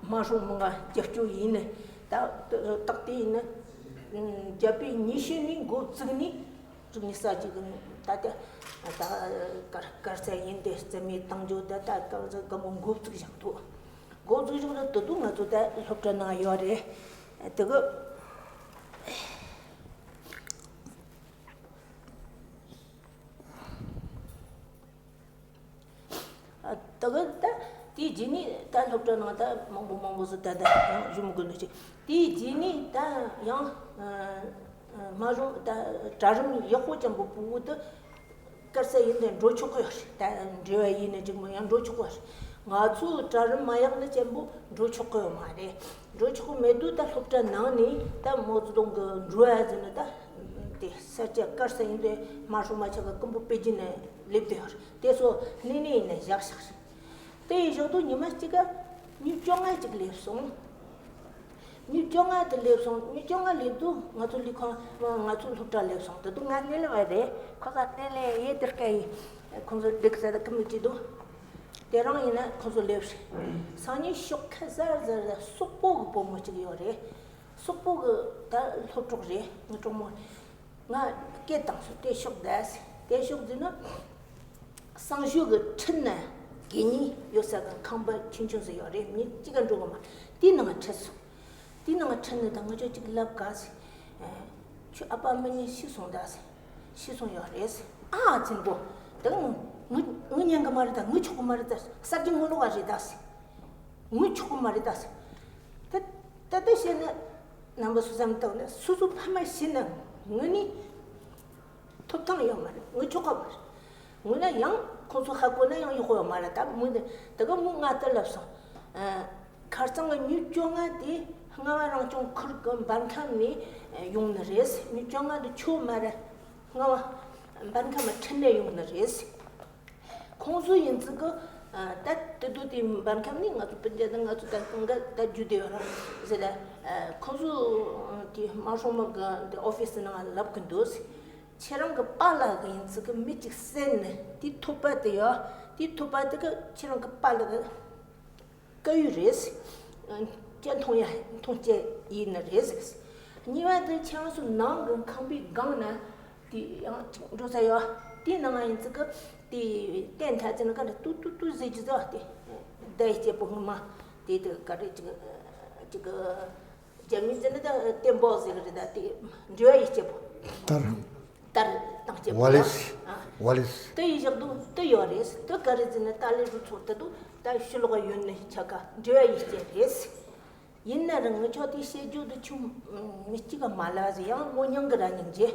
དམར་ཤོག་མི་ང་རྒྱབ་སྐྱོར་ཡིན་ནི་ད་རྟགས་དེ་ཡིན་ནི་བརྒྱད་པའི་ཉི་ཤུ་ནས་འགོ་བཙུགས་ནས། བཙུགས་ནས་ས་གཅིག་གི་ད་ལྟ་ད་དཀར་དཀར་ས་ཡིན་དེ་རྩིས་མེད་བཏང་རྒྱུ་ད་ལྟ་དཀར་ས་སྒམ་པོ་འགོ་བཙུགས་བཞག་འདུག་འགོ་བཙུགས་བཞག་ན་དུ་དུ་ང་ཚོ་ད་སློབ་གྲྭ་ནང་ཡོད་རེད། དེ་གི་ད་གི་ད་དེའི་རྗེས་ནས་ད་སློབ་གྲྭ་ནང་ད་མང་པོ་མང་པོ་ཟིག་ད་ད་ཡང་ཞུ་མི་དགོས་ནི་ཅིག་དེའི་རྗེས་ནས་ད་ཡང་། མ་རུང་ད་གྲལ་རིམ་ཡག་པོ་ཅན་པོ་ཕྲུ་གུ་དེ་དཀར་ས་ཡིན་དེ་འགྲོ་ཆོག་གི་ཡོད་རེད། ད་འབྲེལ་བ་ཡིན་ནི་ཅིག་མོ་ཡང་འགྲོ་ཆོག་གི་ཡོད་རེད། ང་ཚོའི་གྲལ་རིམ་མ་ཡག་ནི་ཅན་པོ་འགྲོ་ཆོག་གི་ཡོད་མ་རེད། འགྲོ་ཆོག་གི་མེད་དུས་ད་སློབ་གྲྭ་ནང་ནས་ད་མའོ་ཙེ་ཏུང་གི་འགྲོ་བ་ཟེར་ནི་ད་དེ་ས་སྐྱ་དཀར་ས་ཡིན་དེ་མ་སྲུང་མ་ཆག་གི་ཀུན་པོ་པེ་ཅིན་ནས་སླེབས་དེ་ཡོད་རེད། དེ་ཚོ་གནས་གནས་ནས་བཞག་བཞག་རེད། དེ་ཡི་ཞོག་དུ་ཉི་མ་གཅིག་ག་ཉིན་བཅོ་ལྔ་གཅིག་སླེབས་སོང་། ཉིན་བཅོ་ལྔ་དེ་སླེབས་སོང་། ཉིན་བཅོ་ལྔ་སླེབས་དུས་ང་ཚོ་ལས་ཁང་ང་ཚོ་སློབ་གྲྭ་སླེབས་སོང་། དེ་དུས་ང་སྣེ་ལེན་པ་རེད། ཁོ་ས་སྣེ་ལེན་ཡེ་དེར་སྐད་ཡིན། ཁོང་ཚོ་འགྲིག་ས་དེ་ཀི་མི་བྱེད་དུས། དེ་རང་ཡིན་ན་ཁོང་ཚོ་སླེབས་རེད། སང་ཉིན་ཞོགས་ཁ་གཟར་གཟར་ལ་སོག་པོ་གི་བུ་མོ་གཅིག་ཡོད་རེད། སོག་པོ་གི་ད་སློབ་གྲོགས་རེད། ངའི་གྲོགས་མོ། ང་སྐད་བཏང་སོང་། དེ་ཤོག་ད་ཟེར། དེ་ཤོག་ཟེར་ན། སང་ཞོགས་ཀྱི་ཁྲིད་ན་དགེ་བསྙེན་ཡོད་ས་གི་ཁང་པ་ཆུང་ཆུང་ཟིག་ཡོད་རེད། མི་གཅིག་ག་འགྲོ་གི་མ། དེའི་ནང་ཁྲིད་སོང་། དེའི་ནང་ཁྲིད་ནས་ད་ང་ཆོ་གཅིག་ལབ་ག་ཟེར། ཁྱོད་ཨ་ཕ་མི་གཉིས་ཤི་སོང་ད་ཟེར། ཤི་སོང་ཡོད་རེད་ཟེར། ཨ་ཙི་གོ། ད་ངུ་ངུ་ཉན་གི་མ་རེད། ད་ངུ་ཆོག་གི་མ་རེད། ད་གསར་གྱི་ངུ་ལོག་ག་རེད་ད་ཟེར། ངུ་ཆོག་གི་མ་རེད་ད་ཟེར། ད་ད་ལྟ་བཤད་ན་རྣམ་པ་སུ་བསམ་བཏང་ན་སུ་སུ་ཕ་མ་ཤི་ན་ངུ་ནི་ཐོབ་ཐང་ཡོད་མ་རེད། ངུ་ཆོག་གི་མ་རེད། ངུ་ན་ཡང་ཁོང་ཚོ་ཧ་གོ་ན་ཡང་ཡག་པོ་ཡོད་མ་རེད། ད་མོ་ནི་ད་ག་མོ་ང་ལྟར་ལབ་སོང་། ཨ། ཁ་རྩང་གི་ཉིན་བཅོ་ལྔ་དེ་རྔ་བ་རང་སྐྱོང་ཁུལ་གི་འབར་ཁམས་ནས་ཡོང་ནི་རེད། ཉིན་བཅོ་ལྔ་དེ་ཆོ་མ་རེད། རྔ་བ་འབར་ཁམས་ཁྲིད་ནས་ཡོང་ནི་རེད། ཁོང་ཚོ་ཡིན་ཙི་གི། ཨ། ད་དེ་དུས་དེ་འབར་ཁམས་ནི་ང་ཚོ་སྤུན་ཀྱག་དང་ང་ཚོ་ད་གང་ག་ད་རྒྱུ་དེ་ཡོད་ར་ཟེར་ལ། ཨ། ཁོང་ཚོ་དེ་མ་སྲུང་མ་གི་དེ་ཨོ་ཕི་སི་ནང་ལབ་གི་འདུག་ཁྱེད་རང་གི་པཱ་ལགས་གི་ཡིན་ཙི་གི་མི་གཅིག་བསད་ནི་དེ་ཐོབ་པ་དེ་ཡོད། དེ་ཐོབ་པ་དེ་གི་ཁྱེད་རང་གི་པཱ་ལགས་གི་དཀར་ཡོལ་རེད། སྐྱ་མཐོང་ཡ་མཐོང་སྐྱེ་ཡིན་ནི་རེད་ཟེར། གཉིས་པ་དེ་ཁྱེད་རང་ཚོ་ནང་གི་ཁང་པའི་སྒང་ན་དེ་ཡང་ཅིག་འགྲོ་ས་ཡོད། དེའི་ནང་ཡིན་ཙི་གི་དེ་སྟན་ཐ་ཚི་ན་ག་ལ་ཏུ་ཏུ་ཏུ་ཟེར་གྱི་ཟ་དེ་བརྡ་སྐྱེ་པོ་ངོ་མ་དེ་དེ་ག་རེ་ཅིག་ཅིག་རྒྱ་མི་ཟེར་ན་ད་ཏེ་འབོ་ཟེར་གི་རེད། ད་དེ་འབྲེལ་བ་ཡི་སྐྱེ་པོ། ལྟར། ལྟར་བཏང་སྐྱེ་པོ་ཝ་ལེ་སི། ཨ། ཝ་ལེ་སི། དེ་ཡི་བཞག་འདུག་དེ་ཡོད་རེད། དེ་ག་རེ་ཟེར་ན་ཏཱ་ལའི་རུ་ཚོགས་དེ་དུ་ད་ཤུ་ལོག་ཡོད་ནི་ཆ་ག་འབྲེལ་བ་ཡི་སྐྱེ་རེད། ཡིན་ན་རང་ངི་ཆོག་དེ་བཤད་རྒྱུ་དུ་ཆུང་མི་གཅིག་ག་མ་ལ་ཟེར་ཡང་མོ་མྱང་གི་ར་ཉིན་རྗེ།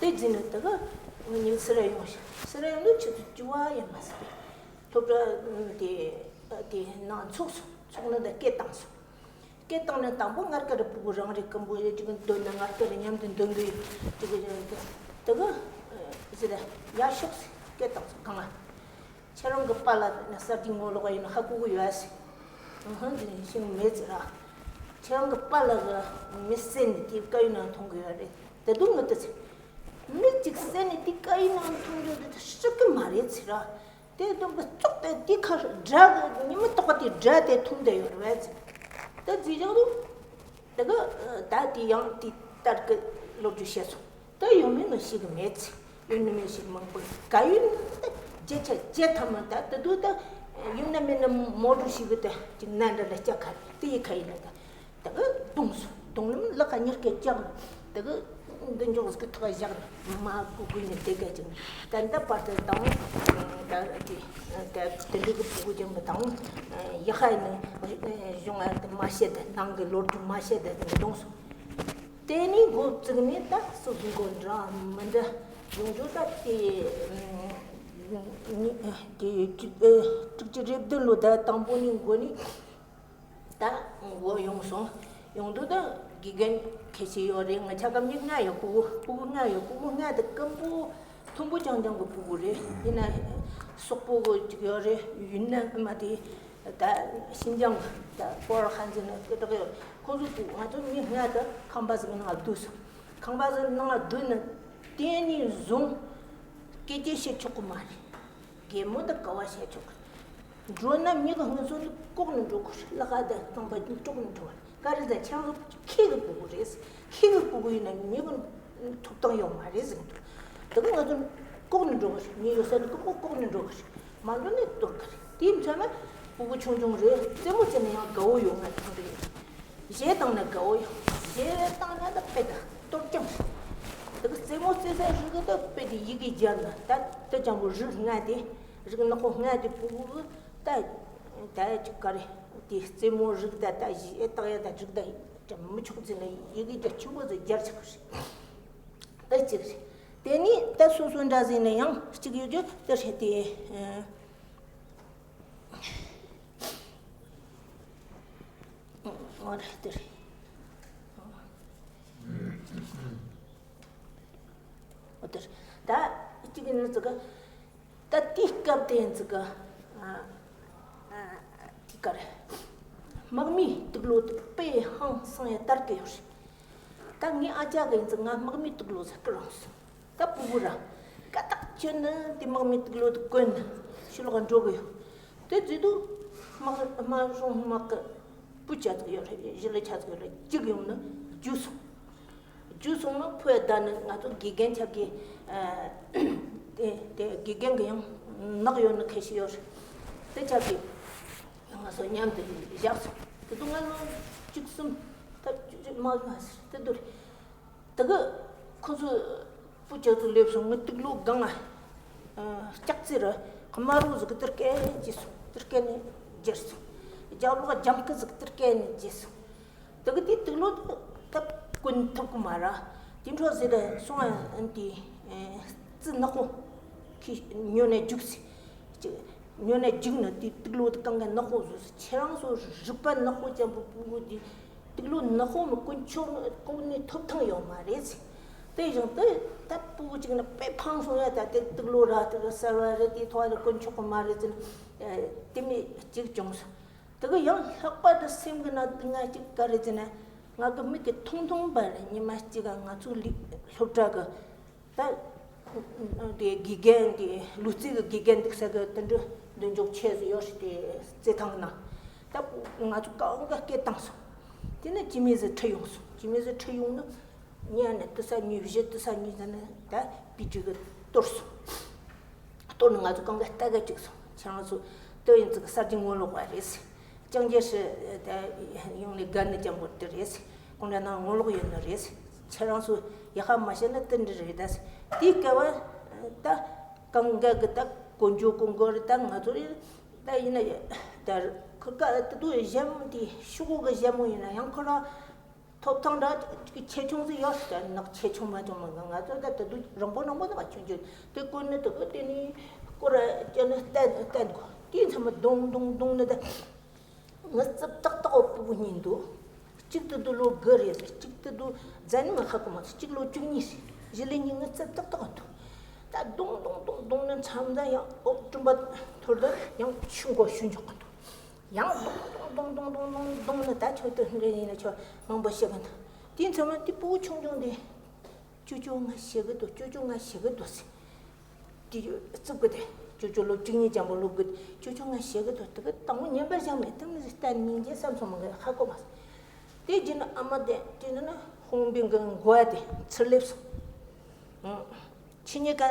དེ་རྗེས་ནི་དེ་ག་ངི་ཉིན་སི་ར་ཡོང་ཤག་སི་ར་ཡོང་དུས་ཆུ་ཚོད་བཅུ་བ་ཡིན་མ་ཟེར། སློབ་གྲྭ་དེ་དེ་ནང་ཚུགས་སོང་། ཚུགས་ནི་ད་སྐད་བཏང་སོང་། སྐད་བཏང་ནས་དང་པོ་ངར་ཀ་རེ་ཕྲུ་གུ་རང་རེ་ཀུན་པོ་ཡོད་ཅིག་འདོད་ན་ངར་ཀ་རེ་མཉམ་དུ་འདོན་གི་ཡོད་ཅིག་ཡོད་དེ་དེ་གི་ཟེར་ཡ་ཤོག་ཟེར་སྐད་བཏང་སོང་། གང་ང་ཁྱེད་རང་གི་པཱ་ལགས་ན་ས་དེ་ངོ་ལོག་ཡིན་ཧ་གོ་གི་ཡོད་ཟེར། ཨུ་ཧུང་དེ་ཤིང་མེད་ཟེར་ར། ཁྱེད་རང་གི་པཱ་ལགས་གི་མི་བསད་ནི་དེ་དཀར་ཡོལ་ནང་མཐོང་གི་ཡོད་རེད། དེ་དུས་ངི་དེ་ཟེར། མི་གཅིག་བསད་ནི་དེ་དཀར་ཡོལ་ནང་མཐོང་རྒྱུ་དེ་ཤི་གི་མ་རེད་ཟེར་ར། དེ་དུམ་བུ་བཙོག་དེ་དེ་ཁ་སྒྲ་གི་ཉི་མ་དོག་པ་དེ་སྒྲ་དེ་ཐུང་དེ་ཡོད་རེད་ཟེར། དེ་ཟེར་ཡོང་དུས། དེ་གི་ད་དེ་ཡང་དེ་ལྟར་གི་ལོ་རྒྱུས་བཤད་སོང་། དེ་ཡོད་མེད་ནི་ཤེས་གི་མེད་ཟེར། ཡོད་ནི་མེད་ཤེས་མང་པོ་ག་ཡོད་ནི་དེ་བརྒྱ་ཆ་བརྒྱ་ཐམ་མ་ད་དེ་དུས་ད་ཡོད་ན་མེད་ན་མོ་འགྲོ་ཤེས་གི་དེ་ཅིག་ན་འདྲ་ལ་སྐྱ་ཁ་དེ་ཡི་ཁ་ཡིན་ན་ད། དེ་གི་བརྡུངས་སོང་། བརྡུངས་ནས་ལག་ཁ་གཉིས་ཀ་བཅག་ནས་དེ་གི་མདུན་ཅོག་ཟིག་གི་ཐོག་བཞག་ནས་མ་སྒུག་སྒུག་ནས་བསྡད་སྐད་ཅིག་ད་ལྟ་བར་དུ་དང་ད་དེ་དེ་འདྲ་གི་ཕྲུ་གུ་ཅན་པོ་དང་ཡ་ཧ་ནི་གཞུང་ཨ་དེ་མ་བཤད་དེ་ནང་གི་ལོ་རྒྱུས་མ་བཤད་དེ་དེ་བརྡུངས་སོང་། དེ་ནས་འགོ་བཙུགས་ནས་ད་སུ་གི་འགོ་འདྲ་མི་འདྲ་ཡོང་རྒྱུ་ད་དེ་དེ་དྲུག་ཅུ་རེ་བདུན་ལོ་ཟླ་དང་པོ་ནས་འགོ་ནས། ད་འགོ་ཡོང་སོང་། ཡོང་དུས་ད་དགེ་རྒན་ཁ་ཤས་ཡོད་རེད། ང་ཆ་ག་མི་ལྔ་ཡོད། ཕྲུ་གུ་ཕྲུ་གུ་ལྔ་ཡོད། ཕྲུ་གུ་ལྔ་དེ་སྐམ་པོ་མཐོན་པོ་རྐྱང་རྐྱང་གི་ཕྲུ་གུ་རེད། ཡིན་ན་སོག་པོ་གི་ཅིག་ཡོད་རེད། ཡུན་ནན་མ་དེ་ ད་ཤིན་ཅང་ད་པོར་ཧན་ཟེར་ན་སྐད་གྲགས་ཡོད། ཁོང་ཚོ་ཚོ་ང་ཚོ་མི་ལྔ་ད་ཁང་པ་ཟིག་ནང་ལ་བསྡུས་སོང་། ཁང་པ་ཟིག་ནང་ལ་བསྡུས་ནས་དེ་ནས་བཟུང་སྐད་ཆ་བཤད་ཆོག་གི་མ་རེད། གད་མོ་དང་ཀ་བ་བཤད་ཆོག་གི་རེད། འགྲོ་ན་མྱི་གི་སྔུན་སོ་ལྐོག་ནས་འགྲོ་དགོས་རེད། ལག་པ་དང་རྐང་པ་དཀྲུགས་ནས་འགྲོ་བ་རེད། ག་རེ་ཟེར་ཁྱེད་རང་ཚོ་ཁྱི་གི་ཕྲུ་གུ་རེད། ཁྱི་གི་ཕྲུ་གུ་ཡིན་ན་མྱི་གི་ཐོབ་ཐང་ཡོད་མ་རེད་ཟེར་གི་འདུག་དེ་གི་ང་ཚོ་ལྐོག་ནས་འགྲོ་གི་རེད། མྱི་ཡོད་ས་ནས་ལྐོག་ལྐོག་ནས་འགྲོ་གི་རེད། མ་འགྲོ་ན་གཏོར་གི་རེད། དེའི་མཚོན་ན་ཕྲུ་གུ་ཆུང་ཆུང་རེད། རྩེད་མོ་རྩེ་ན་ཡང་དགའ་བོ་ཡོད། ང་ཚོ་འདི་གཞས་བཏང་ན་དགའ་བོ་ཡོད། གཞས་བཏང་ན་ད་དཔེ་ད་གཏོར་རྐྱང་རེད། དེ་གི་རྩེད་མོ་རྩེ་ས་རིགས་གི་ད་དཔེ་དེ་ཡི་གེ་སྦྱར་ན་ད་དེ་ཅང་པོ་རིགས་ལྔ་དེ་རིགས་ནག་པོ་ལྔ་དེ་ཕྲུ་གུ་གི་ད་ད་ཅིག་ག་རེ་དེ་རྩེད་མོ་རིགས་ད་ད་གཞས་བཏང་ཡ་ད་རིགས་ད་མི་ཆོག་ཟེར་ན་ཡི་གེ་རྒྱ་ཆེན་པོ་ཟེར་རྒྱར་ཆགས་རེད། ད་གཅིག་རེད། དེ་ནས་ད་སོ་སོ་འདྲ་ཟེར་ན་ཡང་གཅིག་ཡོད་རྒྱུ་དེ་རེད་དེ། ཨོ་རེད་དེ་རེད། ཨོ་དེ་རེད། ད་གཅིག་ཡིན་ན་ཙི་ག་ད་དེའི་སྐབས་དེ་ཡིན་ཙི་ག་ཨ་ཨ་དེ་ག་རེད། དམག་མིའི་དུག་ལོག་དེ་དཔེ་ཧང་སང་ཡ་དར་གི་ཡོད་རེད། ད་ངའི་ཨ་ཅག་གི་ཡིན་ཙི་ང་དམག་མིའི་དུག་ལོག་ཟ་གི་རང་སོང་། ད་ཕྲུ་གུ་ར་དཀའ་ཐག་ཆོད་ནི་དེ་དམག་མིའི་དུག་ལོག་དེ་གོན་ནི་ཕྱི་ལོགས་འགྲོ་གི་ཡོད། དེ་བརྗེད་དུས་དམག་དམག་སྲུང་དམག་གི་སྤུ་ཆ་ཟིག་ཡོད་རེད། ཞི་ལི་ཆ་ཟིག་ཡོད་རེད། གཅིག་ཡོང་ནི་རྒྱུགས་སོང་། རྒྱུགས་སོང་ན་ཕོ་ཡ་ད་ནི་ང་ཚོ་དགེ་རྒན་ཆ་གི་ཨ་དེ་དེ་དགེ་རྒན་གི་ཡང་ནག་ཡོད་ནི་ཁ་ཤས་ཡོད་རེད། དེ་ཆ་གི་ང་ཚོ་མཉམ་དུ་བཞག་སོང་། དེ་དུས་ང་ལོ་བཅུ་གསུམ་ད་བཅུ་བཅུ་མ་མ་ཟེར་དེ་དུས་རེད། དེ་གི་ཁོ་ཚོ་སྤུ་ཆ་ཚོ་སླེབས་སོང་། ངའི་དུག་ལོག་སྒང་ང་ཨ་ལྕགས་རྩི་ར་དམར་རོ་ཟིག་གི་དེར་སྐད་ཅིག་སོང་། དེར་སྐད་ནས་འགྱེལ་སོང་། རྒྱབ་ལོགས་ལྗང་ཁུ་ཟིག་གི་དེར་སྐད་ནས་འགྱེལ་སོང་། དེ་གི་དེ་དུག་ལོག་ད་གོན་ཐུབ་གི་མ་ར། དེ་འཕྲོ་ཟེར་ར་སོང་ཨ་དེ་ཨ་རྩི་ནག་པོ་ཁྱི་ཉོ་ནས་རྒྱུགས་སི། ཉོ་ནས་རྒྱུགས་ན་དེ་དུག་ལོག་དེ་གང་ག་ནག་པོ་བཟོས་སོང་། ཁྱེད་རང་ཚོ་རིག་པ་ནག་པོ་ཅན་པོ་ཕྲུ་གུ་དེ་དུག་ལོག་ནག་པོ་མི་གོན་ཆོག་ནི་གོན་ནི་ཐོབ་ཐང་ཡོད་མ་རེད་ཟེར། དེ་བཞིན་དུ་ད་ཕྲུ་གུ་གཅིག་ནི་དཔེ་ཕངས་སོང་ཡ། ད་དེ་དུག་ལོག་ར་དེ་ག་གསར་བ་རེད། དེ་ཐོག་ནས་གོན་ཆོག་གི་མ་རེད་ཟེར་ནས་དེ་མི་གཅིག་བྱུང་སོང་། དེ་གི་ཡང་ལྷག་པར་དུ་སེམས་ཀྱི་ནང་དུ་ང་གཅིག་ག་རེ་ཟེར་ན། ང་གི་མིག་གིས་མཐོང་མཐོང་པ་རེད། ཉི་མ་གཅིག་ག་ང་ཚོའི་ལི་སློབ་གྲྭ་གི་ད་དེ་དགེ་རྒན་དེ་ལུས་རྩལ་གི་དགེ་རྒན་འདུག་ས་གི་དེ་འདྲ་མདུན་ཅོག་ཆེ་ཟིག་ཡོད་རེད། དེ་རྩེད་ཐང་ནང་ད་ང་ཚོ་གང་ག་སྐད་བཏང་སོང་། དེ་ནས་སྐྱེ་དམན་ཟིག་ཁྲིད་ཡོང་སོང་། སྐྱེ་དམན་ཟིག་ཁྲིད་ཡོང་ནི་ཉལ་ནས་དུ་ས་ཉུལ་བཞི་དུ་ས་ཉུལ་ཟ་ནས་ད་པི་ཅི་གི་གཏོར་སོང་། གཏོར་ནས་ང་ཚོ་གང་ག་ལྟ་ག་བཅུག་སོང་། ཁྱེད་རང་ཚོ་ལྟོས་ཡིན་ཙི་གི་གསར་བརྗེ་ངོ་ལོག་པ་རེད། ཅང་ཅེ་ཧྲི་ད་ཡོང་ནས་དགའ་ནི་ཅང་པོ་དེ་རེད། ཀུང་ཀྲ་ནང་ངོ་ལོག་ཡོད་ནི་རེད། ཁྱེད་རང་ཚོ་ཡག་པ་མ་བཤད་ན་དེ་འདྲ་རེད། ད་དེའི་སྐབས་ད་གང་ག་གི་ད་དཀོན་མཆོག་ཀུན་དགོས་རེད། ད་ང་ཚོ་རེད། ད་ཡིན་ན་ད་ཁོ་ག་དེ་དུས་ཞྭ་མོ་དེ་ཤོག་གུ་གི་ཞྭ་མོ་ཡིན་ན་ཡང་ཁོ་རང་ཐོབ་ཐང་འདྲ་ཅིག་ཆེ་ཆུང་ཟིག་ཡོད་ཟེར། ནག་ཆེ་ཆུང་མ་ཆུང་མ་ང་ང་ཚོ་ད་ད་དུང་རིང་པོ་རིང་པོ་ཟིག་ཆུང་ཆུང་དེ་བསྐོར་ནས་དེ་གི་དེ་ནས་སྐོར་ར་བྱས་ནས་བསྟན་བསྟན་དགོས། དེའི་མཚམས་མ་རྡུང་རྡུང་རྡུང་ནས་ད་ངའི་རྩིབ་ཏག་ཏག་གི་ཕྲུ་གུ་གཉིས་འདུག་གཅིག་དེ་དུས་ལོ་དགུ་རེད། གཅིག་དེ་དུས་ཟ་ནི་མ་ཧ་གོ་མ་སོང་། གཅིག་ལོ་བཅུ་གཉིས་རེད། གཞི་ལས་གཉིས་ངའི་རྩིབ་ཏག་ཏག་གི་འདུག་ད་རྡུང་རྡུང་རྡུང་རྡུང་ནས་མཚམས་ད་ཡང་ཨོ་སྤྲིན་པ་འཐོར་ད་ཡང་ཆུ་མགོ་ཤུན་འཇོག་གི་འདུག་ཡང་རྡུང་རྡུང་རྡུང་རྡུང་རྡུང་ནི་ད་ཆོག་ཏུ་འདྲ་ཡིན་ན་ཆོག་མང་པོ་བཤད་གི་འདུག་དེའི་མཚམས་མ་དེ་ཕྲུ་གུ་ཆུང་ཆུང་དེ་ཅོ་ཅོ་ང་ཤི་གི་འདུག་ཅོ་ཅོ་ང་ཤི་གི་འདུག་ཟེར། དེ་རྩིབ་གི་དེ་ཅོ་ཅོ་ལོ་བཅུ་གཉིས་ཅན་པོ་ལོ་གི་ཅོ་ཅོ་ང་ཤི་གི་འདུག་དེ་གི་དང་པོ་ཉན་པར་བཞག་མེད། དེ་མི་ཟེར་གཏན་མིན་གྱི་བསམ་སོང་མ་གི་ཧ་གོ་མ་སོང་། དེ་རྗེས་ནས་ཨ་མ་དེ་དེ་ནས་ཧོང་པིན་གི་མགོ་བ་དེ་ཚུར་སླེབས་སོང་། ཁྱེད་གཉིས་ཀ་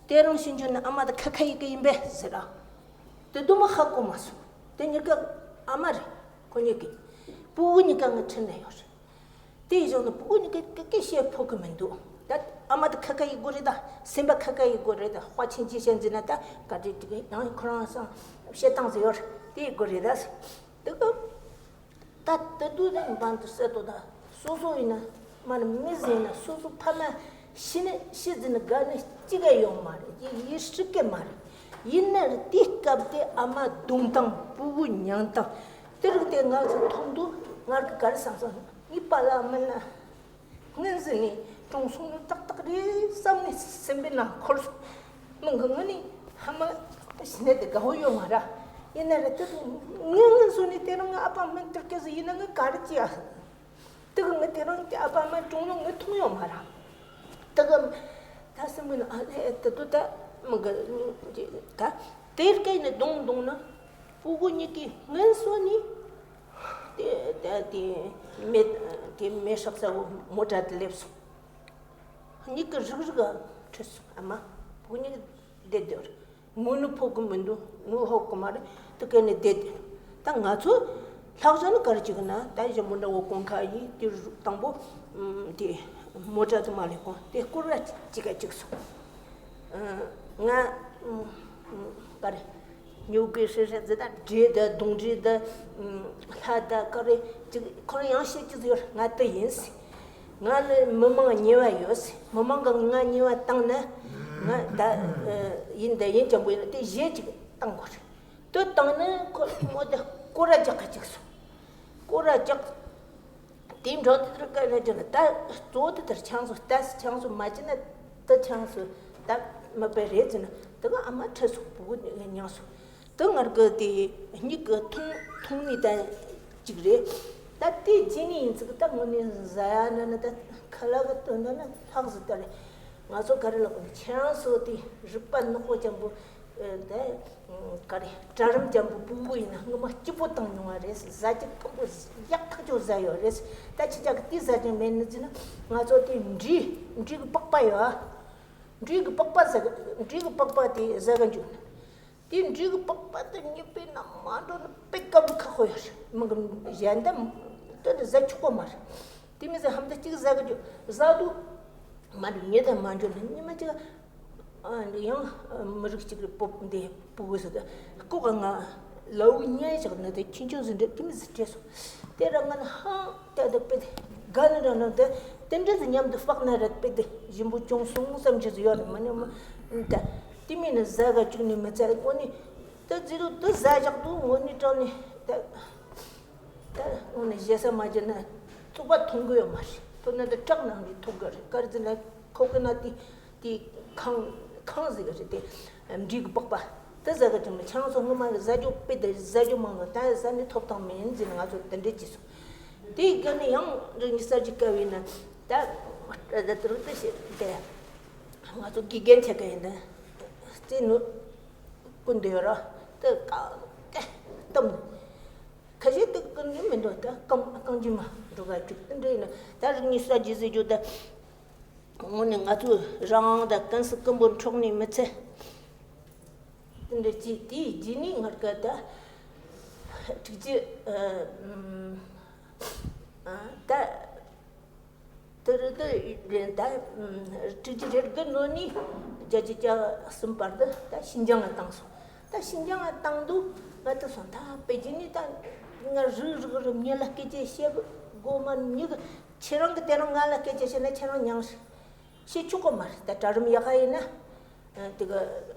དེ་རིང་ཕྱི་འགྱུར་ནས་ཨ་མ་དེ་ཁ་ཁ་ཡི་གི་ཡིན་པས་ཟེར་ར། དེ་དུས་མ་ཧ་གོ་མ་སོང་། དེ་གཉིས་ཀ་ཨ་མ་རེད། ཁོ་གཉིས་ཀྱི་ཕྲུ་གུ་གཉིས་ཀ་ངའི་ཁྲིད་ནས་ཡོད་རེད། དེ་ཡི་བཞག་ནས་ཕྲུ་གུ་གཉིས་ཀ་སྐད་སྐད་བཤད་ཕོད་གི་མི་འདུག་ད་ཨ་མ་དེ་ཁ་ཁ་ཡི་དགོས་རེད། ད་སེམས་པ་ཁ་ཁ་ཡི་དགོས་རེད། ད་དཔའ་ཆེན་ཅི་བཤད་འཛིན་ན་ད་ག་དེ་དེ་གི་ཡང་ཁོ་རང་སང་བཤད་སྟངས་ཟེར་ཡོད་རེད། དེ་ཡི་དགོས་རེད་ད་ཟེར། དེ་གི་ད་དེ་དུས་ནས་འབངས་དུ་སད་དོ། ད་སོ་སོ་ཡིན་ན་མ་ནི་མི་ཟིན་ན་སོ་སོ་ཕ་མ་ཤི་ནས་ཤི་ཟིན་ན་དགའ་ནི་གཅིག་ག་ཡོང་མ་རེད། ཡི་ཡི་ཧྲི་ཀེ་མ་རེད། ཡིན་ན་རེད། དེའི་སྐབས་དེ་ཨ་མ་རྡུང་སྟངས་ཕྲུ་གུ་མྱང་སྟངས་དེ་རིགས་དེ་ང་ཚོ་མཐོང་དུས་ང་གི་ག་རེ་བསམ་སོང་། ངའི་པཱ་ལགས་མིན་ན་སྔོན་ཟིན་ནས་གྲོངས་སོང་ནི་ཏག་ཏག་རེད་བསམ་ནས་སེམས་པའི་ནང་འཁོར་སོང་། མི་གི་ངི་ནི་ཕ་མ་ཤི་ནས་དེ་དགའ་བོ་ཡོད་མ་ར། ཡིན་ན་རེད། དེ་དུས་ངས་ངའི་སོ་ནས་དེ་རིང་ངའི་ཨ་ཕ་མི་འདུག་གི་ཟེར་ཡིན་ན་ངས་ག་རེ་བྱེད་ཡ། དེ་གི་ངས་དེ་རིང་དེ་ཨ་ཕ་མ་གྲོངས་ནོ་ངས་མཐོང་ཡོད་མ་རེད། དེ་གི་ད་སེམས་ནང་ཨ་ལས་དེ་དུས་ད་མི་གི་ད་དེར་སྐད་ནས་རྡུང་རྡུང་ན་སྤུ་གུ་གཉིས་ཀྱིས་ངའི་སོ་ནས་དེ་ད་དེ་མེ་དེ་མེ་སྲེག་ས་བོ་མོ་ཊ་དེ་སླེབས་སོང་། གཉིས་ཀྱིས་རིག་རིག་ཁྲིད་སོང་། ཨ་མ་སྤུ་གུ་གཉིས་ཀྱིས་བསྡད་སྡོད་རེད། ངོ་ནི་ཕོད་གི་མི་འདུག་ངོ་ཕོད་གི་མ་རེད། དེ་ག་ནས་བསྡད་དེ། ད་ང་ཚོ་ལྷག་བཞག་ནི་ག་རེ་བྱེད་གི་ན། ད་གཞན་པོ་འདྲ་བོ་གོན་ཁ་ཡིན་དེ་དང་པོ་དེ་མོ་ཊ་དེ་མ་ལས་གོན་དེ་སྐོར་ར་གཅིག་ག་གཅིག་སོང་། ང་ག་རེ་ཉོ་གི་ཧྲེ་ཧྲེ་ཟེར། ད་འདྲེ་ད་གདོང་འདྲེ་ད་ལྷ་ད་ག་རེ་ཅིག་ཁོ་རང་ཡང་བཤད་ཀྱི་ཟེར། ང་དེ་ཡིན་ཟེར། ང་ལ་མི་མང་ཉེས་པ་ཡོད་ཟེར། མི་མང་གིས་ང་ཉེས་པ་བཏང་ན། ང་ད་ཡིན་ད་ཡིན་ཅང་པོ་ཡིན་ན་དེ་གཞས་ཅིག་བཏང་དགོས་རེད། དེ་བཏང་ན་ཁོ་མོ་དེ་སྐོར་ར་རྒྱག་ག་གཅིག་སོང་། སྐོར་ར་རྒྱག་དེའི་འགྲོ་དེ་དེར་ག་ལ་རྒྱག་ན་ད་གཙོ་བོ་དེ་དེར་ཆང་སོ་ལྟ་སི་ཆང་སོ་མ་བྱིན་ན་དེ་ཆང་སོ་ད་མི་པའི་རེད་ཟེར་ན་དེ་ག་ཨ་མ་ཁྲིད་སོང་། སྤུ་གུ་མྱངས་སོང་། དེ་ངར་གི་དེ་གཉིས་ཀྱི་མཐོང་མཐོང་ནི་ད་ཅིག་རེད། ད་དེ་རྗེས་ནས་ཡིན་ཚིག་ད་དངོས་གནས་ཟ་ཡ་ན་ན་ད་ཁ་ལག་གི་དོན་དག་ན་ལྷག་ཟིག་ད་རེད། ང་ཚོ་ག་རེ་ལབ་དགོས་ན་ཁྱེད་རང་ཚོ་དེ་རིག་པ་ནག་པོ་ཅན་པོ་ད་ག་རེ་གྲལ་རིམ་ཅན་པོ་སྤུ་གུ་ཡིན་ན་སྔོན་མ་སྐྱིད་པོ་བཏང་མྱོང་བ་རེད། ཟ་རྒྱུ་སྐམ་པོ་ཡག་ཐག་ཆོད་ཟ་ཡོད་རེད། ད་ཁྱེད་ཅག་གི་དེ་ཟ་རྒྱུ་མེད་ནི་ཟེར་ན་ང་ཚོ་དེ་འབྲས་འབྲས་གི་པགས་པ་ཡོད། འབྲས་གི་པགས་པ་ཟ་གི་འབྲས་གི་པགས་པ་དེ་ཟ་གི་འཇུག་ན། དེ་འབྲས་གི་པགས་པ་དེ་ཉིད་པའི་ནང་མ་འགྲོ་ན་དཔེ་དཀའ་བོ་ཁག་པོ་ཡོད་རེད། མི་གི་གཞན་དག་དོན་དུ་ཟ་ཆོག་གོ་མ་རེད། དེ་མི་ཟ་ཧམ་ད་གཅིག་ཟ་གི་འཇུག་ཟ་དུས་མ་འགྲོ་ཉེ་དང་མ་འགྲོ་ན་ཉི་མ་གཅིག་ཨ་ཡང་མི་རིགས་གཅིག་རེད། སྤོབས་འདི་སྤུ་གུ་ཟེར་ད་ལྐོག་ག་ང་ལའུ་ཉན་བཞག་ན་དེ་ཁྱིམ་ཆུང་ཟིན་འདྲ་དེ་མི་ཟ་སྤྲད་སོང་། དེ་ར་ང་ཧང་ད་དེ་དཔེ་དེ་དགའ་ནི་ར་ན་དེ་དེ་འདྲ་ཟིག་མཉམ་དུ་སྤག་ན་ར་དཔེ་དེ་ཞིམ་པོ་བྱུང་སོང་བསམ་རྒྱུ་ཟིག་ཡོད་རེད། མ་ཉམས་ད་དེ་མིན་ན་ཟ་ག་བཅུག་ནི་མི་ཚད་དངོས་གནས་དེ་ཟེར་དུས་དེ་ཟ་བཞག་དུས་དངོས་གནས་དྲང་ནས་ད་ད་དངོས་གནས་ཞེ་ས་མ་བྱས་ན་བཙོག་པ་འཐུང་གི་ཡོད་མ་རེད། མཐོ་ན་དེ་བྲག་ནང་ནས་འཐུང་གི་རེད། ག་རེ་ཟེར་ན་ཁོ་གི་ན་དེ། དེ་ཁང་ཁང་ཟིག་རེད། དེ་འབྲས་གི་པགས་པ་དེ་ཟ་གི་ཅིག་མི་ཆང་སོ་སྔོན་མ་གི་ཟ་རྒྱུ་དཔེ་དེ་ཟ་རྒྱུ་མང་ནོ་ད་ཟ་ནི་ཐོབ་ཐང་མེད་ཟེར་ནས་ང་ཚོ་དེ་འདྲས་བྱས་སོང་། དེའི་སྒང་ནས་ཡང་རིག་གནས་གསར་བརྗེ་སྐབས་ཡིན་ན་ད་ད་དུ་རུ་དེ་བྱས་དེ་ང་ཚོ་དགེ་རྒན་ཆེ་ག་ཡིན་ན་རྩེ་ནུ་ཀུན་འདི་ཡོད་ར་དེ་ཀ་དེ་གཏམ་ཁ་ཤས་དེ་ཀུན་ནི་མི་འདུག་ད་རྐང་རྐང་རྗེས་མ་འགྲོ་ག་ཅིག་དེ་འདྲས་ཡིན་ན་ད་རིག་གནས་གསར་བརྗེ་ཟེར་རྒྱུ་ད། དངོས་གནས་ང་ཚོས་རང་དབང་དང་ཀུན་སྤྱོད་ཀུན་པོ་འཕྲོག་ནས་མི་ཚེ་འདི་འདྲ་བྱས། དེའི་རྗེས་ནས་ངར་ག་ད་དྲུག་ཅུ་ཨ་ཨ་ད་དེ་རུ་དེ་ད་དྲུག་ཅུ་རེ་དགུ་ནང་ནས་བརྒྱད་ཅུ་གྱ་གསུམ་བར་དུ་ད་ཤིན་ཅང་ང་བཏང་སོང་། ད་ཤིན་ཅང་ང་བཏང་དུས་ང་དེ་སོང་ད་པེ་ཅིན་ནས་ད་ང་རིག་རིག་རིག་མྱི་ལ་སྐད་ཆ་བཤད་དགོས་མ་མྱི་གི་ཁྱེད་རང་གིས་དེ་རིང་ང་ལ་སྐད་ཆ་བཤད་ན་ཁྱེད་རང་མྱངས་ཤིག་བཤད་ཆོག་གི་མ་རེད། ད་གྲལ་རིམ་ཡག་ག་ཡིན་ན་དེ་ག་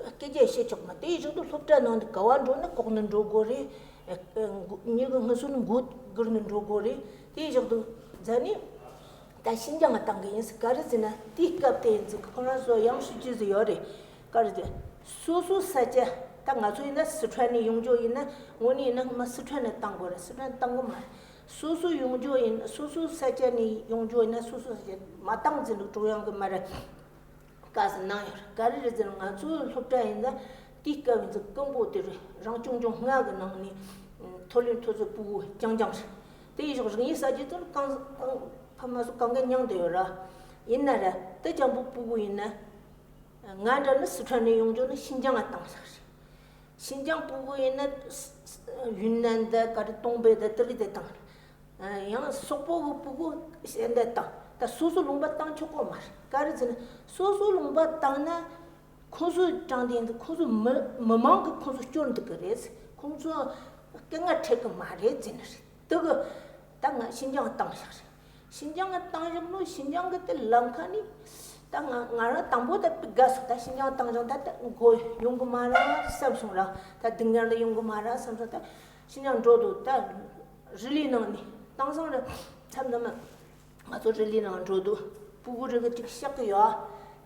སྐད་ཆ་བཤད་ཆོག་གི་མ་རེད། དེའི་གཞུག་ཏུ་སློབ་གྲྭ་ནང་དུ་ག་བ་འགྲོ་ན་ལྐོག་ནས་འགྲོ་དགོས་རེད། མྱི་གི་ངུ་སོ་ནི་མགོ་སྒུར་ནས་འགྲོ་དགོས་རེད། དེའི་གཞུག་ཏུ་ཛ་ནི་ད་ཤིན་ཅང་ང་བཏང་གི་ཡིན་ཟེར། ག་རེ་ཟེར་ན་དེའི་སྐབས་དེ་ཡིན་ཟེར། ཁོ་རང་ཚོ་ཡང་ཞུ་རྒྱུ་ཟིག་ཡོད་རེད། ག་རེ་ཟེར། སོ་སོའི་ས་ཆ་ད་ང་ཚོ་ཡིན་ན་སི་ཁྲོན་ནས་ཡོང་རྒྱུ་ཡིན་ན་དངོས་གནས་ཡིན་ན་ང་སི་ཁྲོན་ནས་བཏང་དགོས་རེད། སི་ཁྲོན་བཏང་གི་མ་རེད། སོ་སོ་ཡོང་རྒྱུ་ཡིན། སོ་སོའི་ས་ཆ་ནས་ཡོང་རྒྱུ་ཡིན་ན་སོ་སོའི་ས་ཆ་མ་བཏང་ཟིན་འདུག་ཀྲུང་དབྱང་གི་མ་རེད། བཀའ་ཟིན་གནང་ཡོད་རེད། ག་རེ་རེད་ཟེར་ན་ང་ཚོའི་སློབ་གྲྭ་ཡིན་ན་དེའི་སྐབས་ཡིན་ཚེ་ཀུན་པོ་དེ་རེད། རང་སྐྱོང་ལྗོངས་ལྔ་གི་ནང་ནས་མཐོ་རིམ་མཐོ་ཚད་སྤུ་གུ་རྐྱང་རྐྱང་རེད། དེ་ཡི་ཕྱོགས་རིག་གནས་གསར་བརྗེ་དེ་གང་གང་ཕ་མ་སོ་གང་ག་མྱངས་བསྡད་ཡོད་ར། ཡིན་ན་ར་དེ་རྐྱང་པོ་སྤུ་གུ་ཡིན་ན། ང་འདྲ་ནི་སི་ཁྲོན་ནས་ཡོང་རྒྱུ་ནི་ཤིན་ཅང་ང་བཏང་ཤག་རེད། ཤིན་ཅང་སྤུ་གུ་ཡིན་ན་ཡུན་ནན་དང་ག་རེ་ཏོང་པེ་དང་དེ་རིགས་དེ་བཏང་རེད། ཡང་སོག་པོ་གི་སྤུ་གུ་གཞན་དེ་བཏང་། ད་སོ་སོ་ལུང་པ་བཏང་ཆོག་གོ་མ་རེད། ག་རེ་ཟེར་ན་སོ་སོ་ལུང་པ་བཏང་ན་ཁོང་ཚོའི་དྲང་བདེན་དུ་ཁོང་ཚོའི་མི་མི་མང་གིས་ཁོང་ཚོ་སྐྱོར་འདུག་གི་རེད། ཁོང་ཚོ་སྐད་ངར་འཕྲད་གི་མ་རེད་ཟེར་ནི་རེད། དེ་གི་ད་ང་ཤིན་ཅང་བཏང་ཤག་རེད། ཤིན་ཅང་ང་བཏང་བཞག་ནོ་ཤིན་ཅང་གི་དེ་ལམ་ཁ་ནི་ད་ང་ང་རང་དང་པོ་ད་དཔེ་དགའ་སོང་། ད་ཤིན་ཅང་བཏང་བཞག་ད་ད་མགོ་ཡོང་གི་མ་རེད་བསམ་སོང་ར། ད་སྡུག་བསྔལ་ལ་ཡོང་གི་མ་རེད་བསམ་སོང་། ད་ཤིན་ཅང་འགྲོ་འདུག་ད་རི་ལི་ནང་ནས་དེང་སང་ར་མཚམས་དུ་མ་ང་ཚོ་རི་ལི་ནང་འགྲོ་འདུག་སྤུ་གུ་རེ་གི་ཅིག་བཤགས་གི་ཡོད།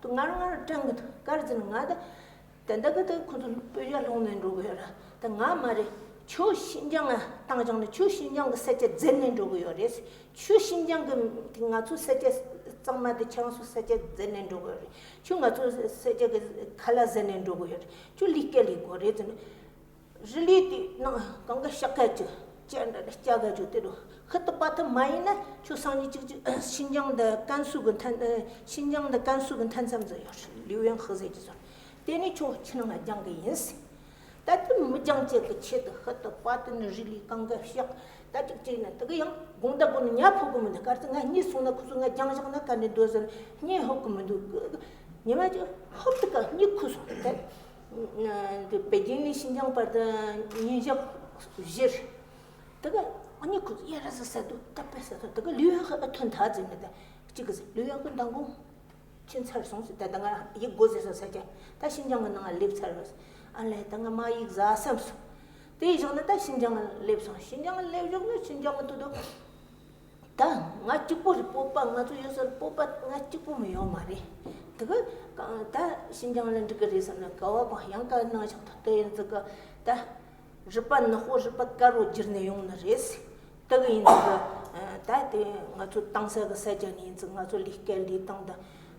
དུ་ང་རང་ང་རང་དྲན་གི་འདུག་ག་རེ་ཟེར་ན་ང་ད་དེ་འདྲ་གི་ད་ཁོ་ཚོ་དཔེ་ཡ་ལྷུང་ནས་འགྲོ་གི་ཡོད་ར། ད་ང་མ་རེད། ཁྱོད་ཤིན་ཅང་ང་བཏང་བཞག་ན་ཁྱོད་ཤིན་ཅང་གི་ས་ཆ་འཛིན་ནས་འགྲོ་གི་ཡོད་རེད། ཁྱོད་ཤིན་ཅང་གི་ང་ཚོ་ས་ཆ་གཙང་མ་དེ་ཁྱེད་རང་ཚོ་ས་ཆ་འཛིན་ནས་འགྲོ་གི་ཡོད་རེད། ཁྱོད་ང་ཚོ་ས་ཆ་གི་ཁ་ལག་འཛིན་ནས་འགྲོ་གི་ཡོད་རེད། ཁྱོད་ལས་ཀ་ལས་དགོས་རེད་ཟེར་ནས། རི་ལི་དེ་ནང་གང་ག་ཤག་ཁ་ཅིག་ཅན་འདྲ་ལ་སྐྱ་ག་ཅིག་དེ་རུ་ཧི་ཏི་པ་ཏི་མ་ཡིན་ན་ཁྱོད་སང་ཉིན་གཅིག་གཅིག་ཤིན་ཅང་འདི་ཀན་སུའུ་གི་མཐའ། ཤིན་ཅང་འདི་ཀན་སུའུ་གི་མཐའ་མཚམས་སུ་ཡོད་རེད། ལིའུ་ཡན་ཧི་ཟེར་གྱི་ཟེར། དེ་ནས་ཁྱོད་ཕྱི་ནང་ལ་སྦྱང་གི་ཡིན་ཟེར། ད་དེ་མི་སྦྱང་བྱེད་ཀྱི་ཆེད་དུ་ཧི་ཏི་པ་ཏི་ནི་རི་ལི་གང་ག་ཤག་ད་ཅིག་ཅིག་ན་དེ་གི་ཡང་དགོང་དག་དགོང་ནས་ཉལ་ཕོད་གི་མི་འདུག་ག་ཚོད་ང་གཉིད་སོང་ན་ཁོ་ཚོ་ང་སྦྱང་བཞག་ན་ག་འདྲ་འདུག་ཟེར་གཉིད་ཕོད་གི་མི་འདུག་ཉི་མ་གཅིག་ཧོབ་ཏེ་ཀ་གཉིད་ཁུག་སོང་། དེ་དེ་པེ་ཅིང་ནས་ཤིན་ཅང་བར་དུ་ཉིན་ཞག་བཞི་རེད། དེ་ག་གཉིད་ཁུག་སོང་། ཡ་ར་ཟ་ཟ་འདུག་ད་དཔེ་ཟ་འདུག་དེ་ག་ལིའུ་ཡན་ཧི་ཨ་ཐོན་ཐག་ཟེར་ནས། ད་གཅིག་གི་ཟེར་ལིའུ་ཡན་ཧི་མདང་དགོང་ཕྱིན་ཚར་སོང་ཟེར། ད་ད་ང་ཡིག་དགོས་ཟེར་སོང་ས་ཆ་ད་ཤིན་ཅང་གི་ནང་ང་སླེབས་ཚར་བས། ཨ་ལས་ད་ང་མ་ཡིག་ཟ་བསམ་སོང་། དེ་བཞག་ནས་ད་ཤིན་ཅང་ང་སླེབས་སོང་། ཤིན་ཅང་ང་སླེབས་བཞག་ནས་ཤིན་ཅང་གི་དུ་དུ། ད་ང་གཅིག་པོ་རེད། སྤོབས་པ་ང་ཚོ་ཡོད་སར་སྤོབས་པ་ང་གཅིག་པོ་མི་ཡོད་མ་རེད། དེ་གི་ད་ཤིན་ཅང་ལ་འགྲིག་གི་རེད་བསམ་ན་ག་བ་གང་ཡང་ག་ནང་བཞག་ཐོག་དེ་ཡིན་ཙི་གི་ད་རུས་པ་ནག་པོ་རུས་པ་དཀར་པོ་བསྒྱུར་ནས་ཡོང་ནི་རེད། དེ་གི་ཡིན་ཙི་གི་ད་དེ་ང་ཚོ་བཏང་ས་གི་ས་ཆ་ནས་ཡིན་ཙི་ང་ཚོ་ལས་ཀ་ལས་སྟངས་ད་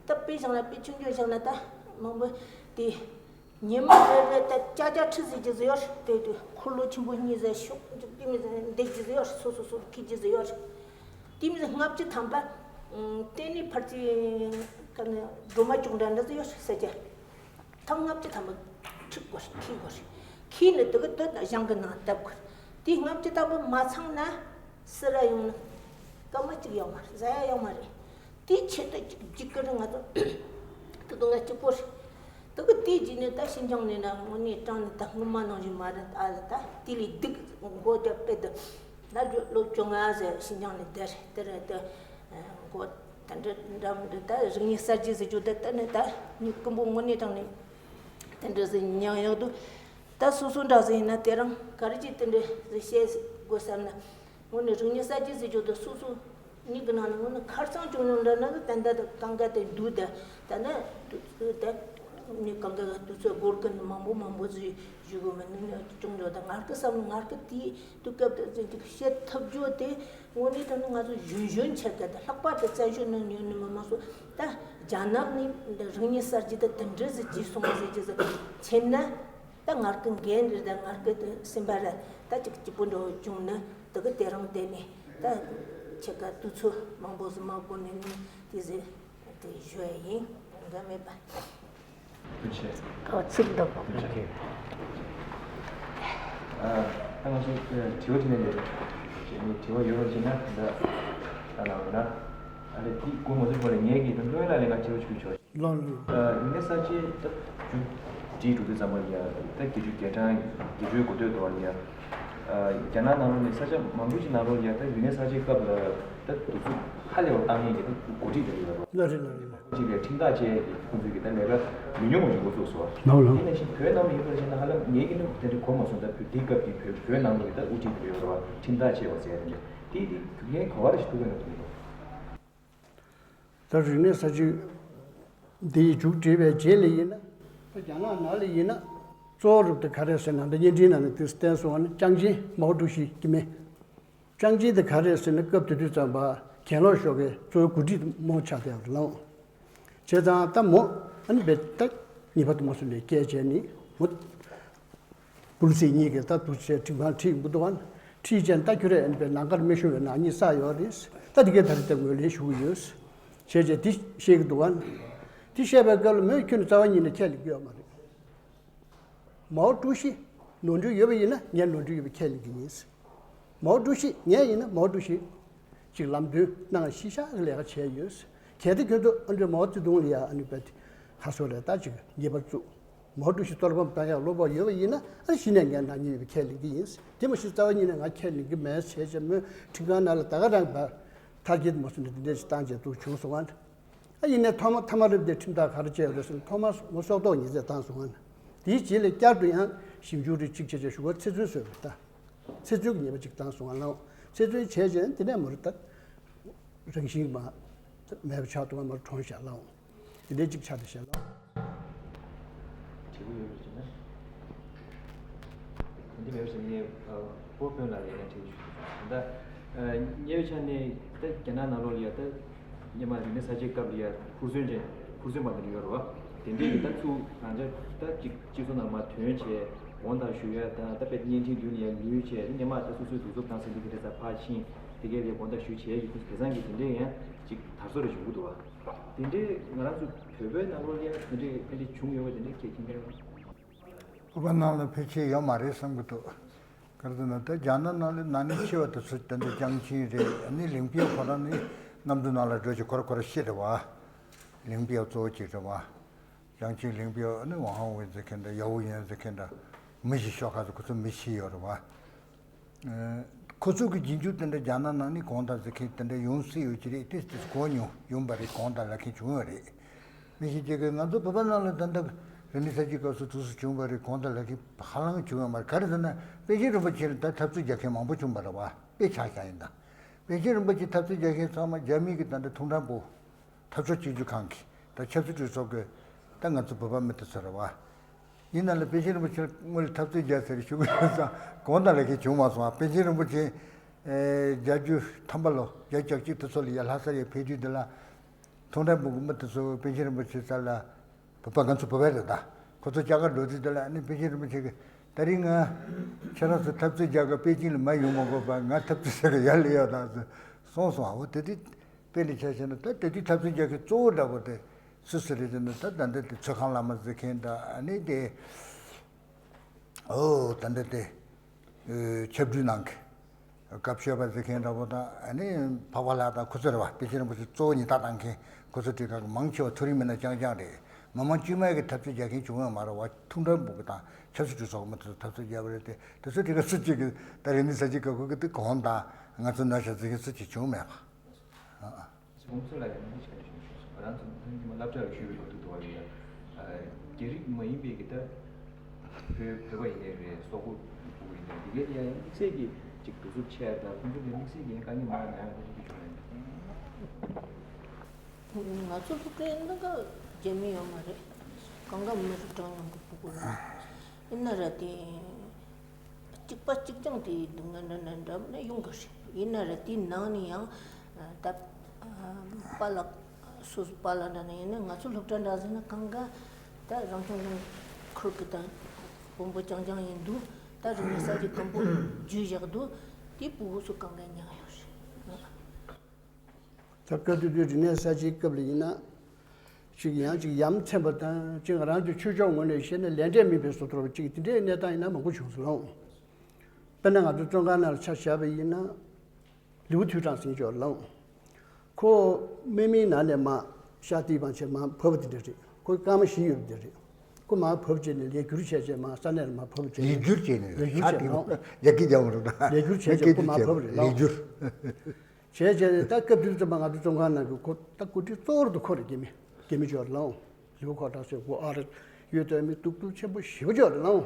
ད་དཔེ་བཞག་ན་དཔེ་ཆུང་ཆུང་བཞག་ན་ད་མང་པོ་དེ། ཉི་མ་རེ་རེ་ད་ཅ་ཅ་ཁྲི་ཟེར་གྱི་ཟེར་ཡོད་རེད། དེ་དུས་འཁོར་ལོ་ཆེན་པོ་གཉིས་ཟེར་ཤོག་འདི་མི་ཟེར་འདེད་ཀྱི་ཟེར་ཡོད་རེད། སོ་སོ་སོ་སོ་ཁྱེར་གྱི་ཟེར་ཡོད་རེད། དེ་མི་ཟེར་ལྔ་བཅུ་ཐམ་པ། ཨ་དེ་ནས་ཕར་ཚུར་ག་ནས་སྒྲོལ་མ་ཅོག་འདྲ་འདྲ་ཟེར་ཡོད་རེད། ས་ཆ་ཐམ་ལྔ་བཅུ་ཐམ་པ་ཁྲིད་དགོས་རེད། འཁྱེར་དགོས་རེད། འཁྱེར་ནས་དེ་གི་དེ་ཞང་གི་ནང་བརྡབ་དགོས་རེད། དེ་ལྔ་བཅུ་ཐམ་པ་མ་ཚང་ན་སི་ར་ཡོང་ན་སྐར་མ་གཅིག་ཡོད་མ་རེད། ཟ་ཡ་ཡོད་མ་རེད། དེའི་ཆེད་དུ་གཅིག་གཅིག་གི་རིང་ང་ཚོ་ད་དུང་ང་གཅིག་པོ་རེད། དེ་གི་དེའི་རྗེས་ནས་ད་ཤིན་ཅང་ནས་ན་དངོས་གནས་དྲང་ནས་ད་སྔོན་མ་ནང་བཞིན་མ་རེད། ཨ་ལ་ད་དེ་ལས་སྡུག་མགོ་རྒྱབ་པའི་དུ་ད་ལོ་བཅོ་ལྔ་ཟེར་ཤིན་ཅང་ནས་བསྡད་རེད། དེ་རེད་དེ་མགོ་ད་འདྲ་འདྲ་མི་འདུག་ད་རིག་གནས་གསར་བརྗེ་ཟེར་རྒྱུ་ད་ད་ནི་ད་ནི་ཀུན་པོ་དངོས་གནས་དྲང་ནས་དེ་འདྲ་ཟེར་མྱང་ཡག་འདུག་ད་སོ་སོ་འདྲ་ཟེར་ཡིན་ན་དེ་རང་ག་རེ་ཅིག་དེ་འདྲ་ཟེར་བཤད་དགོས་བསམ་ན། དངོས་གནས་རིག་གནས་གསར་བརྗེ་ཟེར་རྒྱུ་དེ་སོ་སོ་མྱིག་གི་ནང་ནས་དངོས་གནས་ཁར་སང་བྱུང་མྱོང་འདྲ་ན་ད་ལྟ་དེ་གང་ག་དེ་འདུག་ད་ད་ནི་དུས་ཚོད་ད་ནི་གང་ག་དུས་ཚོད་འགོར་གི་ནི་མང་པོ་མང་པོ་ཟིག་བཞུགས་གི་མི་ནུས་ནི་བྱུང་འགྲོ། ད་ངར་སྐད་བསམ་ངར་སྐད་དེའི་དུས་སྐབས་དེ་ཟིག་བཤད་ཐུབ་རྒྱུ་དེ་དངོས་གནས་དྲང་གནས་ང་ཚོ་གཞོན་གཞོན་ཆེ་ག་དེ་ལྷག་པར་དུ་བཙན་བྱོལ་ནང་ཡོད་ནི་མི་མང་ཚོ་ད་རྒྱ་ནག་ནས་འདི་རིག་གནས་གསར་བརྗེ་དེ་དེ་འདྲ་ཟིག་བྱས་སོང་ཟེར་རྒྱུ་ཟིག་བྱས་ན། ད་ངར་སྐད་འགན་རེད། ད་ངར་སྐད་དེ་སེམས་པ་ར་ད་ཅིག་སྐྱིད་པོ་འདྲ་བོ་བྱུང་ན་དེ་གི་དེ་རང་དེ་ནས་ད་ཁྱེད་ཀ་དུས་ཚོད་མང་པོ་ཟིག་མ་འགོར་ནས་ནི་དེ་ཟེར་དེ་ཞུ་ཡ་ཡིན། དགའ་མེད་པ། ཐུགས་རྗེ་ཆེ། ཨོ་ཚིག་འདུག་ཐུགས་རྗེ་ཆེ། ཨ་ད་ང་ཚོ་དྲི་བ་དྲི་ནས་ལས་དྲི་བ་ཡོད་རོགས་བྱས་ན་ད་ད་ལ་འོ་ན་ཨ་ལས་དེ་ཀུན་ང་ཚོ་བར་ལ་ངས་ཀྱི་ད་ཀློན་ལ་ལས་ཀ་དྲི་བ་ཞུ་ཆོག་ལོ། ཡིན་ནའི་ས་ཆའི་ད་རྒྱུ་བྲིས་འགྲོ་དུས་ཙམ་པ་ཡ་ད་བརྒྱད་ཅུ་གྱ་གྲངས་བརྒྱད་ཅུའི་འགོ་སྟོད་དུ་བ་ཡ་རྒྱ་ནག་ནང་ལོགས་ནས་ས་ཆ་མང་པོ་ཅིག་ནང་ལོགས་ཡ་ད་ཡིན་ནའི་ས་ཆའི་སྐབས་ལ་ད་དུས་ཚོད་ཧ་ལས་པ་བཏང་མཁན་གྱི་ད་འགོ་ཁྲིད་དེ་ཡོད་རེད། ལ་རེད་ལ་རེད། ཅིག་ལས་ཁྲིམས་ཐག་བཅད་ཁོང་ཚོས་ཀྱི་ད་ལས་ཀ་མི་ཉུང་བ་ཞིག་འགོ་ཚུགས་སོང་། ནོ་ནོ། ཡིན་ནའི་ཞིག་བོད་ནང་མི་ཡིན་པར་བྱས་ན་ཧ་ལམ་ངས་ཀྱི་ནི་དེ་འདྲ་གོ་མ་སོང་། ད་བོད་འདི་སྐབས་ཀྱི་བོད་བོད་ནང་ལོགས་ཀྱི་ད་དབུ་ཁྲིད་དེ་ཡོད་རེད་བ། ཁྲིམས་ཐག་བཅད་པ་ཟེར་ཡ་དེ་འདྲ་དེ་དེ་རྒྱུ་རྐྱེན་ག་བ་རེ་ཞིག་ཐུག་གི་ན་ཐུག་གི་འདུག་ད་རིག་གནས་གསར་བརྗེ་འདི་ཡི་མཇུག་སྒྲིལ་བའི་རྗེས་ལ་ཡིན་ན། ད་རྒྱ་ནག་ནང་ལ་ཡིན་ན་གཙོ་བོ་རུ་དེ་ག་རེ་ཟེར་ན། འདི་བརྙན་འཕྲིན་ནང་ནས་དེ་བསྟན་སོང་བ་ནི་ཅང་ཅིན་མའོ་ཀྲུའུ་ཞི་གི་མིང་། ཅང་ཅིན་དེ་ག་རེ་ཟེར་ན་སྐབས་དེ་དུས་ཙམ་པ་གྱེན་ལོག་ཤོག་གི་གཙོ་བོའི་འགོ་ཁྲིད་མོ་ཆགས་བསྡད་པ་རེད་ལགས། བྱས་ཙང་ད་མོ་ཨ་ནི་བེད་ད་ཉེས་པ་དུ་མ་སུ་ལས་སྐད་བྱས་ནི་མོ། པུ་ལི་སི་གཉིས་ཀྱིས་ད་དུ་བྱས་ཁྲིམས་ཁང་ཁྲིད་འགྲོ་འདུག་ག་ཁྲིད་བྱས་ད་ཁྱོད་རས་ཨ་ནི་བེད་ནང་ཁར་མི་ཤོང་བའི་ནག་ཉེས་བསགས་ཡོད་རེད། ད་དེ་གས་ད་རེས་ད་ངོས་ལེན་ཞུ་གི་ཡོད། བྱས་བྱས་དེ་བཤད་ཀྱི་འདུག་ག་དེ་བཤད་པའི་སྐབས་ལ་མོས་ཁྱོད་ནི་རྩ་བ་ཉིད་ནས་ཁས་ལེན་གྱི་ཡོད་མ་རེད། མའོ་ཀྲུའུ་ཞི་ནོར་འཁྲུལ་ཡོད་པ་ཡིན་ན་ངས་ནོར་འཁྲུལ་ཡོད་པ་ཁས་ལེན་གྱི་ཡིན། མའོ་ཀྲུའུ་ཞི་ངས་ཡིན་ན་མའོ་ཀྲུའུ་ཞི་ཅིག་ལམ་སྟོན་གནང་ཤི་ཤག་གི་ལས་ཀ་བྱས་ཡོད། གལ་ཏེ་ཁྱོད་ཚོ་ཨ་འདྲ་མའོ་ཙེ་ཏུང་ལ་ཡ་ཨ་ནི་བེད་ཧ་སོ་ལས་ད་ཅིག་ཉེས་པ་བཙུགས། མའོ་ཀྲུའུ་ཞི་བསྟོད་པ་བཏང་ཡག་བློ་ཕོག་ཡོད་པ་ཡིན་ན་ཨ་ནི་གཞི་ནས་ངས་ནག་ཉེས་ཡོད་པ་ཁས་ལེན་གྱི་ཡིན། དེ་མ་གཞི་རྩ་བ་ཉིད་ནས་ང་ཁས་ལེན་གྱི་མེད་ཟེར་བྱས་མོས་ཁྲིམས་ཁང་ནང་ལ་ད་ག་རང་བར་ཐར་གྱི་མ་སོང་ནས་དེ་འདྲ་ཞིག་བཏང་བྱས་འདུག་བྱུང་སོང་ང་། ཨ་ཡིན་ནའི་ཐོག་མ་ཐ་མ་རེད་དེ་ཁྲིམས་ཐག་ག་རེ་བཅད་ཡོད་རེད་ཟེར་ན་ཐོག་མ་ངོ་སྲོག་ཐོག་ཉེས་ཚད་བཏང་སོང་ང་། དེའི་རྗེས་ལ་བསྐྱར་དུ་ཡང་ཞིབ་འཇུག་རེ་གཅིག་བྱས་བྱས་ཞུ་བ་ཚེ་བཙོན་བཟོས་པ་རེད་ད། ཚེ་བཙོན་གྱི་ཉེས་པ་གཅིག་བཏང་སོང་ང་ལགས། ཚེ་བཙོན་བྱས་རྗེས་དེ་ནས་མ་རེད་ད། རང་བཞིན་མ་མེད་པ་ཆགས་འདུག་ག་མར་གྲོངས་ཤག་ལགས། དེ་འདྲའི་གཅིག་ཆགས་བསྡད་ཤག་ལགས། དྲི་བ་ཡོད་པ་ཅིག་ན། ཨ། ཕོ་དཔོན་ལ་ཡང་ཡང་ཐེངས་ཞུ། ད་ཨ་ཉེ་བའི་ཆ་ནས་ད་རྒྱ་ནག་ནང་ལོགས་ལ་ཡ་ད་སྔོན་མ་རིག་གནས་གསར་བརྗེའི་སྐབས་ལ་ཡ་ཧུར་བརྩོན་ཅན་ཧུར་བརྩོན་པ་འདི་འདྲ་ཡོད་རེད་བ། དེ་འདྲས་ཀྱི་ད་ཚུར་རང་ཅག་ད་ཅིག་སྤྱི་ཚོགས་ནང་མར་ཐོན་བྱས་དགོངས་དག་ཞུ་ཡ་དང་། ད་དཔེ་བརྙན་འཕྲིན་མདུན་ལ་ཡ་ལུས་བྱས། སྔོན་མ་ད་སོ་སོའི་གདུག་རྩུབ་བཏང་ཟིན་འདི་གི་དེ་ཚ་ཕར་ཕྱིན། དེ་གའི་ལ་དགོངས་དག་ཞུ་བྱས་ཡོད་དུས། དེང་སང་གི་དེ་འདྲས་ཡང་ཅིག་དར་སོ་རེ་བྱུང་གི་འདུག་བ། དེ་འདྲས་ང་རང་ཚོ་བོད་པའི་ནང་ལོགས་ལ་ཡ་དེ་འདྲས་ཕན་འབྲས་བྱུང་ཡོད་པ་དེ་འདྲས་ཁྱེད་མཁྱེན་གསལ་ཡོད། བོད་པ་ནང་ལ་ཕལ་ཆེར་ཡོད་མ་རེད་བསམ་གྱི་འདུག། ག་རེ་ཟེར་ན། ད་རྒྱ་ནག་ནང་ལ་ན་ནིང་ཆེ་བ་དེ་ཚོ་ད་འདི་ཅང་ཆིན་རེད། ཨ་ནི་ལིང་པིའོ་ཁོ་རང་ནི་གནམ་གྲུ་ནང་ལ་འགྲོ་ཅིག་ཁོ་ར་ཁོ་ར་ཤི་རེད་བ། ལིང་པིའོ་གཙོ་བོ་གཅིག་རེད་བ། ཅང་ཆིན། ལིང་པིའོ། ཨ་ནི་ཝང་ཧོང་ཝེ་ཟེར་མཁན་འདྲ། ཡའོ་ཡོན་ཟེར་མཁན་འདྲ། མི་བཞི་ཤོག་ཁག་ཚོ་ཁོ་ཚོ་མི་ཤི་ཡོད་རེད་བ། ཨ། ཁོ་ཚོ་གི་རྗེས་འཇུག་དེ་འདྲ་རྒྱ་ནག་ནང་ནས་དགོངས་དག་ཟེར་མཁན་དེ་འདྲ་ཡོང་སྲིད་ཡོད་ཀྱི་རེད། ཏོག་ཙམ་གོ་མྱོང་ཡོང་པ་རེད། དགོངས་དག་ལབ་མཁན་བྱུང་ཡོད་རེད། མི་ཞིག་ཅིག་གིས་ང་ཚོ་བོད་པ་ནང་ལ་ད་ལྟ་རིག་གནས་གསར་བརྗེའི་སྐབས་སུ་དུས་སུ་བྱུང་བ་རེད། དགོངས་དག་ལབ་མཁན་ཧ་ལམ་བྱུང་ཡོད་མ་རེད། ག་རེ་ཟེར་ན། པཎ་ཆེན་རིན་པོ་ཆེ་ལ་ད་འཐབ་རྩོད་རྒྱག་མཁན་མང་པོ་བྱུང་བ་རེད་བ། དཔེ་ཆ་བཞག་ཡིན་ད། པཎ་ཆེན་རིན་པོ་ཆེ་འཐབ་རྩོད་རྒྱག་མཁན་ཚང་མ་རྒྱ་མི་གི་ད་ལྟ་ཐུགས་དྲང་པོ། འཐབ་ཕྱོགས་གཅིག་གྱུར་ཁང་གིས་ད་ཆབ་སྲིད་གྲོས་ཚོགས་ཀྱིས་ད་ང་ཚོ་བོད་པ་མི་དེ་ཚོ་རེད་བ། ཡིན་ན་ལ་པཎ་ཆེན་རིན་པོ་ཆེ་སྔོན་ལ་འཐབ་རྩོད་རྒྱག་ཟེར་ཞུ་གི་ཡོད་ཙང་དགོངས་དག་ལབ་མཁན་བྱུང་མ་སོང་ཨ། པཎ་ཆེན་རིན་པོ་ཆེ་ཨེ་བརྒྱད་ཅུ་ཐམ་པ་ལོ། བརྒྱད་ཅུ་གྱ་གཅིག་དེ་ཚོ་ལ་ཡ་ལྷ་སར་ཡ་ཕེབས་དུས་དེ་ལ་ཐུགས་དྲང་པོ་གི་མི་དེ་ཚོ་པཎ་ཆེན་རིན་པོ་ཆེ་རྩ་ལ། བོད་པ་ང་ཚོ་བོད་པ་རེད་ད། ཁོ་ཚོ་རྒྱ་གར་འགྲོ་དུས་དེ་ལ་ཨ་ནི་པཎ་ཆེན་རིན་པོ་ཆེ་གིས། ད་རིང་ང་ཁྱེད་རང་ཚོ་འཐབ་རྩོད་རྒྱག་ག་པེ་ཅིང་ལ་མར་ཡོང་མ་དགོས་པ། ང་འཐབ་རྩོད་བྱེད་ག་ཡར་སླེབས་ཡོད་ད་ཟེར་གསུངས་སོང་ཨ། འོ་དེ་དུས་དཔེ་ལ་ཆ་བཞག་ན་ད་དེ་དུས་འཐབ་རྩོད་རྒྱག་མཁན་གཙོ་བོ་འདྲ་པོ་དེ་སུ་སུ་རེད་ཟེར་ན། ད་ད་འདི་དེ་ཚོད་ཁང་བླ་མ་ཟེར་མཁན་འདྲ། ཨ་ནི་དེ། ཨོ་ད་འདི་དེ། ཨེ། ཆབ་འབྲིང་ནང་གི་སྐབས་ཤོད་པ་ཟེར་མཁན་འདྲ་པོ་དང་། ཨ་ནི་འཕགས་པ་ལྷ་དང་ཁོ་ཚོ་རེད་བ། པཎ་ཆེན་རིན་པོ་ཆེ་གཙོ་བོ་ཉེན་བརྡ་བཏང་མཁན་ཁོ་ཚོ་དེ་ག་གི་མང་ཆེ་བ་མཐོ་རིམ་མི་སྣ་རྐྱང་རྐྱང་རེད། མི་མང་དཀྱུས་མ་གི་འཐབ་རྩོད་རྒྱག་མཁན་བྱུང་ཡོད་མ་རེད་བ། ཐུགས་དྲང་པོ་གི་དང་ཆབ་སྲིད་གྲོས་ཚོགས་མི་དེ་ཚོ་འཐབ་རྩོད་རྒྱག་པ་རེད་དེ། དེ་ཚོ་དེ་ག་སུ་གཅིག་གིས་ད་རིག་གནས་གསར་བརྗེ་སྐབས་ཁོ་གི་དེ་དགོངས་དག་ང་ཚོ་ནོར་བཞག་ཟེར་མཁན་སུ་གཅིག་བྱུང་མེད་པ། ཨ་ཨ། ཁོང་ཚོ་ལ་ཡང་མི་ཞིག་ཞུ་ཞུ་སོང་། ང་རང་ཚོ་ད་ཉི་མ་སློབ་གྲྭ་ལ་ཞུགས་པའི་ལོ་དུས་དུ་བ་ཡིན་ཡང་། རྒྱ་རིགས་མ་ཡིན་པའི་གི་ད་བོད་བོད་པ་ཡིན་ནའི་རེད། སོག་པོ་ཕྲུ་གུ་ཡིན་ནའི་འདི་གའི་ཡང་དམིགས་བསལ་གྱི་ཅིག་གདུག་རྩུབ་ཆེ་དང་། ཁོང་ཚོ་ལ་དམིགས་བསལ་གྱི་ཡང་དཀའ་ངལ་མང་ང་ཡང་ཁོང་ཚོ་གི་བྱུང་ཡང་། ང་ཚོ་ཕྲུ་གུ་ཡིན་ན་ག་རྒྱ་མི་ཡོད་མ་རེད། གང་ག་མི་རིགས་གྲངས་ཉུང་གི་ཕྲུ་གུ་རེད། ཡིན་ན་ར་དེ། གཅིག་པ་གཅིག་རྐྱང་དེ་སྡུག་བསྔལ་འདྲ་འདྲ་འདྲ་ཡོང་གི་རེད། ཡིན་ན་ར་དེའི་ནང་ནས་ཡང་ད་པཱ་ལགས། སོ་སོ་པཱ་ལགས་འདྲ་ནས་ཡིན་ན། ང་ཚོ་སློབ་གྲྭ་འདྲ་ཟེར་ན་གང་ག་ད་རང་སྐྱོང་ལྗོངས་ཁུལ་གྱི་ད་དཔོན་པོ་རྐྱང་རྐྱང་ཡིན་འདུག། ད་རིག་གནས་གསར་བརྗེ་དང་པོ་བརྒྱུད་བཞག་འདུག། དེ་ཕྲུ་གུ་ཚོ་གང་ག་མྱངས་ཡོད་རེད། ད་སྐབས་དེ་དུས་རིག་གནས་གསར་བརྗེའི་སྐབས་ལ་ཡིན་ན། ཅིག་ཡང་ཅིག་ཡ་མཚན་པ་དང་། ཅིག་ང་རང་ཚོའི་ཆོས་ཕྱོགས་ངོས་ནས་བཤད་ན་ལས་འབྲས་མེད་པའི་བཟོ་འདྲ་བ་ཅིག། དེ་འདྲའི་གནས་སྟངས་ཡིན་ན་མང་པོ་བྱུང་སོང་ལགས། དཔེར་ན་ང་ཚོ་བཙོན་ཁང་ནང་ལ་ཆ་བཞག་པ་ཡིན་ན། ལིའུ་ཐུའུ་ཀྲང་ཟེར་མཁན་ཅིག་ཡོད་ལགས། ཁོ་དམག་མིའི་ནང་ནས་མར་ཤར་ཏི་ཝན་ཕྱིར་མར་བབས་པ་དེ་འདྲ་རེད། ཁོ་སྐར་མ་བཞི་ཡོད་པ་དེ་རེད། ཁོ་མར་བབས་བྱས་ནས་ལས་འགུལ་བྱས་བྱས་མར་ས་གནས་ལ་མར་བབས་བྱས། ལས་འགུལ་བྱས་ནས། ལས་འགུལ་ཤར་བྱས་ཏི་ཝན་ལགས། རྒྱ་སྐད་རྒྱག་མི་རུང་ད། ལས་འགུལ་བྱས་བྱས་ཁོ་མར་བབས་རེད་ལགས། ལས་འགུལ། བྱས་བྱས་ནས་ད་སྐབས་དེ་ཙམ་པ་ང་ཚོ་བཙོན་ཁང་ནང་གི་ཁོ་ད་འགོ་ཁྲིད་གཙོ་བོ་དེ་ཁོ་རེད། རྒྱ་མི་རྒྱ་མི་ཅིག་ཡོད་ལགས། ལིའུ་ཁོ་ཐང་ཟེར། ཁོ་ཨ་རི་ཡུལ་དུ་མི་སྡུག་སྡུག་ཆེན་པོ་ཞེ་པོ་ཅིག་ཡོད་རེད་ལགས།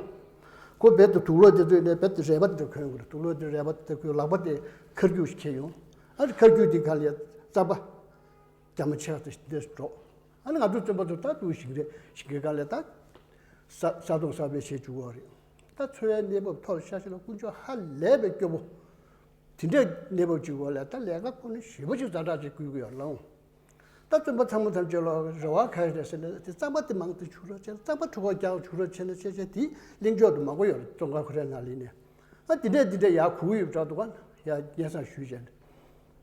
ཁོ་རྦད་དེ་དུག་ལོག་དེ་ཚོ་ནས་རྦད་དེ་རལ་པ་དེ་འདྲ་གོན་དགོས་རེད། དུག་ལོག་དེ་རལ་པ་དེ་གོན། ལག་པ་དེ་མཁར་རྒྱུག་ཞིག་འཁྱེར་ཡོང་། ཨ་ནི་མཁར་རྒྱུག་དེ་ག་ལ་ཡ་རྩམ་པ་རྒྱ་མ་ཆེ་བ་དེ་འདྲ་སྒྲོག། ཨ་ནི་ང་ཚོ་བཙོན་པ་ཚོ་ད་དུང་ཞིང་རས་ཞིང་ཁའི་སྒང་ལ་ད་ས་ས་དོང་གསར་པ་བྱེད་བཅུག་གི་རེད། ད་འཚོ་བའི་གནས་བབ་ཐོག་ཤ་ཤ་ལ་དཀོན་མཆོག་ཧ་ལས་པའི་སྐྱོ་པོ། དེ་འདྲའི་གནས་བབ་ཅིག་འོག་ལ་ད་ལས་ཀ་ཁོ་ནི་ཞེ་པོ་ཅིག་ཛ་དྲག་ཅིག་བསྐུལ་གྱི་ཡོད་ལགས། ད་བཙོན་པ་ཚང་མ་ཐམས་ཅད་ལ་རེ་བ་ག་རེ་རེད་ཟེར་ན། དེ་རྩམ་པ་དེ་མང་དུ་བྱུག་རོགས་བྱས། རྩམ་པ་འཁྲུ་ཁ་རྒྱག་བྱུག་རོགས་བྱས་ན་བྱས་བྱས་དེ་གླེང་ཕྱོགས་དེ་མང་པོ་ཡོད་རེད། བཙོན་ཁང་ཁོ་རའི་ནང་ལ་ནས། ཨ་དེ་འདྲས་དེ་འདྲས་ཡར་གོ་གི་ཡོད་པ་འདྲ་འདུག་ག། ཡར་སྙན་སེང་ཞུས་བྱས་ནས།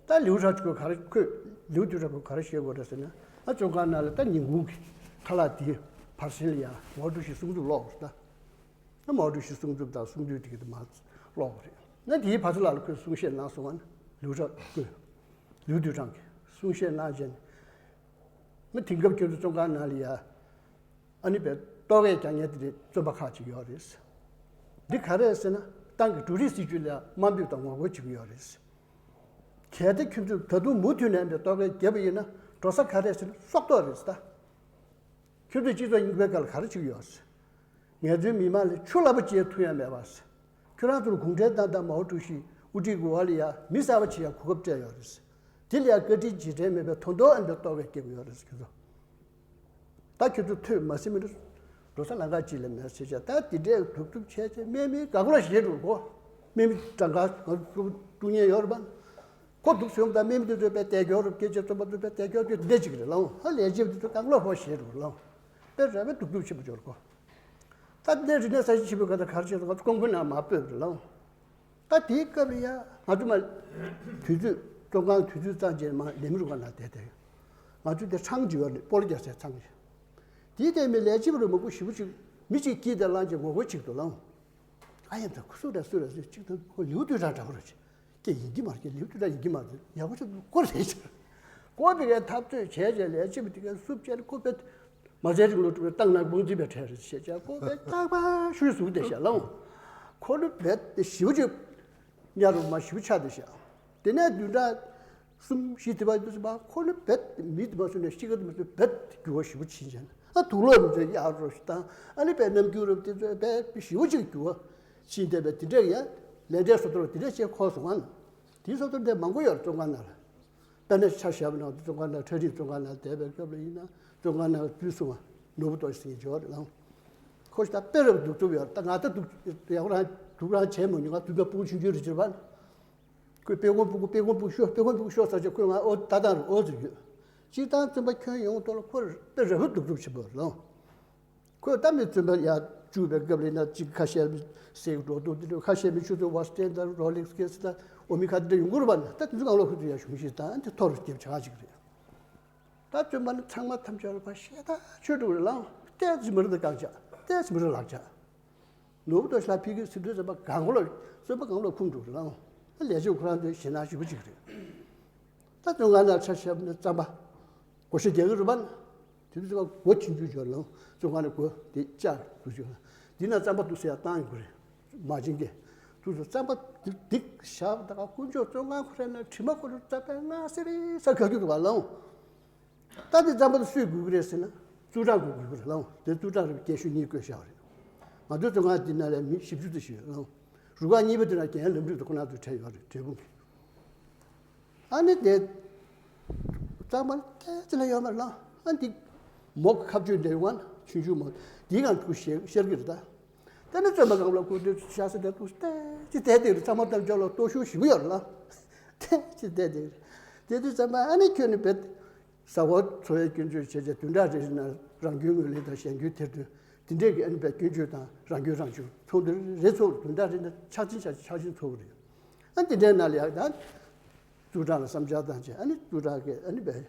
ད་ལིའུ་ཁྲང་ཁོས་ག་རེ། ཁོས་ལིའུ་ཐུའུ་ཁྲང་ཁོས་ག་རེ་བཤད་དགོས་རེད་ཟེར་ན། ཨ་བཙོན་ཁང་ནང་ལ་ད་ཉིན་གུང་གི་ཁ་ལག་དེ་བར་གསེང་ལ་ཡར་མའོ་ཀྲུའུ་ཞིའི་གསུང་ཚུལ་ཀློག་དགོས་རེད་ད། ན་མའོ་ཀྲུའུ་ཞིའི་གསུང་ཚུལ་དང་གསུང་དུས་དེ་ག་དེ་མར་ཀློག་པ་རེད། ན་དེའི་བར་སྲིང་ལ་ལ་ཁོས་གསུང་བཤད་གནང་སོང་བ་ན། ལིའུ་ཁྲང་ཁོས། ལིའུ་ཐུའུ་ཁྲང་གིས་གསུང་བཤད་གནང་བྱས་ནས། ང་དེང་སྐབས་ཁྱོད་ཚོ་བཙོན་ཁང་ནང་ལ་ཡ། ཨ་ནི་བའི་ལྟོ་གོས་རྒྱག་མཁན་དེ་འདྲའི་བཙོན་པ་ཁག་ཅིག་ཡོད་རེད། འདི་ག་རེ་རེད་ཟེར་ན། ཏང་གི་འབྲུ་རིགས་སྲིད་ཇུས་ལ་དམའ་འབེབས་དང་ངོ་རྒོལ་བྱེད་ཀྱི་ཡོད་རེད། གལ་ཏེ་ཁྱོད་ཚོས་ད་དུང་མུ་མཐུད་ནས་འདི་ལྟོ་གོས་བརྒྱབ་པ་ཡིན་ན་འགྲོ་ས་ག་རེ་རེད་ཟེར་ན་སྲོག་ཐོག་རེད་ཟེར་ད། ཁྱོད་ཚོས་སྤྱི་ཚོགས་རྙིང་པའི་སྒང་ལ་ག་རེ་བྱེད་ཀྱི་ཡོད་ཟེར། ངལ་རྩོལ་མི་མང་ལ་ཆུ་རླབས་པོ་ཆེ་ཐུག་ཡ་མེད་པ་ཟེར། ཁྱོད་རང་ཚོར་གུང་ཁྲན་ཏང་དང་མའོ་ཀྲུའུ་ཞི་དབུ་ཁྲིད་ཀྱི་འོག་ལ་ཡ་མི་གསར་པ་ཅིག་ཡ་གོ་སྐབས་སྤྲད་ཡོད་རེད་ཟེར། དེ་ལ་ཡ་བཀའ་དྲིན་རྗེས་དྲན་མེད་པའི་དོན་དག་ཨ་འདྲ་ལྟོ་གོས་བརྒྱབ་ཀྱི་ཡོད་རེད་ཟེར། ཁྱོད་ཚོ། ད་ཁྱོད་ཚོ་ཐོས་མ་ཟིན་མི་འགྲོ་ས་ལམ་ཁ་ཅིག་ལ་མེད་ཟེར་བྱས། ད་དེ་འདྲའི་གདུག་རྩུབ་བྱས་བྱས་དམག་མིའི་དགའ་སྐོར་ཞིག་འགྲོ་གོ། དམིགས་མེད་གྲངས་ཀ་ང་ཚོ་དཀྲུག་མཁན་ཡོད་རེད་པ། ཁོ་འདུག་སེ་ཡོང་དུས་དམིགས་མེད་དེ་ཚོས་དཔེ་དལ་འབྱོར་རུ་སྐད་ཆ་རྩོམ་པ་ཚོས་དཔེ་དལ་འབྱོར་དེ་འདི་འདྲ་ཅིག་རེད་ལགས། ཧ་ལས་བྱེད་དེ་ཚོ་རྐང་ལག་ཧོ་ཞེས་རུ་ལགས། དཔེ་ར་བའི་སྡུག་སྡུག་ཆེན་པོ་འབྱོར་གོ། ད་འདི་རིག་གནས་གསར་བརྗེ་ཆེན་པོའི་སྐབས་དང་ག་རེ་བྱས་སོང་ང་ཚོ་ཀོང་པོའི་ནང་མར་སྤོས་པ་རེད་ལགས། ད་དེའི་སྐབས་ལ་ཡ་ང་ཚོ་མ་དུས་ཚོད་བཙོན་ཁང་དུས་ཚོད་ཙམ་བྱས་མ་ལས་མི་རུ་ཁག་ནང་བསྡད་དེ། ང་ཚོ་དེ་ཚང་བྱེད་ཡོད་རེད། སྤོ་ལོ་རྒྱག་སའི་ཚང་རེད། དེའི་སྟེང་མི་ལས་བྱེད་པ་རུ་མང་པོ་ཞེ་པོ་ཅིག་མི་གཅིག་དཀྱིལ་དེ་ལངས་བྱས་ངོ་རྒོལ་བྱེད་ཀྱི་འདུག་ལགས། ཨ་ཡ་ད་ཁུ་སུ་ར་སུ་ར་སུ་གཅིག་དང་ཁོ་ལིའུ་ཏུའུ་ར་འདྲ་པོ་ར་ཅིག་ཀྱེ་ཡིན་གྱི་མ་རེད། ཀྱེ་ལིའུ་ཏུའུ་ར་ཡིན་གྱི་མ་རེད། ཡག་པོ་ཅིག་ཀོ་རེད་ཅིག་ཀོ་བི་གའི་འཐབ་རྩོད་བྱས་བྱས་ལས་བྱེད་པ་དེ་གའི་སུབ་བྱས་ནས་ཁོ་བེད་མ་ཟད་རིང་ལོ་དྲུག་རེ་བཏང་ན་དགོངས་ཚུལ་བེད་ཁྲལ་རེད་བྱས་བྱས་ཁོ་བེད་རྟག་པ་ཤུལ་ཟུག་བསྡད་ཤག་ལགས། ཁོ་ལོ་བེད་དེ་ཞེ་པོ་ཅིག་གཉའ་རོ་མ་ཞེ་པོ་ཆགས་བསྡད་ཤག་དེ་ནས་བདུན་ཕྲག་གསུམ་བཞི་དེ་བར་དུ་ཙམ་པ་ཁོ་ནི་རྦད་མི་དེ་མ་སོང་ནས་གཤིས་ཀ་དེ་མ་སོང་རྦད་འགྱུར་བ་ཞེ་པོ་ཕྱིན་བྱས་ན། ཨ་དུག་ལོག་མི་ཚོས་གཡག་རོ་ཞིག་བཏང་། ཨ་ནི་རྦད་རྣམ་འགྱུར་རབ་དེ་ཚོས་རྦད་ཞེ་པོ་ཅིག་འགྱུར་བ་ཕྱིན་བསྡད་པས། དེ་འདྲ་ཡང་ལས་འབྲས་སོ་ཐོར་དེ་འདྲ་བྱས་འཁོར་སོང་ང་། དེའི་སོ་ཐོར་དེ་མང་པོ་ཡོད་རེད་བཙོན་ཁང་ནང་ལ། དཔེར་ན་ཆ་བཞག་པ་ན་བཙོན་ཁང་ནང་ཁྲ་ཁྲིག་བཙོན་ཁང་ནང་བསྡད་པའི་སྐབས་ལ་ཡིན་ན་བཙོན་ཁང་ནང་དུས་སུ་ནོར་བུ་རྡོ་རྗེ་ཟེར་མཁན་ཅིག་ཡོད་རེད་ལགས། ཁོ་ཞིག་ད་དཔེ་རབ་སྡུག་ཐུབ་ཡོད་རེད། ད་ང་ད་སྡུག་ཡག་པོ་རང་སྡུག་རང་བྱས་མ་མྱོང་། ང་སྡུག་པའི་ཕྲུ་གུ་ཆུང་ཆུང་རེད་ཟེར་བ། ཁོས་དཔེ་ཁོང་ཕྲུ་གུ་དཔེ་ཁོང་ཕྲུ་གུ་ཤོག་དཔེ་ཁོང་ཕྲུ་གུ་ཤོག་ཟེར་བྱས་ཁོས་ང་ཨོ་ད་དང་རུ་ཨོ་ཟེར་ཡོད། སྤྱིར་བཏང་བཙོན་པ་ཁྱོན་ཡོངས་ཐོག་ལ་ཁོ་དཔེ་རབ་སྡུག་སྡུག་ཆེན་པོ་རེད་ལགས། ཁོས་ད་མི་བཙོན་པ་ཡར་བཅུག་པའི་སྐབས་ལ་ཡིན་ན་གཅིག་ཁ་ཤས་མི་བསད་འགྲོ་འདུག་དེ་འདྲ་ཁ་ཤས་མི་ཆུ་ཚོད་ཝོ་སི་ཊོན་དང་རོ་ལེག་སི་ཀེ་སི་དང་ཨོ་མི་ཁ་དེ་འདྲ་ཡོང་གི་རེད་པ། ད་དེ་ཚོ་གང་ལོག་ཁོ་ཚོ་ཡར་གཞུང་ཞིག་དང་དེ་ཐོ་རུ་སྐྱེབ་བྱ་གཅིག་རེད། ད་བཙོན་པ་ནི་ཚང་མ་ཐམས་ཅད་ལ་ཕར་ཤེས་ད་ཆོས་དྲུག་རེད་ལགས། ཏོག་ཙམ་མི་རེ་ལ་རྐང་བཅག་ཏོག་ཙམ་མི་རེ་ལ་ལག་བཅག་ནོར་བུ་རྡོ་རྗེ་ལགས་ཕ་གིར་སི་ཏུ་བཙོན་པ་གང་ག་ལ་བཙོན་པ་གང་ལ་ཁུངས་འགྲོ་རེད་ལགས། ད་ལས་བྱེད་ཁོ་རང་ཚོའི་ཞེད་སྣང་ཞེ་པོ་ཅིག་རེད། ད་བཙོན་ཁང་ནང་ཆ་བཞག་ན་རྩམ་པ་བགོ་བཤའ་རྒྱག་གི་རེད་པ། དེ་དུས་རྩམ་པ་སྒོ་ཆུང་ཆུང་ཅིག་ཡོད་རེད་ལགས། བཙོན་ཁང་ནང་སྒོ་དེ་བཅག་འདུག་ཅིག་ཡོད་རེད། འདི་ན་རྩམ་པ་འདུག་ཟེར་ཡ་བཏང་ཡོང་གི་རེད། མ་བྱིན་གྱི་དུས་སུ་རྩམ་པ་འདི་བཞག་ད་ག་དཀོན་མཆོག་བཙོན་ཁང་ཁོ་རའི་ནང་དྲི་མ་ཁོ་རང་རྩམ་པའི་ང་སེ་རེ་ས་ག་གི་འདུག་པ་ལགས། ད་དེ་རྩམ་པ་དེ་སུས་སྒུག་གི་རེད་ཟེར་ན། ཙུའུ་ཀྲང་གིས་སྒུག་གི་རེད་ལགས། དེ་ཙུའུ་ཀྲང་རེད་པ། རྒན་ཤོས་གཉིས་བསྐོས་བཞག་པ་རེད། ང་ཚོའི་བཙོན་ཁང་འདི་ནང་ལ་མི་བཞི་བཅུ་ཙམ་ཞིག་ཡོད་ལགས། རུ་ཁག་གཉིས་པ་དེ་ནང་རྒན་ལམ་རིམ་དུ་ཁོ་རང་ཚོ་བྲལ་ཡོད་རེད། བྲེལ་ཕུང་གི། ཨ་ནི་དེ་རྩམ་པ་ཏོག་ཙམ་ལས་ཡོད་མ་རེད་ལགས། ཨ་འདི་མོག་གི་ཁ་གཅོད་འདྲ་ཡོང་བ་ན་ཆུང་ཆུང་མོ་འདིའི་སྒང་ཐུག་ཤར་ཤར་གི་རེད་ད། ད་ནི་བཙོན་པ་སྒང་ལ་ཁོ་ཚོས་ཤ་ཟ་དེ་ཐུག་ཏོག་ཙམ་བསྡད་དེ་རེད། རྩམ་པ་ཐམས་ཅད་ལ་ལྟོགས་ཤུགས་ཞེ་པོ་ཡོད་རེད་ལགས། ཏོག་ཙམ་བསྡད་དེ་རེད། དེ་དུས་རྩམ་པ་ཨ་ནི་ཁྱོད་ནི་བེད། ཟ་ཧོར་འཚོ་བའི་སྐྱོན་བརྗོད་བྱས་བྱས་བདུན་ཕྲག་རེ་རེ་ནང་རང་སྐྱོན་ངོས་ལེན་དང་གཞན་སྐྱོན་ཐེར་འདོན་དེ་འདྲས་ཀྱི་ཨ་ནི་བའི་སྐྱོན་བརྗོད་དང་རང་སྐྱོན་རང་བརྗོད་ཚོགས་འདུ་རེ་ཚོགས་བདུན་ཕྲག་རེ་ནང་ཆག་ཆིན་ཆག་ཆིན་ཆག་ཆིན་ཚོགས་ཀྱི་རེད། ཨ་དེ་འདྲའི་ནང་ལ་ཡང་ད་ཙུའུ་ཀྲང་ལ་བསམ་འཆར་བཏང་བྱས་ཨ་ནི་ཙུའུ་ཀྲང་གིས་ཨ་ནི་བའི་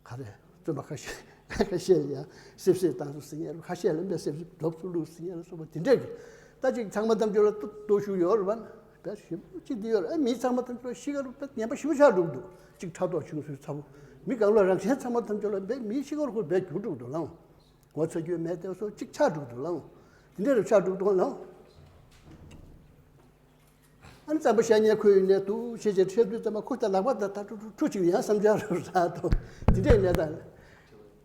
ག་རེ་བཙོན་པ་ཁ་ཤས་ཁ་ཤས་ལ་ཡང་སེབ་སེབ་བཏང་སོང་ཟེར་མཁན་རེད། ཁ་ཤས་ལ་བའི་སེབ་སེབ་གྲོགས་སུ་བླུགས་ཟེར་མཁན་རེད། སོགས་པ་དེ་འདྲས་ཀྱི་ད་ཅིག་ཚང་མ་ཐམས་ཅད་ལ་ལྟོ་ལྟོ་ཤུགས་ཡོད་རེད་པ་ན། བས་ཞིབ་ཅིག་འདི་ཡོད་རེད། ཨ་མི་ཚང་མ་ཐམས་ཅད་ལ་ཤི་ཁར་བས་ངན་པ་ཞིབ་ཆགས་འགྲོ་གི་འདུག་ཅིག་ཕྲག་དོག་ཆུང་སུའི་ཚ་བོ་མི་གང་ལ་རང་གཞན་ཚང་མ་ཐམས་ཅད་ལ་བས་མི་ཤི་ཁར་ཁོ་བས་འགྱུར་འགྲོ་གི་འདུག་ལགས། ངོ་ཚ་རྒྱུ་མེད་དེ་སོགས་ཅིག་ཆགས་འགྲོ་གི་འདུག་ལགས། དེ་འདྲ་རུ་ཆགས་འགྲོ་གི་འདུག་ལགས། ཨ་ནི་རྩམ་པ་ཤ་ཉེ་ཁོས་ཡིན་ནས་འདུག་བྱས་བྱས་ཁྲལ་དུས་ཙམ་པ་ཁོ་ད་ལག་པ་ད་ད་ཁྲུ་ཁྲུ་ཁྲུ་ཅིག་ཡང་བསམ་འཆར་རུ་རག་འདུག་དེ་འདྲའི་གནས་སྟངས་ལ།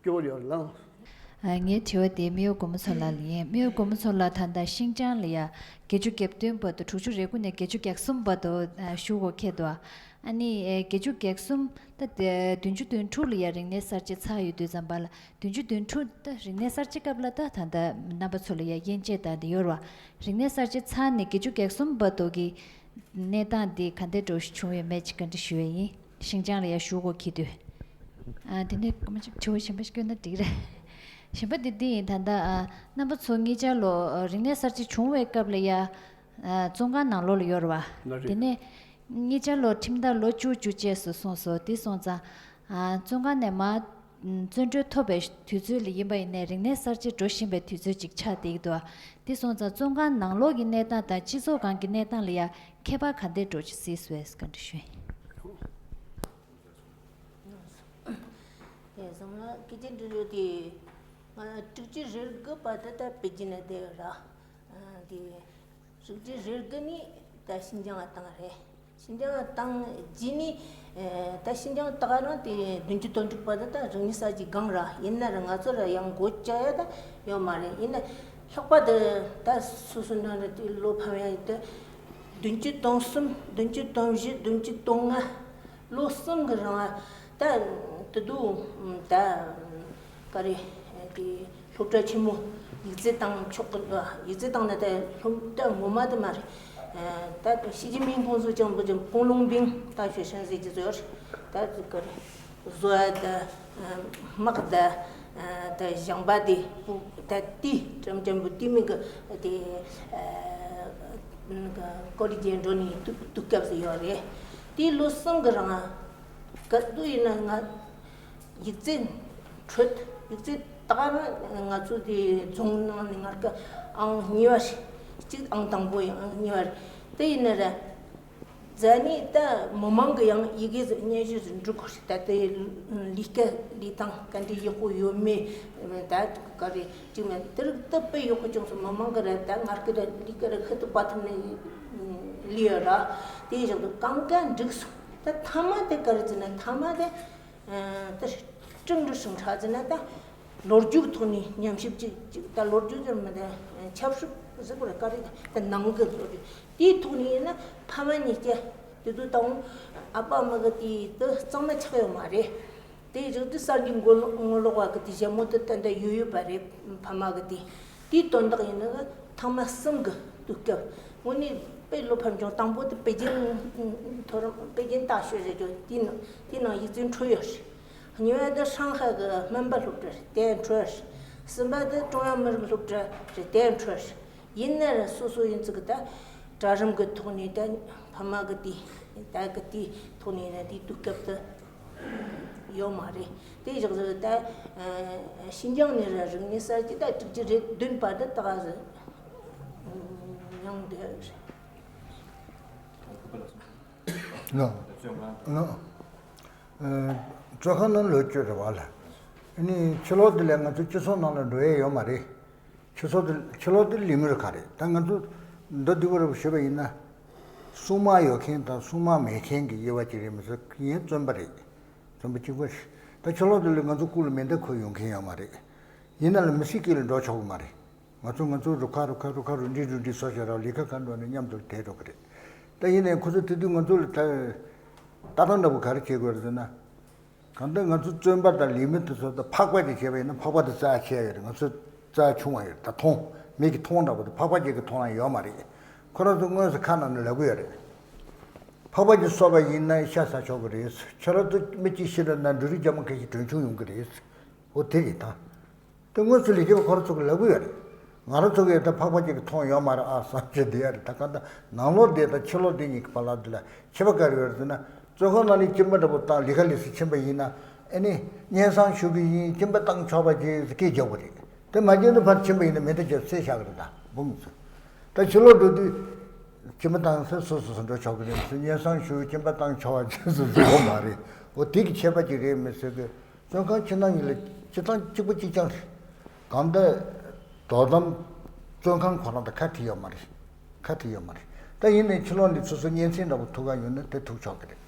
སྐྱོ་བོ་ཡོད་ལགས། ཨ། ངའི་དྲི་བ་དེ་སྨེའུ་དགོན་པོ་མཚོ་ལགས་ལ་ཡིན། སྨེའུ་དགོན་པོ་མཚོ་ལགས་ད་ལྟ་ཤིན་ཅང་ལ་ཡ་བརྒྱད་ཅུ་གྱ་བདུན་བར་དུ་དྲུག་ཅུ་རེ་དགུ་ནས་བརྒྱད་ཅུ་གྱ་གསུམ་བར་དུ་ཨ་བཞུགས་དགོས་འཁེལ་འདུག་ཨ་ནི་ཨེ་བརྒྱད་ཅུ་གྱ་གསུམ་ད་དེ་བདུན་ཅུ་དོན་དྲུག་ལ་ཡ་རིག་གནས་གསར་བརྗེ་ཚར་ཡོད་དུས་ཙམ་པ་ལ་བདུན་ཅུ་དོན་དྲུག་ད་རིག་གནས་གསར་བརྗེ་སྐབས་ལ་ད་ད་ལྟ་རྣམ་པ་ཚོ་ལ་ཡ་དབྱེ་འབྱེད་དང་དེ་ཡོད་རེད་བ། རིག་གནས་གསར་བརྗེ་ཚར་ནས་བརྒྱད་ཅུ་གྱ་གསུམ་བར་དུ་གི་གནས་སྟངས་འདི་ག་འདྲ་འདྲ་བོ་ཞིག་བྱུང་ཡོད་མེད་ཅིག་བཀའ་འདྲི་ཞུ་ཡས་ཡིན། ཤིན་ཅང་ལ་ཡར་བཞུགས་དགོས་འཁེལ་དུས། ཨ། དེ་ནས་སྐར་མ་གཅིག་དྲི་བ་གཞན་པ་ཞིག་བསྐྱོན་ན་འགྲིག་རེད། གཞན་པ་འདི་འདི་ཡིན། ད་ལྟ་ཨ་རྣམ་པ་ཚོ་གཉིས་ཆར་ལོ་རིག་གནས་གསར་བརྗེ་བྱུང་བའི་སྐབས་ལ་ཡ་ཨ་བཙོན་ཁང་ནང་ལོགས་ལ་ཡོད་རེད་བ། ལགས་རེད། དེ་ནས་གཉིས་ཆར་ལོ་ཁྲིམས་ཐག་ལོ་བཅུ་བཅུ་བཅས་སུ་སོང་སོང་། དེ་སོང་ཙང་ཨ་བཙོན་ཁང་ནས་མར་བཙོན་གྲོལ་ཐོབ་པའི་དུས་ཚོད་ལ་ཡིན་པ་ཡིན་ནའི་རིག་གནས་གསར་བརྗེ་འགྲོ་བཞིན་པའི་དུས་ཚོད་ཅིག་ཆགས་བསྡད་ཀྱི་འདུག་དེ་སོང་ཙང་བཙོན་ཁང་ནང་ལོགས་ཀྱི་གནས་སྟངས་དང་སྤྱི་ཚོགས་སྒང་གི་གནས་སྟངས་ལ་ཡ་ཁྱད་པར་ག་འདྲས་འདྲ་བོ་ཅིག་གཟིགས་སོང་བས་བཀའ་འདྲི་ཞུ་ཡིན། དེ་སོང་ན་སྐད་ཆ་འདྲི་རྒྱུ་དེ། ང་དྲུག་ཅུ་རེ་དགུ་བར་དུ་ད་པེ་ཅིན་ན་བསྡད་ཡོད་ར། དེ་དྲུག་ཅུ་རེ་དགུ་ནས་ད་ཤིན་ཅང་ང་བཏང་རེད། ཤིན་ཅང་ང་བཏང་རྗེས་ནས་ད་ཤིན་ཅང་ད་ག་རང་དེ་བདུན་ཅུ་དོན་དྲུག་བར་དུ་ད་རིག་གནས་གསར་བརྗེ་སྒང་ར། ཡིན་ན་ར་ང་ཚོ་ར་ཡང་མགོ་བཅག་ཡ་ད་ཡོད་མ་རེད། ཡིན་ན་ལྷག་པར་དུ་ད་སོ་སོ་ནང་ར་དེ་བློ་ཕམ་ཡ་ཡིན་ད། བདུན་ཅུ་དོན་གསུམ། བདུན་ཅུ་དོན་བཞི། བདུན་ཅུ་དོན་ལྔ། ལོ་གསུམ་གྱི་རིང་ལ་ད་དེ་དུས་ད་ག་རེ་དེ་སློབ་གྲྭ་ཆེན་མོ་ཡིག་རྩིས་བཏང་ཆོག་གི་འདུག་ཡིག་རྩིས་བཏང་ན་ད་སློབ་གྲྭ་ངོ་མ་དེ་མ་རེད། ད་ཞི་ཅིན་ཕིང་ཁོང་ཚོ་ཅང་པོ་ཅང་ཀུང་ལུང་པིང་ད་ཞུ་ཤན་ཟེར་གྱི་བཟོ་ཡོད། ད་དེ་གར་བཟོ་ཡ་ད་དམག་ད་ད་ཞང་པ་དེ་སྤུ་ད་ཏི་ཀྲམ་ཀྲམ་པོ་ཏི་མིང་གི་དེ་ཀོ་རི་རྒྱལ་འགྲོ་ནས་དུ་དུ་སྐབས་སུ་ཡོད་རེད། དེའི་ལོ་གསུམ་གི་རིང་ག་དུས་ཡིན་ན་ང་ཡིག་རྩིས་འཕྲོད། ཡིག་རྩིས་ད་ག་རང་ང་ཚོ་དེ་རྫོང་ནང་ནས་ང་ཀ་ཨང་གཉིས་པ་རེད། གཅིག་ཨང་དང་པོ་ཡང་ཨང་གཉིས་པ་རེད། དེ་ཡིན་ན་ར་རྫ་ནི་ད་མི་མང་གི་ཡང་ཡི་གེ་ཟིག་སྙན་ཞུ་ཟིག་འབྲི་དགོས་རེད། ད་དེ་ལས་ཀ་ལས་སྟངས་ག་འདྲ་ཡག་པོ་ཡོད་མེད་ད་ག་རེ་གཅིག་མེད་དེ་རིགས་ད་དཔེ་ཡག་པོ་བྱུང་སོང་། མི་མང་གི་ར་ད་ང་ཀི་ར་ལས་ཀ་ར་ཁ་ཐུག་པ་ཐུབ་ནས་ལས་ཡོད་ར། དེ་བཞག་ཏུ་གང་ག་འགྲིག་སོང་། ད་ཐ་མ་དེ་ག་རེ་ཟེར་ན་ཐ་མ་དེ། ད་ཀྲུང་ཀྲུང་ཧྲིང་ཁྲ་ཟེར་ན་ད་ལོ་རྒྱུས་ཐོག་ནས་ཉམས་ཞིབ་ཅིག་ཅིག་ད་ལོ་རྒྱུས་ཟེར་མི་ད་ཆབ་སྲིད་ཟེར་དགོས་རེད་ག་རེ་ད་ནང་གི་ལོ་རྒྱུས་དེའི་ཐོག་ནས་ཡིན་ན་ཕ་མ་གཉིས་ཀྱི་དེ་དུས་དང་ཨ་ཕ་ཨ་མ་གི་དེ་དུ་གཙང་མ་ཆགས་ཡོད་མ་རེད། དེ་རིགས་དུ་གསར་འགྱུར་མགོ་ལོག་མགོ་ལོག་བ་གི་དེ་ཞྭ་མོ་དུ་ཏན་ཏན་ཡོད་ཡོད་པ་རེད། ཕ་མ་གི་དེ་དེའི་དོན་དག་ཡིན་ན་ཐེངས་མ་གསུམ་གི་དུས་སྐབས་དངོས་གནས་དཔེ་བློ་ཕམ་བྱུང་། དང་པོ་དེ་པེ་ཅིན་མཐོ་རིམ་པེ་ཅིན་大学རེད་ཀྱང་དེའི་ནང་དེའི་ནང་ཡིག་རྩིས་འཕྲོད་ཡོད་རེད། གཉིས་པ་དེ་ཧྲང་ཧའེ་གི་སྨན་པ་སློབ་གྲྭ་རེད་དེ་འཕྲོད་རེད། གསུམ་པ་དེ་ཀྲུང་དབྱང་མི་རིགས་སློབ་གྲྭ་རེད་དེ་འཕྲོད་རེད། ཡིན་ན་ར་སོ་སོ་ཡིན་ཚུལ་གི་ད་གྲལ་རིམ་གི་ཐོག་ནས་ད་ཕ་མ་གི་དེ་ད་གི་དེའི་ཐོག་ནས་ན་དེའི་དུས་སྐབས་དེ་ཡོད་མ་རེད། དེ་བཞག་ཟེར་ད་ཤིན་ཅང་ནས་ར་རིག་གནས་གསར་བརྗེ་ད་དྲུག་ཅུ་རེ་བདུན་བར་དུ་ད་ག་ཟེར་མྱོང་བསྡད་ཡོད་རེད། ལགས། ལགས། ཨ། བཙོན་ཁང་ནང་ལོག་སྐྱོད་རེད་བ་ལ། ཨ་ནི་ཕྱི་ལོགས་དེ་ལས་ང་ཚོ་སྤྱི་ཚོགས་ནང་ལ་འགྲོ་ཡས་ཡོད་མ་རེད། ཕྱི་ཚོགས་དེ་ཕྱི་ལོགས་དེ་ལས་མི་རུ་ཁག་རེད། ད་ང་ཚོ་མདོ་སྡུད་པ་རུ་ཞུས་པ་ཡིན་ན། སྲུང་དམག་ཡོད་མཁན་དང་སྲུང་དམག་མེད་མཁན་གྱི་དབྱེ་བ་གཅིག་རེད་མི་ཚོ་ཡིན་བཙོན་པ་རེད། བཙོན་པ་གཅིག་པ་རེད། ད་ཕྱི་ལོགས་དེ་ལས་ང་ཚོ་སྐུ་ལ་མེ་མདའ་འཁུར་ཡོང་མཁན་ཡོད་མ་རེད། ཡིན་ན་ལ་མི་སེར་སྐད་ལ་འགྲོ་ཆོག་གི་མ་རེད། ང་ཚོ་ང་ཚོ་རུ་ཁག་རུ་ཁག་རུ་ཁག་རུ་འདྲི་རུ་འདྲི་སོ་ཞེ་ར་ལས་ཀ་ག་འགྲོ་ནས་མཉམ་དུ་བསྡད་འགྲོ་གི་རེད། ད་ཡིན་ནའི་ཁོ་ཚོ་དེ་དུས་ང་ཚོ་ལ་ད་ལྟ་འདྲ་པོ་ག་རེ་བྱེད་དགོས་རེད་ཟེར་ན། གང་ལྟར་ང་ཚོ་བཙོན་པ་དང་ལས་མི་དེ་ཚོ་ད་ཕག་པ་ཅིག་བྱས་པ་ཡིན་ན་ཕག་པ་དེ་རྩ་ཆེ་ཡོད་རེད། ང་ཚོ་རྩ་ཆུང་བ་ཡོད་རེད། ད་མཐོང་མིག་གིས་མཐོང་འདྲ་པོ་དེ་ཕག་པ་ཅིག་གིས་མཐོང་ཡ་ཡོད་མ་རེད། ཁོ་རང་ཚོ་དངོས་སུ་ཁ་ནང་ནས་ལབ་གི་ཡོད་རེད། ཕག་པ་ཅིག་གསོད་པ་ཡིན་ན་ཤ་ཟ་ཆོག་གི་རེད། ཁྱོད་རང་ཚོ་མི་གཅིག་ཤི་འགྲོ་ན་འབྲུ་རིགས་རྒྱ་མ་ཁ་ཤས་གྲོན་ཆུང་ཡོང་གི་རེད། འོ་དེ་རེད་ད། དེ་དངོས་སུ་ལས་བྱེད་པ་ཁོ་རང་ཚོ་གིས་ལབ་གི་ཡོད་རེད། ང་རང་ཚོ་གིས་ད་ཕག་པ་གཅིག་གིས་མཐོང་ཡོད་མ་རེད་ཨ་བསམ་གྱི་བསྡད་ཡ་རེད། ད་གང་ལྟར་ནང་ལོགས་བསྡད་དང་ཕྱི་ལོགས་བསྡད་གཉིས་ཀྱི་བར་ལ་འདི་ལ་ཁྱད་པར་ག་རེ་ཡོད་རེད་ཟེར་ན། བཙོན་ཁང་ནང་ནས་སྐྱིན་པ་འདྲ་པོ་བཏང་ལས་ཀ་ལས་སུ་ཕྱིན་པ་ཡིན་ན་ཨེ་ནི་སྙན་སེང་ཞུ་གི་ཡིན། སྐྱིན་པ་བཏང་ཆོག་པ་ཅིག་སྐད་རྒྱབ་གི་རེད། དེ་མ་བརྗེད་ན་ཕར་ཕྱིན་པ་ཡིན་ན་མེ་མདའ་རྒྱབ་བསད་བཞག་གི་རེད། ད་འབུམ་ཚོ་ད་ཕྱི་ལོགས་འགྲོ་དུས་སྐྱིན་པ་བཏང་ཚེ་སོ་སོ་སོ་འགྲོ་ཆོག་གི་རེད། སྙན་སེང་ཞུ་སྐྱིན་པ་བཏང་ཆོག་པ་ཅིག་སུ་འཛུལ་བ་མ་རེད། འོ་དེ་གི་ཁྱད་པར་ཅིག་རེད་མི་སྲིད་གི། བཙོན་ཁང་ཕྱི་ནང་གཉིས་ལ་སྤྱིར་བཏང་གཅིག་པ་གཅིག་རྐྱང་རེད། གང་ལྟར་དོ་དམ་བཙོན་ཁང་ཁོ་རང་དང་ཁ་བྲལ་ཡོད་མ་རེད། ཁ་བྲལ་ཡོད་མ་རེད། ད་ཡིན་ནའི་ཕྱི་ལོགས་ནས་སོ་སོ་གཉེན་ཚན་འདྲ་པོ་ཐུག་ག་ཡོང་ན་དེ་ཐུག་ཆོག་གི་རེད།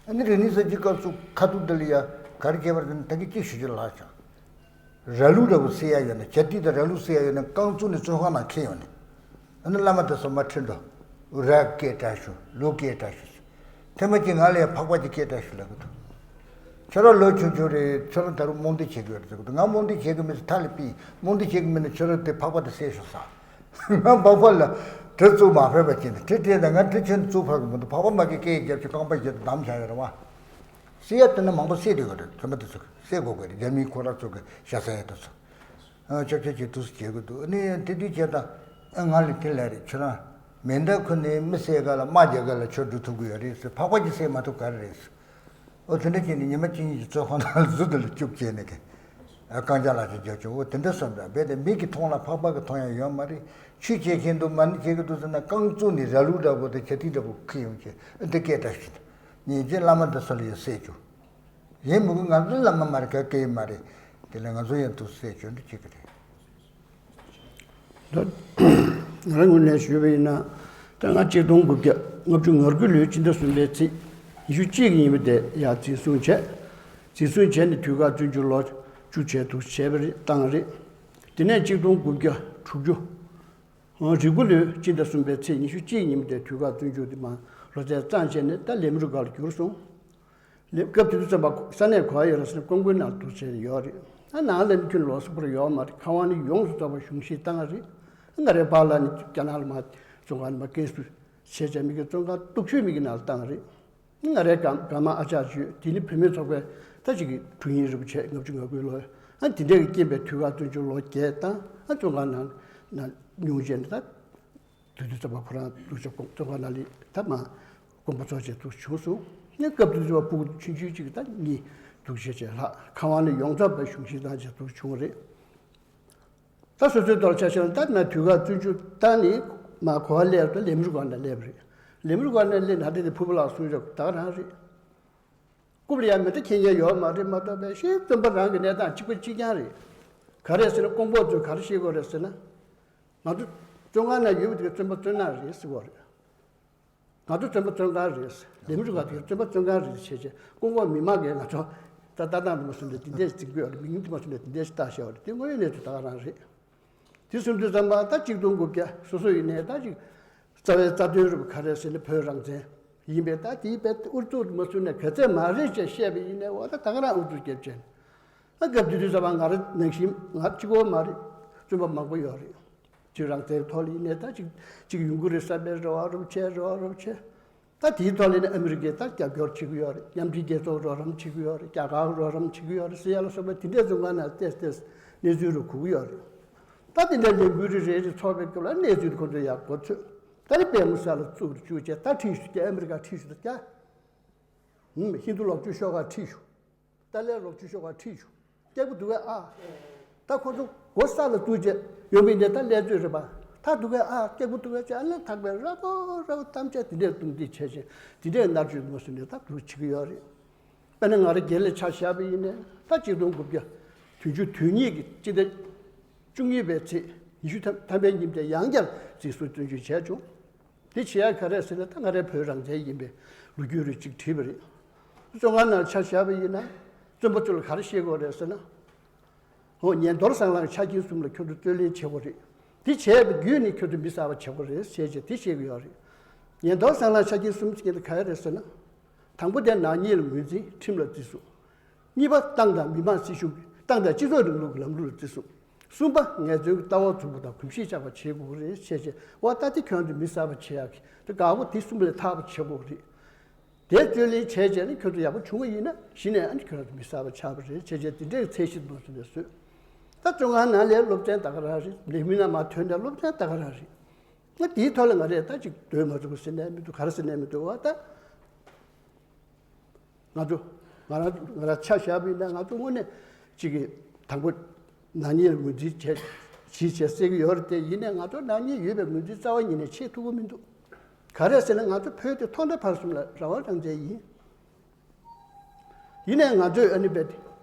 ཨ་ནི་རིག་གནས་གསར་བརྗེའི་སྐབས་སུ་ཁ་ཐུག་འདི་ལ་ཡ་ག་རེ་བྱས་པ་རེད་ཟེར་ན་ད་གིན་གཅིག་ཞུ་རྒྱུ་ལྷག་བྱུང་། ར་ལུག་འདྲ་པོ་བསད་ཡ་ཡོད་ན། བྱ་ཏི་དང་ར་ལུག་བསད་ཡ་ཡོད་ན་རྐང་བཙུགས་ནས་བཙོན་ཁང་ནང་འཁྱེར་ཡོང་ནས། ཨ་ནི་བླ་མ་དེ་ཚོ་མར་ཁྲིད་འགྲོ། ར་སྐད་གྲགས་ཤོག་ལུག་སྐད་གྲགས་ཤོག་ཐེངས་མ་གཅིག་ང་ལ་ཡ་ཕག་པ་གཅིག་སྐད་གྲགས་ཤོག་ལབ་གི་འདུག་ཁྱོད་རང་ལོ་ཆུང་ཆུང་རེད། ཁྱོད་རང་ད་རུང་རྨོངས་དད་བྱེད་ཀྱི་ཡོད་རེད་ཟེར་གི་འདུག་ང་རྨོངས་དད་བྱེད་ཀྱི་མེད་ཟེར་ཐག་ལ་ཕུད། རྨོངས་དད་བྱེད་ཀྱི་མེད་ན་ཁྱོད་རང་དེ་ཕག་པ་དེ་བསད་ཤོག་ཟེར། ང་ཕག་པ་ལ་གྲི་བཙུགས་མ་ཕོད་པ་བྱས་ནས་གྲི་སྤྲད་ན་ང་གྲི་ཁྱོན་བཙུགས་ཕོད་ཀྱི་མི་འདུག་ཕག་པ་མ་གི་སྐད་རྒྱབ་ཀྱི་རྐང་པ་བཞི་དང་བསྡམས་བཞག་ཡོད་རེད་བ། བསད་ཡ་དེ་ནི་མང་པོ་བསད་བསྡད་ཡོད་རེད། ཚོད་མ་དེ་ཚོ་བསད་དགོས་དགོས་རེད། རྒྱ་མིའི་ཁོ་རང་ཚོ་གི་ཤ་ཟ་ཡ་དེ་ཚོ། ཨ་ཅོག་ཅོག་ཅིག་འདུག་སེ་བྱེད་དགོས་འདུག་ཨ་ནི་དེ་དུས་བྱས་ད་ཨ་ང་ལ་དེ་ལབ་རེད། ཁྱོད་རང་མེ་མདའ་ཁུར་ནས་མི་བསད་ག་ལ་དམག་རྒྱག་ག་ལ་ཁྱོད་འགྲོ་ཐུབ་ཀྱི་ཡོད་རེད་ཟེར། ཕག་པ་ཅིག་བསད་མ་ཐུབ་ག་རེ་རེད་ཟེར། ཨོ་དེ་འདྲ་བྱས་ནས་ཉི་མ་གཅིག་གཉིས་ཀྱི་བཙོན་ཁང་ནང་ལ་གཟུགས་དེ་ལ་སྐྱུག་བྱས་ནས་གི་རྐང་རྒྱག་ལག་རྒྱག་རྒྱག་བྱུང་། ཨོ་དེ་འདྲ་སོང་ཙང་རྦད་དེ་མིག་གིས་མཐོང་ལ་ཕག་པ་གིས་མཐོང་ཡ་ཡོད་མ་རེད། ཆོས་བྱེད་མཁན་འདུག་མ་ཎི་བྱེད་ཀྱི་འདུག་ཟེར་ན་རྐང་བཙུགས་ནས་ར་ལུག་འདྲ་པོ་དང་བྱ་ཏི་འདྲ་པོ་ཁུར་ཡོང་བྱས་ཨ་འདི་སྐད་གྲགས་ཤིག་ཉིན་རྗེས་བླ་མ་འདི་ཚོ་ལ་ཡང་བསད་བཅུག་ཡིན་མི་དགོས། ང་ཚོ་བླ་མ་མ་རེད། ག་གེ་མ་རེད། དེ་ལ་ང་ཚོ་ཡང་འདུག་སེ་བྱོན་དུ་བྱེད་ཀྱི་རེད། ད་ང་རང་ངོས་ནས་ཞུས་པ་ཡིན་ན། ད་ང་གཅིག་སྟོང་དགུ་བརྒྱ་ལྔ་བཅུ་ང་དགུ་ལོའི་སྤྱི་ཟླ་གསུམ་པའི་ཚེས་ཉི་ཤུ་གཅིག་གི་ཉིན་མོ་དེ་ཡར་འཛིན་བཟུང་བྱས། འཛིན་བཟུང་བྱས་ནས་དུས་བཀག་བཙོན་འཇུག་ལོ་བཅུ་བྱས་འདུག་བྱས་པ་རེད། བཏང་རེད། དེ་ནས་གཅིག་སྟོང་དགུ་བརྒྱ་དྲུག་ཅུ་རེ་དགུ་ལོའི་སྤྱི་ཟླ་གསུམ་པའི་ཚེས་ཉི་ཤུ་གཅིག་ཉིན་མོ་དེ་དུས་བཀག་བཙོན་འཇུག་དེ་མ་ལོ་ཚད་གཙང་བྱས་ནས་ད་ལས་མི་རུ་ཁག་ལ་གྱུར་སོང་། ལས་སྐབས་དེ་དུས་ཙམ་པ་ས་གནས་ག་པར་ཡོད་རེད་ཟེར་ན་ཀོང་ཀུའི་ནང་འདུག་བྱས་ཡོད་རེད། ཨ་ནང་ལ་ནི་ཁྱོན་ལོགས་སུ་པར་ཡོད་མ་རེད། ཁ་དབང་ནི་ཡོངས་སུ་རྫོགས་པ་གཞུང་བཞེས་བཏང་བ་རེད། ཨ་ང་རའི་པཱ་ལགས་ནི་རྒྱ་ནག་ལ་མ་བཙོན་ཁང་ནས་མ་སྐྱེལ་སུ་ བྱས་བྱས་མི་གི་བཙོན་ཁང་སྡུག་ཤོས་མི་གི་ནང་ལ་བཏང་རེད། ང་རའི་དགའ་དགའ་མ་ཨ་ཅག་ཅིག་ཡོད། དེ་ནི་བུད་མེད་ཚོགས་པའི་ད་ཅིག་གི་དྲུང་ཡིག་རིན་པོ་ཆེ་ལྔ་བཅུ་ང་དགུའི་ལོ། ཨ་དེ་འདྲས་ཀྱི་རྐྱེན་པས་དུས་ཁ་བཙོན་འཇུག་ལོ་བརྒྱད་བཏང་། ཨ་བཙོན་ཁང་ནང་ན་ཉུང་བྱས་ནས་ད། དུས་དུས་ཙམ་པ་ཁོ་རང་ཏུ་ཆབ་ཀོང་ཙོང་ཁ་ན་ལི་ད་མ་དགོངས་པ་རྫོགས་བྱས་ཚུལ་བྱུང་སོང་། ངས་སྐབས་དུས་ཙམ་པ་ཕྲུ་གུ་ཆུང་ཆུང་གཅིག་ད་གཉིས་འདུག་བྱས་བྱས་ལྷག་ཁང་བ་ནས་ཡོངས་གྲགས་པའི་གཞུང་བཞེས་བཏང་བྱས་ཚུལ་བྱུང་རེད། ད་སོ་སོའི་ཐོག་ཆ་བཞག་ན་ད་ན་དུས་ཁ་བཙོན་འཇུག་ད་ནི་མ་གོ་བ་སླེབས་ད་ལས་མི་རུ་ག་ན་སླེབས་རེད། ལས་མི་རུ་ག་ན་སླེབས་ན་དེ་ནི་ཕུ་བུ་ལགས་གསུང་ཆོག་ད་ག་རང་རེད། རྐུབ་ལ་ཡང་མེ་མདའ་འཁྱེར་མཁན་ཡོད་མ་རེད་མ་གཏོགས་པའི་ཤེས་བཙོན་པ་རང་གི་གནས་སྟངས་གཅིག་པ་གཅིག་རྐྱང་རེད། ག་རེ་ཟེར་ན་ཀོང་པོ་ཚོས་ག་རེ་བཤད་དགོས་རེད་ཟེར་ན། ང་ཚོ་བཙོན་ཁང་ན་ཡོད་པ་དེ་བཙོན་པ་བཙོན་ནག་རེད་ཟེར་བ་རེད། ང་ཚོ་བཙོན་པ་བཙོན་ཁང་རེད། ལས་མི་རུ་ཁག་དེ་བཙོན་པ་བཙོན་ཁང་རེད་བྱས་བྱས་ཀོང་པོ་མི་མང་གིས་ང་ཚོ་ད་ལྟ་སྟངས་དུ་མ་སོང་ནས་དེ་འདྲས་བརྩི་གི་ཡོད་རེད། མིང་དུ་མ་སོང་ནས་དེ་འདྲས་བཏགས་བཞག་པ་རེད། དེ་དངོས་ཡོད་གནས་ཚུལ་ད་ག་རང་རེད། དེ་སོང་དུས་ཙམ་པ་ད་གཅིག་སྟོང་དགུ་བརྒྱ་སོ་སོ་ཡིན་ནའི་ད་ཅིག་རྩ་བའི་རྩ་དོན་རུ་ག་རེ་ཟེར་ན་བོད་རང་བཙན་ཡིན་པས། ད་དེའི་བེད་ཨུ་ཚུགས་མ་བཟུང་ནས་ག་ཚད་མ་རེད་ཅེས་བཤད་པ་ཡིན་ནའི་འོ་ད་ད་ག་རང་ཨུ་ཚུགས་རྒྱབ་ཅན། ད་སྐབས་དེ་དུས་ཙམ་པ་ང་རང་ནང་བཞིན་ང་གཅིག་པོ་མ་རེད། བཙོན་པ་མང་པོ་ཡོད་རེད། ཅིག་རང་བཙན་ཐོག་ལ་ཡིན་ནའི་ད་ཅིག་ཅིག་ཡོང་གི་རེད་བསམ་པའི་རེ་བ་རུ་ཆེ་རེ་བ་རུ་ཆེ། ད་དེའི་ཐོག་ལ་ནི་ཨ་མི་རི་ཀས་ད་རྒྱབ་སྐྱོར་བྱེད་ཀྱི་ཡོད་རེད། མཉམ་འབྲེལ་རྒྱལ་ཚོགས་རོགས་རམ་བྱེད་ཀྱི་ཡོད་རེད། རྒྱ་གར་རོགས་རམ་བྱེད་ཀྱི་ཡོད་རེད་ཟེར་ཡ་ལ་སོགས་པ་དེ་འདྲས་ཚོ་ང་ན་ཏེས་ཏེས་གནས་ཚུལ་རུ་གོ་གི་ཡོད་རེད། ད་དེ་འདྲ་ལས་འགུལ་རེ་རེ་རེ་ཚོགས་པའི་སྐབས་ལ་གནས་ཚུལ་ཁོ་ཚོ་ཡག་གོ་ཚོད། ད་ནི་པད་མོ་ས་ལ་བཙུགས་རུ་བཅུག་བྱས་ད་ཁྲིད་ཞུ་རྒྱ་ཨ་མི་རི་ཀ་ཁྲིད་ཞུ་ད་རྒྱ། ཧིན་རྡུ་ལོག་སྤྱོད་ཤོག་ཁ་ཁྲིད་ཞུ། ཏཱ་ལའི་ལོག་སྤྱོད་ཤོག་ཁ་ཁྲིད་ཞུ། སྐྱག་པོ་འདུག་གས་ཨ། ད་ཁོ་ཚོ་སྒོ་ས་ལ་བཙུགས་བྱས་ཡོང་བའི་འདི་ད་ཀླད་ཚོད་རེད་པ། ད་འདུག་གས་ཨ། སྐྱག་པོ་འདུག་གས་ཅེས་ཨ་ལན་ཐག་པའི་ར་བོ་ར་བོ་གཏམ་བྱས་དེ་འདྲས་བཏུང་དེ་བྱས་བྱས་དེ་འདྲས་མནར་གཅོད་མ་སུ་ནས་ད་འདུག་བྱེད་ཀྱི་ཡོད་རེད། དཔེར་ན་ང་རང་སྒེར་ལ་ཆ་བཞག་པ་ཡིན་ནའི་ད་གཅིག་སྟོང་དགུ་བརྒྱ་བདུན་ཅུ་དོན་གཉིས་ཀྱི་སྤྱི་ཟླ་བཅུ་གཉིས་པའི་ཚེས་ཉི་ཤུ་ཐམ་པའི་ཉིན་དེ་ཡང་བསྐྱར་འཛིན་བཟུང་བཙོན་འཇུག་བྱས་བྱུང་། དེ་བྱེད་ཡ་ག་རེ་ཟེར་ན་ད་ང་རའི་བོད་རང་བཙན་ཡིན་པའི་ལོ་རྒྱུས་རུ་གཅིག་བྲིས་པ་རེད། བཙོན་ཁང་ནང་ཆ་བཞག་པ་ཡིན་ན་བཙོན་པ་ཚོ་ལ་ག་རེ་བཤད་དགོས་རེད་ཟེར་ན། ཧོ་ཉན་རྡོར་སྲང་ལམ་ཆ་རྐྱེན་གསུམ་ལ་ཁྱོད་ཚོ་རྩོད་ལེན་བྱེད་དགོས་རེད། དེ་བྱས་པ་བརྒྱུད་ནས་ཁྱོད་ཚོ་མི་གསར་པ་བྱེད་དགོས་རེད་ཟེར་བྱས་དེ་བཤད་ཀྱི་ཡོད་རེད། ཉན་རྡོར་སྲང་ལམ་ཆ་རྐྱེན་གསུམ་ཟེར་མཁན་དེ་ག་རེ་རེད་ཟེར་ན། དང་པོ་དེ་ནག་ཉེས་ལ་ངོས་འཛིན་ཁྲིམས་ལ་བརྩི་སྲུང་། གཉིས་པ་ཏང་དང་མི་དམངས་སྲིད་གཞུང་གི་ཏང་དང་སྤྱི་ཚོགས་རིང་ལུགས་ཀྱི་ལམ་ལུགས་ལ་བརྩི་སྲུང་། གསུམ་པ་ངལ་རྩོལ་གྱི་ལྟ་བ་འཛུགས་པ་དང་གོམས་གཤིས་བཅག་པ་བྱེད་དགོས་རེད་བྱས་བྱས་འོ་ད་དེ་ཁྱོད་ཚོ་མི་གསར་པ་བྱེད་ཡག་གི་དེ་དགའ་པོ་དེ་གསུམ་ལས་ཐར་པ་བྱེད་དགོས་རེད། དེ་རྩོད་ལེན་བྱས་བྱས་ནས་ཁྱོད་ཚོ་ཡག་པོ་བྱུང་བ་ཡིན་ན་གཞི་ནས་ཨ་ནི་ཁྱོད་རང་ཚོ་མི་གསར་པ་ཆགས་པ་རེད་བྱས་བྱས་དེ་འདྲའི་ཚད་གཞི་མ་བཟུང་ནས་བཟོས། ད་བཙོན་ཁང་ནང་ལས་སློབ་ཚན་ད་ག་རང་རེད། ལས་མི་ནང་མ་ཐོན་ནས་སློབ་ཚན་ད་ག་རང་རེད། ང་དེའི་ཐོག་ལ་ང་རས་ད་ཅིག་སྡོད་མ་ཐུབ་ཟེར་ནས་མི་འདུག་ག་རེ་ཟེར་ནས་མི་འདུག་བ་ད། ང་ཚོ་ང་རང་ང་རང་ཆ་བཞག་པ་ཡིན་ན་ང་ཚོ་དངོས་གནས་ཅིག་གི་དང་པོ་ནག་ཉེས་ངོས་འཛིན་བྱས་གཞི་བྱས་སྲེག་གི་ཡོད་རེད་དེ་ཡིན་ནའི་ང་ཚོ་ནག་ཉེས་ཡོད་པའི་ངོས་འཛིན་རྩ་བ་ཉིད་ནས་བྱེད་ཐུབ་ཀྱི་མི་འདུག་ག་རེ་ཟེར་ན་ང་ཚོ་བོད་དེ་ཐོག་མཐའ་བར་གསུམ་ལ་རང་དབང་རང་བཙན་ཡིན། ཡིན་ནའི་ང་ཚོས་ཨ་ནི་བས་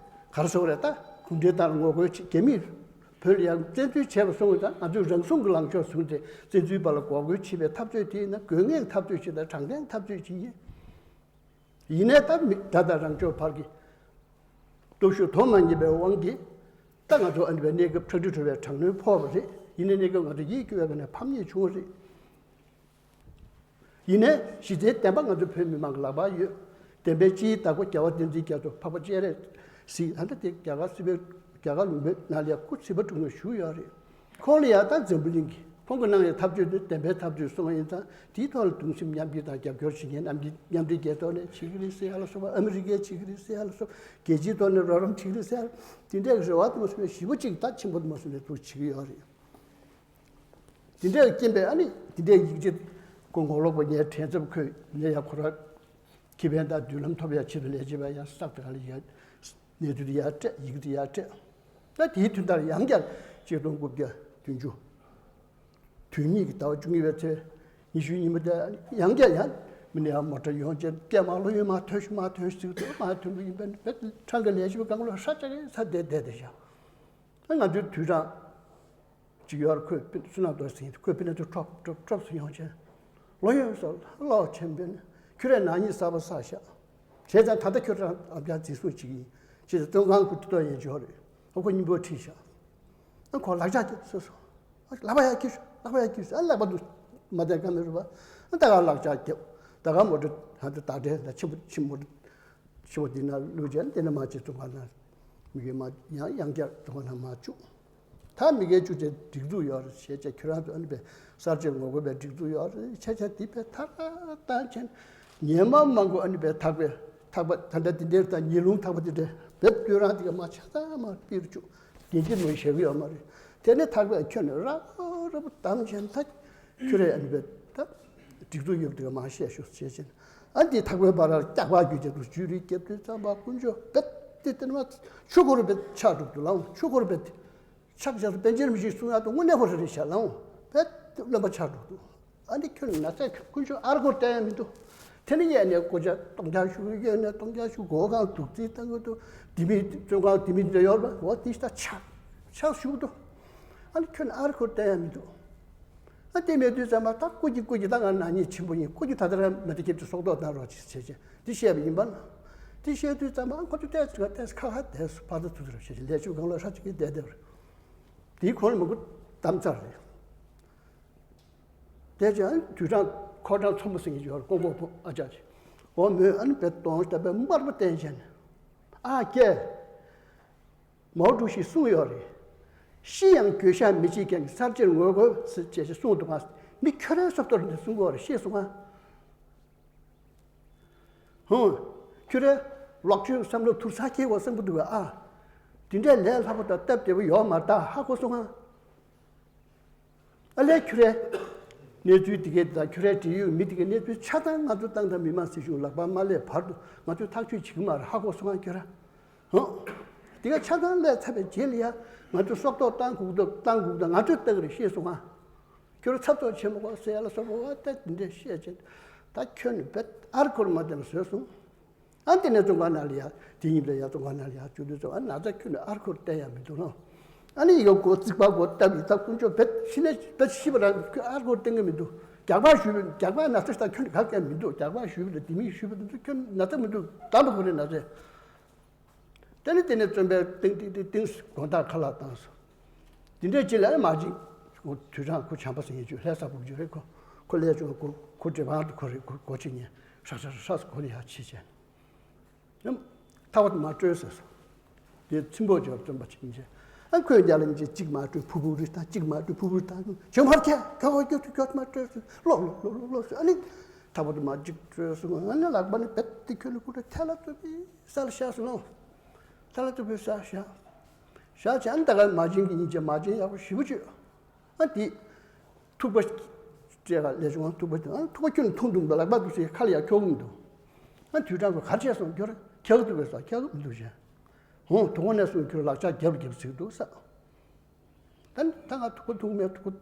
ག་རེ་ཟེར་དགོས་རེད་ད་གུང་ཁྲན་ཏང་ལ་ངོ་རྒོལ་བྱེད་རྒྱ་མིས་བོད་ལ་ཡང་བཙན་འཛུལ་བྱས་པ་སོང་ཙང་ང་ཚོས་རང་སྲུང་གི་ལངས་ཕྱོགས་བཟུང་སྟེ་བཙན་འཛུལ་པ་ལ་འགོག་རྒོལ་བྱེད་པའི་འཐབ་རྩོད་དེ་ཡིན་ན་དགོས་ངེས་ཀྱི་འཐབ་རྩོད་ཅིག་དང་དྲང་བདེན་འཐབ་རྩོད་ཅིག་ཡིན། ཡིན་ནའི་ད་མི་དགྲ་དང་རང་ཕྱོགས་བར་གྱི་སྟོབས་ཤུགས་དོ་མ་མཉམ་པའི་དབང་གིས་ད་ང་ཚོ་ཨ་ནི་བས་གནས་སྐབས་ཁྲག་དྲི་བྲོ་བའི་དྲག་གནོན་ཕོག་པ་རེད། ཡིན་ནའི་གནས་སྐབས་ང་ཚོ་ཡིད་སྐྱོ་བའི་སྒོ་ནས་ཕམ་ཉེས་བྱུང་བ་རེད། ཡིན་ནའི་གཞི་རྩའི་བདེན་པ་ང་ཚོ་བོད་མི་མང་གི་ལག་པར་ཡོད། བདེན་པའི་སྤྱིའི་བདག་པོ་རྒྱལ་བ་བསྟན་འཛིན་རྒྱ་མཚོ་འཕགས་པ་སྤྱན་རས་གཟིགས་ད་ལྟ་དེ་རྒྱ་གར་སྲིད་པའི་རྒྱ་གར་ལུང་པའི་ནང་ལ་སྐུ་ཚེ་བར་དུ་ནས་བཞུགས་ཡོད་རེད། ཁོང་ལ་ཡང་ད་འཛམ་བུ་གླིང་གི་ཁོང་གི་གནང་བའི་འཐབ་རྩོད་དེ་བདེན་པའི་འཐབ་རྩོད་སོང་བ་ཡིན་ཙང་དེའི་ཐོག་ལ་གདུང་སེམས་མཉམ་སྐྱེད་དང་རྒྱབ་སྐྱོར་བྱེད་མཁན་མཉམ་འབྲེལ་རྒྱལ་ཚོགས་ནས་བྱེད་ཀྱི་རེད་ཟེར་ཡ་ལ་སོགས་པ་ཨ་མི་རི་ཀས་བྱེད་ཀྱི་རེད་ཟེར་ཡ་ལ་སོགས་རྒྱལ་སྤྱིའི་ཐོག་ནས་རོགས་རམ་བྱེད་ཀྱི་རེད་ཟེར་ཡ་དེ་འདྲའི་རེ་བ་དུ་མ་སོང་བའི་ཞེ་པོ་ཅིག་ད་ཆེན་པོ་དུ་མ་སོང་བའི་འདུག་བྱེད་ཀྱི་ཡོད་རེད། དེ་འདྲའི་རྐྱེན་པས་ཨ་ནི་དེ་འདྲའི་ཡིག་ཆ་ཁོ་ངོ་ལོག་པ་ངའི་དྲན་ཚབ་ཁོས་ངས་ཡང་ཁོ་ར་ཁེ་ཕན་དང་མདུན་ལམ་ཐོབ་ཡ་ཆེད་དུ་ལས་བྱེད་པ་ཡང་བསགས་དེ་ག་ལ་ཡ་གནས་ཚུལ་དེ་ཡར་སྤྲད་ཡིག་དེ་ཡར་སྤྲད། ད་དེའི་དོན་དག་ཡང་བསྐྱར་ཆིག་སྟོང་དགུ་བརྒྱ་བདུན་ཅུ་དོན་གཉིས་ཀྱི་ཟླ་བ་བཅུ་གཉིས་པའི་ཚེས་ཉི་ཤུའི་ཉིན་མོ་དེ་ཡང་བསྐྱར་ཡང་མི་ནི་ཡང་མོ་ཊ་ཡོང་བྱས་སྐད་མང་ལོ་ཡོད་མ་ཐོན་ཤི་མ་ཐོན་ཤི་ཟིག་ཏུ་མ་ཐོན་པ་ཡིན་པས་ཁྲང་གི་ལས་བྱེད་པ་གང་ལོ་ཧྲ་ཅག་གི་ས་བསྡད་བསྡད་བསྡད་བཞག་ང་ཚོའི་དུས་རང་ཅིག་ཡོད་ར་ཁོས་སུ་ན་དོ་ཟིན་ཁོས་པི་ན་དུ་ཁྲོབ་ཁྲོབ་ཁྲོབ་སུ་ཡོང་ཆེན། ལོ་ཡོད་སོ་ལོ་ཆེན་པོས་ནི་ཁྱོད་རའི་ནག་ཉེས་གསར་པ་བསགས་ཤག་བྱས་ཙང་ད་ལྟ་ཁྱོད་རང་ཨ་བྱ་འཛིན་བཟུང་བྱེད་ཀྱི་ཡིན་ཅེས་བཙོན་ཁང་ཁུ་ཏི་ཏོ་ཡན་འབྱོར་རེད། ཨ་ཁོ་སྙིང་པོ་ཁྲིད་ཤག་ཨ་ཁོ་ལག་ཆ་དེ་སོ་སོ་ལག་པ་ཡ་ཁྱི་ཤོ་ལག་པ་ཡ་ཁྱི་ཤོ་ཨ་ལག་པ་འདུག་མ་བསྡད་ཀ་མི་རུ་བ་ཨ་ད་ག་ལག་ཆ་རྒྱབ་ད་ག་མོ་ཊ་ཧ་ད་ད་དྲན་ད་ཆེན་པོ་ཆེན་མོ་ཆེ་བོ་འདི་ན་ལུས་ཅན་དེ་ན་མ་ཅི་བཙོན་ཁང་ན་མི་གི་མ་ཡང་ཡང་བསྐྱར་བཙོན་ཁང་ན་མ་བཅུག་ད་མི་རྒན་བཅུ་ཆའི་སྒྲིག་འཛུགས་ཡོད་རེད་ཞེས་བྱས། ཁྱོད་རང་ཚོ་ཨ་ནི་པའི་གསར་བརྗེར་ངོ་རྒོལ་བའི་སྒྲིག་འཛུགས་ཡོད་རེད་ཆ་ཆ་དེ་པའི་ཐག་ར་བཏང་བྱས་ནས། ཉེས་མ་མང་པོ་ཨ་ནི་པའི་ཐག་པའི་ཐག་པ་ད་ལྟ་དེ་འདྲའི་ད་ཉེས་རླུང་ཐག་པ་དེ་འདྲ་བེད་སྤྱོད་རང་དེ་ག་མ་ཆ་ཚང་མ་ཕྱིར་བཅུག་དེ་འདྲ་མོ་བྱེད་གི་ཡོད་མ་རེད། དེ་ནས་ཐག་པས་ཁྱོད་ནི་ར་ར་པོ་བསྡམས་བྱས་ནས་ད་ཁྱོད་རས་ཨ་ནི་པའི་ད་སྒྲིག་འཛུགས་ཡོད་དེ་ག་མ་བཤད་ཤོག་ཅེས་བྱས་ནས། ཨ་འདི་ཐག་པའི་བར་ར་སྐྱག་པ་རྒྱུ་ཅེས་དུ་བཅུད་རིགས་བརྒྱབ་དུས་ཙམ་པ་དཀོན་མཆོག་བེད་དེ་དེ་ནས་མ་ཆུ་འཁོར་བེད་ཆགས་འགྲོ་དུས་ལའང་ཆུ་འཁོར་བེད། ཕྱག་བྱས་སུ་པཎ་ཆེན་རིན་པོ་ཆེས་གསུང་ཡག་ཏུ་དངོས་གནས་ཧོ་རེ་རེ་བྱ་ལའང་བེད་རློན་པ་ཆགས་འགྲོ་འདུག་ཨ་ནི་ཁྱོད་ན་ཚ་ཁྱོད་ཀུན་སྤྱོད་ཨར་སྐོར་བསྟན་ཡ་མི་འདུག་དེ་ནི་གཡས་ནས་སྒོ་ལྕགས་སྟོང་རྐྱང་ཞུ་གཡོན་ནས་སྟོང་རྐྱང་ཞུ་སྒོ་ཁང་དུག་རྩིས་བཏང་གི་འདུག་དེ་མི་བཙོན་ཁང་དེ་མི་འདྲ་ཡོད་པ་འོ་དེ་ལྟ་ཆགས་ཆགས་ཞུ་གི་འདུག་ཨ་ནི་ཁྱོད་ཨར་སྐོར་བསྟན་ཡ་མི་འདུག་ཨ་དེ་མེད་དུས་ཙམ་པ་ད་སྐུ་གྱི་སྐུ་གྱི་ད་ང་ན་ནིང་ཆེན་པོ་ཡིན་སྐུ་གྱི་ད་ལྟ་ར་མེ་ཏོག་ཁྱེར་ཏེ་སྲོག་ཐོག་བཏང་རོགས་བྱེད་བྱེད་བྱེད་དེ་བཤད་པ་ཡིན་པ་ན། དེ་བཤད་དུས་ཙམ་པ་ཨ་ཁོ་ཚོ་ཏོག་ཙམ་ཏོག་ཙམ་ཁ་ཁ་བསྡད་སོང་། ཕར་ཚུར་ཚུར་ཚུར་བྱེད་ཀྱི་ལས་བྱེད་སྒང་ལ་ཧྲ་ཅིག་གིས་བསྡད་བསྡད་པ་རེད། དེའི་ཁོང་ལ་མི་དགོས་དམ་ཚར་རེད། དེ་ཅི་ཨ་ནི་དུས་གྲངས་ཁོ་གྲངས་ཚོམ་པོ་ཟིན་གྱི་ཡོད་རེད། ཀོང་པོ་ཕོ་ཨ་ཅག་ཅིག་འོ་མོས་ཨ་ནི་བེད་གཏོང་ལྟ་བའི་དམར་པོ་བསྟན་བྱས་ནས་ཨ་ཀྱེ། མའོ་ཀྲུའུ་ཞིས་གསུངས་ཡོད་རེད། ཤི་ཡང་འགྱོད་བཤགས་མི་བྱེད་མཁན་གྱི་གསར་བརྗེར་ངོ་རྒོལ་ཟེར་ཅེས་གསུངས་འདུག་ག་མི་ཁྱོད་རའི་སོབ་ཏོར་འདི་གསུང་གི་ཡོད་རེད་ཤེས་སོང་ང་། ཧུང་། ཁྱོད་རའི་ལོག་སྤྱོད་བསམ་བློ་ཐུར་ཚ་སྐྱེ་བ་བསམ་གི་འདུག་ག་ཨ། དེ་འདྲའི་ལས་སླ་པོ་དང་སྟབས་བདེ་པོ་ཡོད་མ་རེད་ད་ཧ་གོ་སོང་ང་། ཨ་ལས་ཁྱོད་རའི་གནས་ཚུལ་དེ་གའི་དང་ཁྱོད་རའི་འབྲེལ་ཡོད་མི་དེ་གའི་གནས་ཚུལ་ཆ་ཚང་ང་ཚོ་ཏང་དང་མི་དམངས་སྲིད་གཞུང་ལག་པ་མ་སླེབས་བར་དུ་ང་ཚོས་ཐག་གཅོད་བྱེད་ཀྱི་མ་རེད་ཧ་གོ་སོང་ང་ཁྱོད་ར། ཧོ། དེ་ག་ཆ་ཚང་སླེབས་ཚར་བའི་རྗེས་ལ་ཡ་ང་ཚོས་སྲོག་ཐོག་བཏང་དགོས་འདུག་བཏང་དགོས་འདུག་ང་ཚོས་བཏང་གི་རེད་ཤེས་སོང་ང་། ཁྱོད་ར་ཚབ་ཚོགས་བྱེད་མ་དགོས་ཟེར་ཡ་ལ་སོགས་པ་བ་ད་དེ་འདྲས་བཤད་བྱས་ད་ཁྱོད་ནི་བེད་ཨར་སྐོར་མ་བསྟན་པ་བཟོས་སོང་། ཨ་དེ་ནས་བཙོན་ཁང་ནང་ལ་ཡ་དེ་ཉིན་ལ་ཡ་བཙོན་ཁང་ནང་ལ་ཡ་བཅུག་དུས་ཙམ་ཨ་ན་ཚ་ཁྱོད་ནི་ཨར་སྐོར་བསྟན་ཡ་མི་འདུག་ལོ། ཨ་ནི་ཡི་ག་གོ་རྩིག་པ་གོ་སྟབས་ཡི་ད་དཀོན་མཆོག་བེད་ཤི་ནས་བེད་ཤི་བ་རང་ཁྱོད་ཨར་སྐོར་བསྟན་གི་མི་འདུག་རྒྱག་པ་ཞུས་པའི་རྒྱག་པ་ན་ཚ་ཞིག་ད་ཁྱོད་ནི་ག་གས་མི་འདུག་རྒྱག་པ་ཞུས་པའི་དེ་མི་ཞུས་པའི་དེ་ཁྱོད་ན་ཚ་མི་འདུག་དམ་པ་ཁོ་རེ་ན་ཚ། དེ་ནས་དེ་ནས་བཙོན་པའི་སྟེང་ཏིག་ཏིག་སྟེང་དགོང་དག་ཁ་ལག་བཏང་སོང་། དེ་འདྲའི་ཅི་ལ་མ་ཅིག་དུས་གྲངས་ཁོ་བྱམས་པ་སེང་གེ་ཅུ་ལྷ་ས་ཕུག་ཅུ་རེད་ཁོ། ཁོ་ལས་ཅུང་ཁོ་ཁོ་འབྲེལ་བ་དུ་ཁོ་རེད་ཁོ་སྒོ་ཕྱེ་ཉན་ཧྲག་ཧྲག་ཧྲག་ཁོ་ལ་ཡ་ཕྱི་བྱས་ནས། ཐག་པ་དུ་མ་སྤྲོད་ཟེར་སོང་། དེ་ཚིམ་པོ་ཅོག་བཙོན་པ་ཅིག་མཇལ། ཨ་ཁོས་རྒྱ་ལ་ཉིན་གཅིག་མ་སྤྲོད་ཕུ་ཕུ་རི་ཐང་གཅིག་མ་སྤྲོད་ཕུ་ཕུ་རི་ཐང་ཅོ་མར་ཁྱ་ཁྱོ་ཁོ་ཁྱོ་ཁྱོ་ཁྱོ་མ་སྤྲོད་ཟེར་ལོ་ལོ་ལོ་ལོ་ལོ་ཟེར་ཨ་ནི། ཐག་པ་དུ་མ་གཅིག་སྤྲོད་སོང་ཨ་ནི་ལག་པ་ནི་བེད་དེ་ཁྱོད་ལ་ཁུ་ཁྲ་ཐལ་ལ་ཐུབ་པའི་ས་ལ་བཞག་སོང་ལོ། ཐལ་ལ་ཐུབ་པའི་ས་བཞག་བཞག་བྱས་ཨ་ནི་ད་ག་མ་བྱིན་གྱི་ཉིན་བྱས་མ་བྱིན་ཡག་པོ་ཞེ་པོ་བྱོས། ཨ་དེ། ཐུག་པ། སྤྲད་ག་ལས་བྱུང་ཐུག་པ་དེ་ཨ་ཐུག་པ་ཁྱོད་ནི་འཐུང་འདུག་མདོག་ལག་པ་འདུག་ཟེར་ཁ་ལ་ཡར་འཁྱོག་གི་མི་འདུག་ཨ་དུས་གྲངས་ཁོ་གར་བྱས་སོང་ཁྱོད་ར་འཁྱག་གི་འདུག་པས་ཟེར་འཁྱག་གི་མི་འདུག་ཟེར། ཧོང་དུ་ཁོ་ནས་སོང་ཁྱོད་ལག་ཆ་རྒྱབ་རྒྱབ་ཟིག་འདུག་ས། ད་ནི་ད་ང་ཐུག་པ་འཐུང་མེད་ཐུག་པ་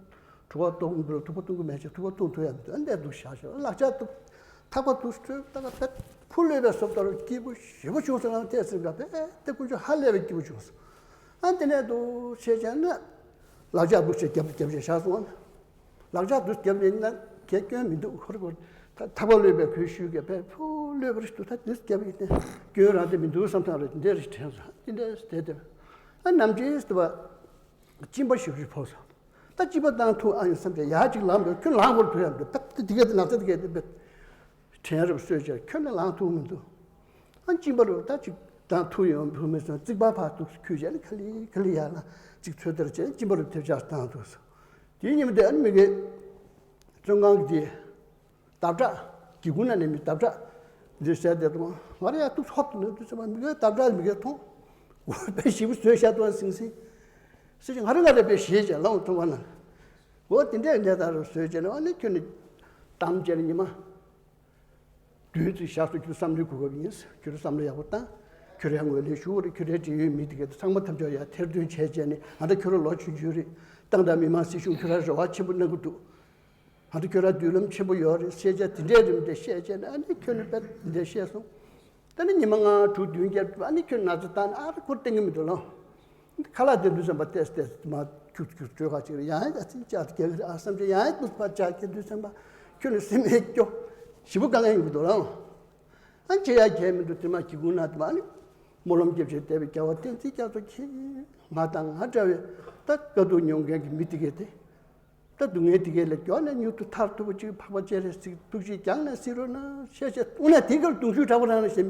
ཐུག་པ་ལྟོགས་མི་འདུག་ཐུག་པ་འཐུང་གི་མེད་ཅེས་ཐུག་པ་འཐུང་ཐུབ་ཡ་མི་འདུག་ཨ་འདས་འདུག་བཞག་བཞག་ལག་ཆ་འདུག་ཐག་པ་འདུག་སྤྲོད་ད་ག་ད་ཕུ་ལོས་པའི་སོབ་ལྟར་སྐྱིད་པོ་ཞེ་པོ་བྱུང་སོང་ལ་ཏེ་ཟེར་ག་བས་ཏེ་དཀོན་མཆོག་ཧ་ལས་པའི་སྐྱིད་པོ་བྱུང་སོང་། ཨ་དེ་ནས་འདུག་བྱས་བྱས་ན། ལག་ཆ་འདུག་ཅེས་རྒྱབ་རྒྱབ་ཅེས་བཞག་སོང་ཨ། ལག་ཆ་འདུག་རྒྱབ་ནས་ན་གས་སྐྱོན་མི་འདུག་ཁོར་ཁོར་ད་ཐག་པ་ལོས་པའི་ཁོའི་ཤུལ་གས་བས་ཕུ་ལོས་པར་ཞུ་ད་འདུག་རྒྱབ་ཡིན་ཏེ་སྐྱོན་རང་དེ་མི་འདུག་བསམ་ཐང་རེད་འདི་འདྲ་རེ་དྲན་སོང་འདི་འདྲ་དེ་དེ་ཨ་ནམ་རྒྱུན་དུ་བ་གཅིན་པ་ཞིབ་ཞིབ་ཕོག་སོང་། ད་གཅིན་པ་བཏང་ཐུབ་ཨ་ཡིན་བསམ་ཅེས་ཡར་གཅིག་ལངས་པས་ཁྱོད་ལངས་ཁོར་ཐུབ་ཡ་འདུག་ད་དེ་གས་དེ་ན་ཚ་དེ་གས་དེ་བས་དྲན་རབས་སོས་ཅེས་ཁྱོད་ནི་ལངས་ཐུབ་མི་འདུག་ཨ་གཅིན་པ་རུ་ད་གཅིག་བཏང་ཐུབ་ཡོང་ཐུབ་མི་སོང་རྩིག་པ་ཕར་འདུག་ཁུལ་བྱས་ནས་ག་ལེ་ག་ལེ་ཡར་ལ་གཅིག་ཚོད་ལྟར་བྱས་གཅིན་པ་རུ་ཐེབས་ཆག་བཏང་འདུག་སོང་། དེའི་ཉིན་མོ་དེ་ཨ་ནི་མི་གས་བཙོན་ཁང་གི་དེ། དབ་སྐྲག་སྒེའུ་ཁུང་ནང་ནས་མི་དབ་སྐྲག་འདི་བཟས་བསྡད་དང་ང་རང་ཡང་ཏུ་ཧོབ་ཏུ་ནས་དུས་ཚོད་མ་མི་གའི་དབ་སྐྲག་མི་གའི་མཐོང་། འོ་དཔེ་ཞིབ་བཟོས་བཞག་ཏུ་སིང་སིང་། སྲིད་ཀྱི་ང་རང་ང་རེ་དཔེ་ཞེས་བྱས་ལངས་ཐུབ་པ་ན། འོ་དེ་འདྲས་གནས་སྟངས་རུ་བཟོས་བྱས་ནས་ཨ་ནི་ཁྱོད་ནི་གཏམ་བྱས་ནས་ཉི་མ། བདུན་ཙམ་བཞག་སོང་ཁྱོད་བསམ་བློའི་གོ་སྐབས་ཡིན། ཁྱོད་བསམ་བློ་ཡག་པོ་བཏང་། ཁྱོད་རའི་ངོས་ལེན་ཞུ་བ་རེད། ཁྱོད་རའི་འབྲེལ་ཡོད་མི་དེ་གས་ཚང་མ་ཐམས་ཅད་ཡར་ཐེར་འདོན་བྱས་བྱས་ནས་ང་ད་ཁྱོད་ར་ལོ་ཆུང་ཆུང་རེད། ཏང་དང་མི་དམངས་སྲིད་གཞུང་ཁྱོད་ར་རེ་བ་ཆེན་པོ་གནང་གི་འདུག་ང་ཚོ་ཁྱོད་རང་མདུན་ལམ་ཆེན་པོ་ཡོད་རེད་ཤེས་བྱ་དེ་འདྲའི་རིམ་དེ་བཤད་བྱས་ནས་ཨ་ནི་ཁྱོད་ནི་དཔེ་དེ་འདྲ་བཤད་སོང་། ད་ནི་ཉི་མ་ལྔ་དྲུག་བདུན་བརྒྱད་ཨ་ནི་ཁྱོད་ན་ཚ་བཏང་ནས་ཨ་ར་ཁུར་བསྟན་གི་མི་འདུག་ལ། ཁ་ལག་དེ་འདུག་བསམ་པ་ཏེས་ཏེས་མ་ཁྱུག་ཁྱུག་སྤྲོད་ཁ་ཅིག་རེད་ཡང་ཡང་ཅིག་ཅག་རྒྱག་གི་རེད་ཨ་བསམ་བྱས་ཡང་ཡང་འདུག་ཕར་ཅག་རྒྱག་འདུག་བསམ་པ་ཁྱོད་ནི་སེམས་ཨེ་སྐྱོ་ཞེ་པོ་དཀའ་ངལ་ཡོང་གི་འདུག་ལ། ཨ་ཅེ་ཡ་གལ་མི་འདུག་དེ་མ་གི་གུང་ན་དེ་མ་ཨ་ནི་སྨོན་ལམ་རྒྱབ་བྱས་བསྡད་པའི་རྒྱལ་བ་བསྟན་འཛིན་རྒྱ་མཚོ་མཁྱེན། ང་དང་ང་འདྲ་བའི་ད་དཀའ་སྡུག་མྱོང་མཁན་གྱི་མི་དེ་གས་དེ། ད་སྡུག་བསྔལ་དེ་གས་ལས་མགྱོགས་ནས་མྱུར་དུ་ཐར་ཐུབ་པ་ཅིག་འཕགས་པ་སྤྱན་རས་གཟིགས་ཐུགས་རྗེ་རྒྱང་ནས་གཟིགས་རོགས་གནང་ཞེས་བྱས་དངོས་གནས་དེ་གར་གདུང་ཤུགས་དྲག་པོ་རང་རེད་ཞེས་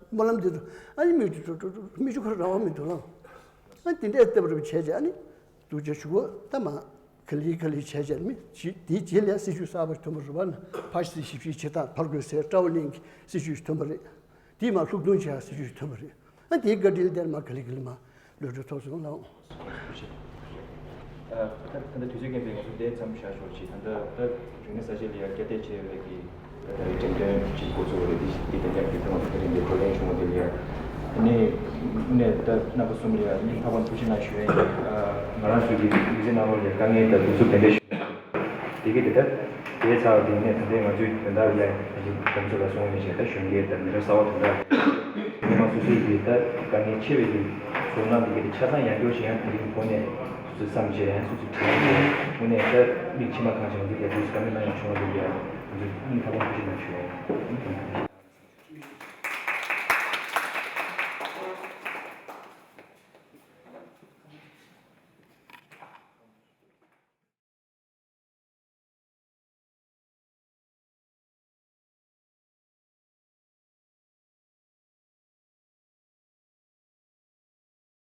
སྨོན་ལམ་འདི་ཚོ་ཨ་ནི་མིག་ཆུ་ཁར་རང་དབང་མི་འདུག་ལ། ཨ་ནི་དེ་འདྲས་ལྟ་བུ་རུ་བྱས་བྱས་ཨ་ནི་ ཐུགས་རྗེ་ཆེ། ད་མ་ག་ལེ་ག་ལེ་བྱས་བྱས་མི་ཅི་དེའི་རྗེས་ལ་སྲིད་བྱུས་གསར་པ་ཐོན་པ་རེད་པ། ན་ཕ་སི་ཞིབ་བཤེར་བྱེད་སྟངས་ཕར་རྒོལ་སའི་ཀྲའོ་ལིང་གི་སྲིད་བྱུས་ཐོན་པ་རེད། དེས་མ་ལྷུག་གཏོང་བྱེད་ཡ་སྲིད་བྱུས་ཐོན་པ་རེད། ཨ་དེའི་བཀའ་དྲིན་དེར་མ་ག་ལེ་ག་ལེ་མ་གློད་གྲོལ་ཐོབ་སོང་ལགས། ད་ད་ལྟ་དུས་ཚོད་རྐྱེན་པས་ང་ཚོ་འདིར་མཚམས་བཞག་ཆོག་ཅིག་ད་ལྟ་ད་འབྱུང་གནས་ས་ཆ་ལ་ཡ་བསྐྱར་ཟློས་བྱས་པའི་གི་ད་ལྟ་འགྲེམས་སྟོན་ཅིག་འགོ་ཚུགས་པ་རེད། འདི་འདི་དེ་འདྲ་གི་ཐོག་ནས་ད་རིང་འདི་བགྲོ་གླེང་བྱུང་བ་འདི་ལ་ཡ་ནི་ནས་ད་རྣམ་པ་གསུམ་ལ་ཡ་སྙིང་ཐག་པ་ནས་ཐུགས་རྗེ་གནང་ཞུ་ཡ་ཡིན། ང་རང་ཚོའི་གི་མི་ཚེ་ནང་ལོགས་ལ་ཡ་དཀའ་ངལ་དང་སྡུག་རྩུབ་དེ་འདྲ་ཞུ། དེ་གི་དེ་ལྟར་དེའི་ཚབ་དེ་ནས་ད་ལྟའི་ང་ཚོའི་དོན་དག་ཡ་ཞིག་གོམས་སྲོལ་ལ་སོང་ནས་བྱས་ད་གཞོན་སྐྱེས་དང་མི་རབས་གསར་བ་དོན་དག་མི་མང་སོ་སོའི་གི་ད་དཀའ་ངལ་ཆེ་བའི་གི་ཚོར་སྣང་དེ་གི་དེ་ཆ་ཚང་ཡང་སྐྱར་ཞིག་ཡང་དེ་རིང་གོ་ནས་སོ་སོས་བསམ་བྱས་ཡང་སོ་སོས་དྲན་བྱས་དངོས་གནས་ད་མིག་མཆི་མ་གང་བྱུང་ཚིག་ལ་དུས་སུ་དཀའ་ངལ་གནང་ཡང་བྱུང་བ་དེ་གི་ཡང་ང་ཚོས་སྙིང་ཐག་པ་ཐུགས་རྗེ་གནང་ཞུ་ཡ་ཡིན།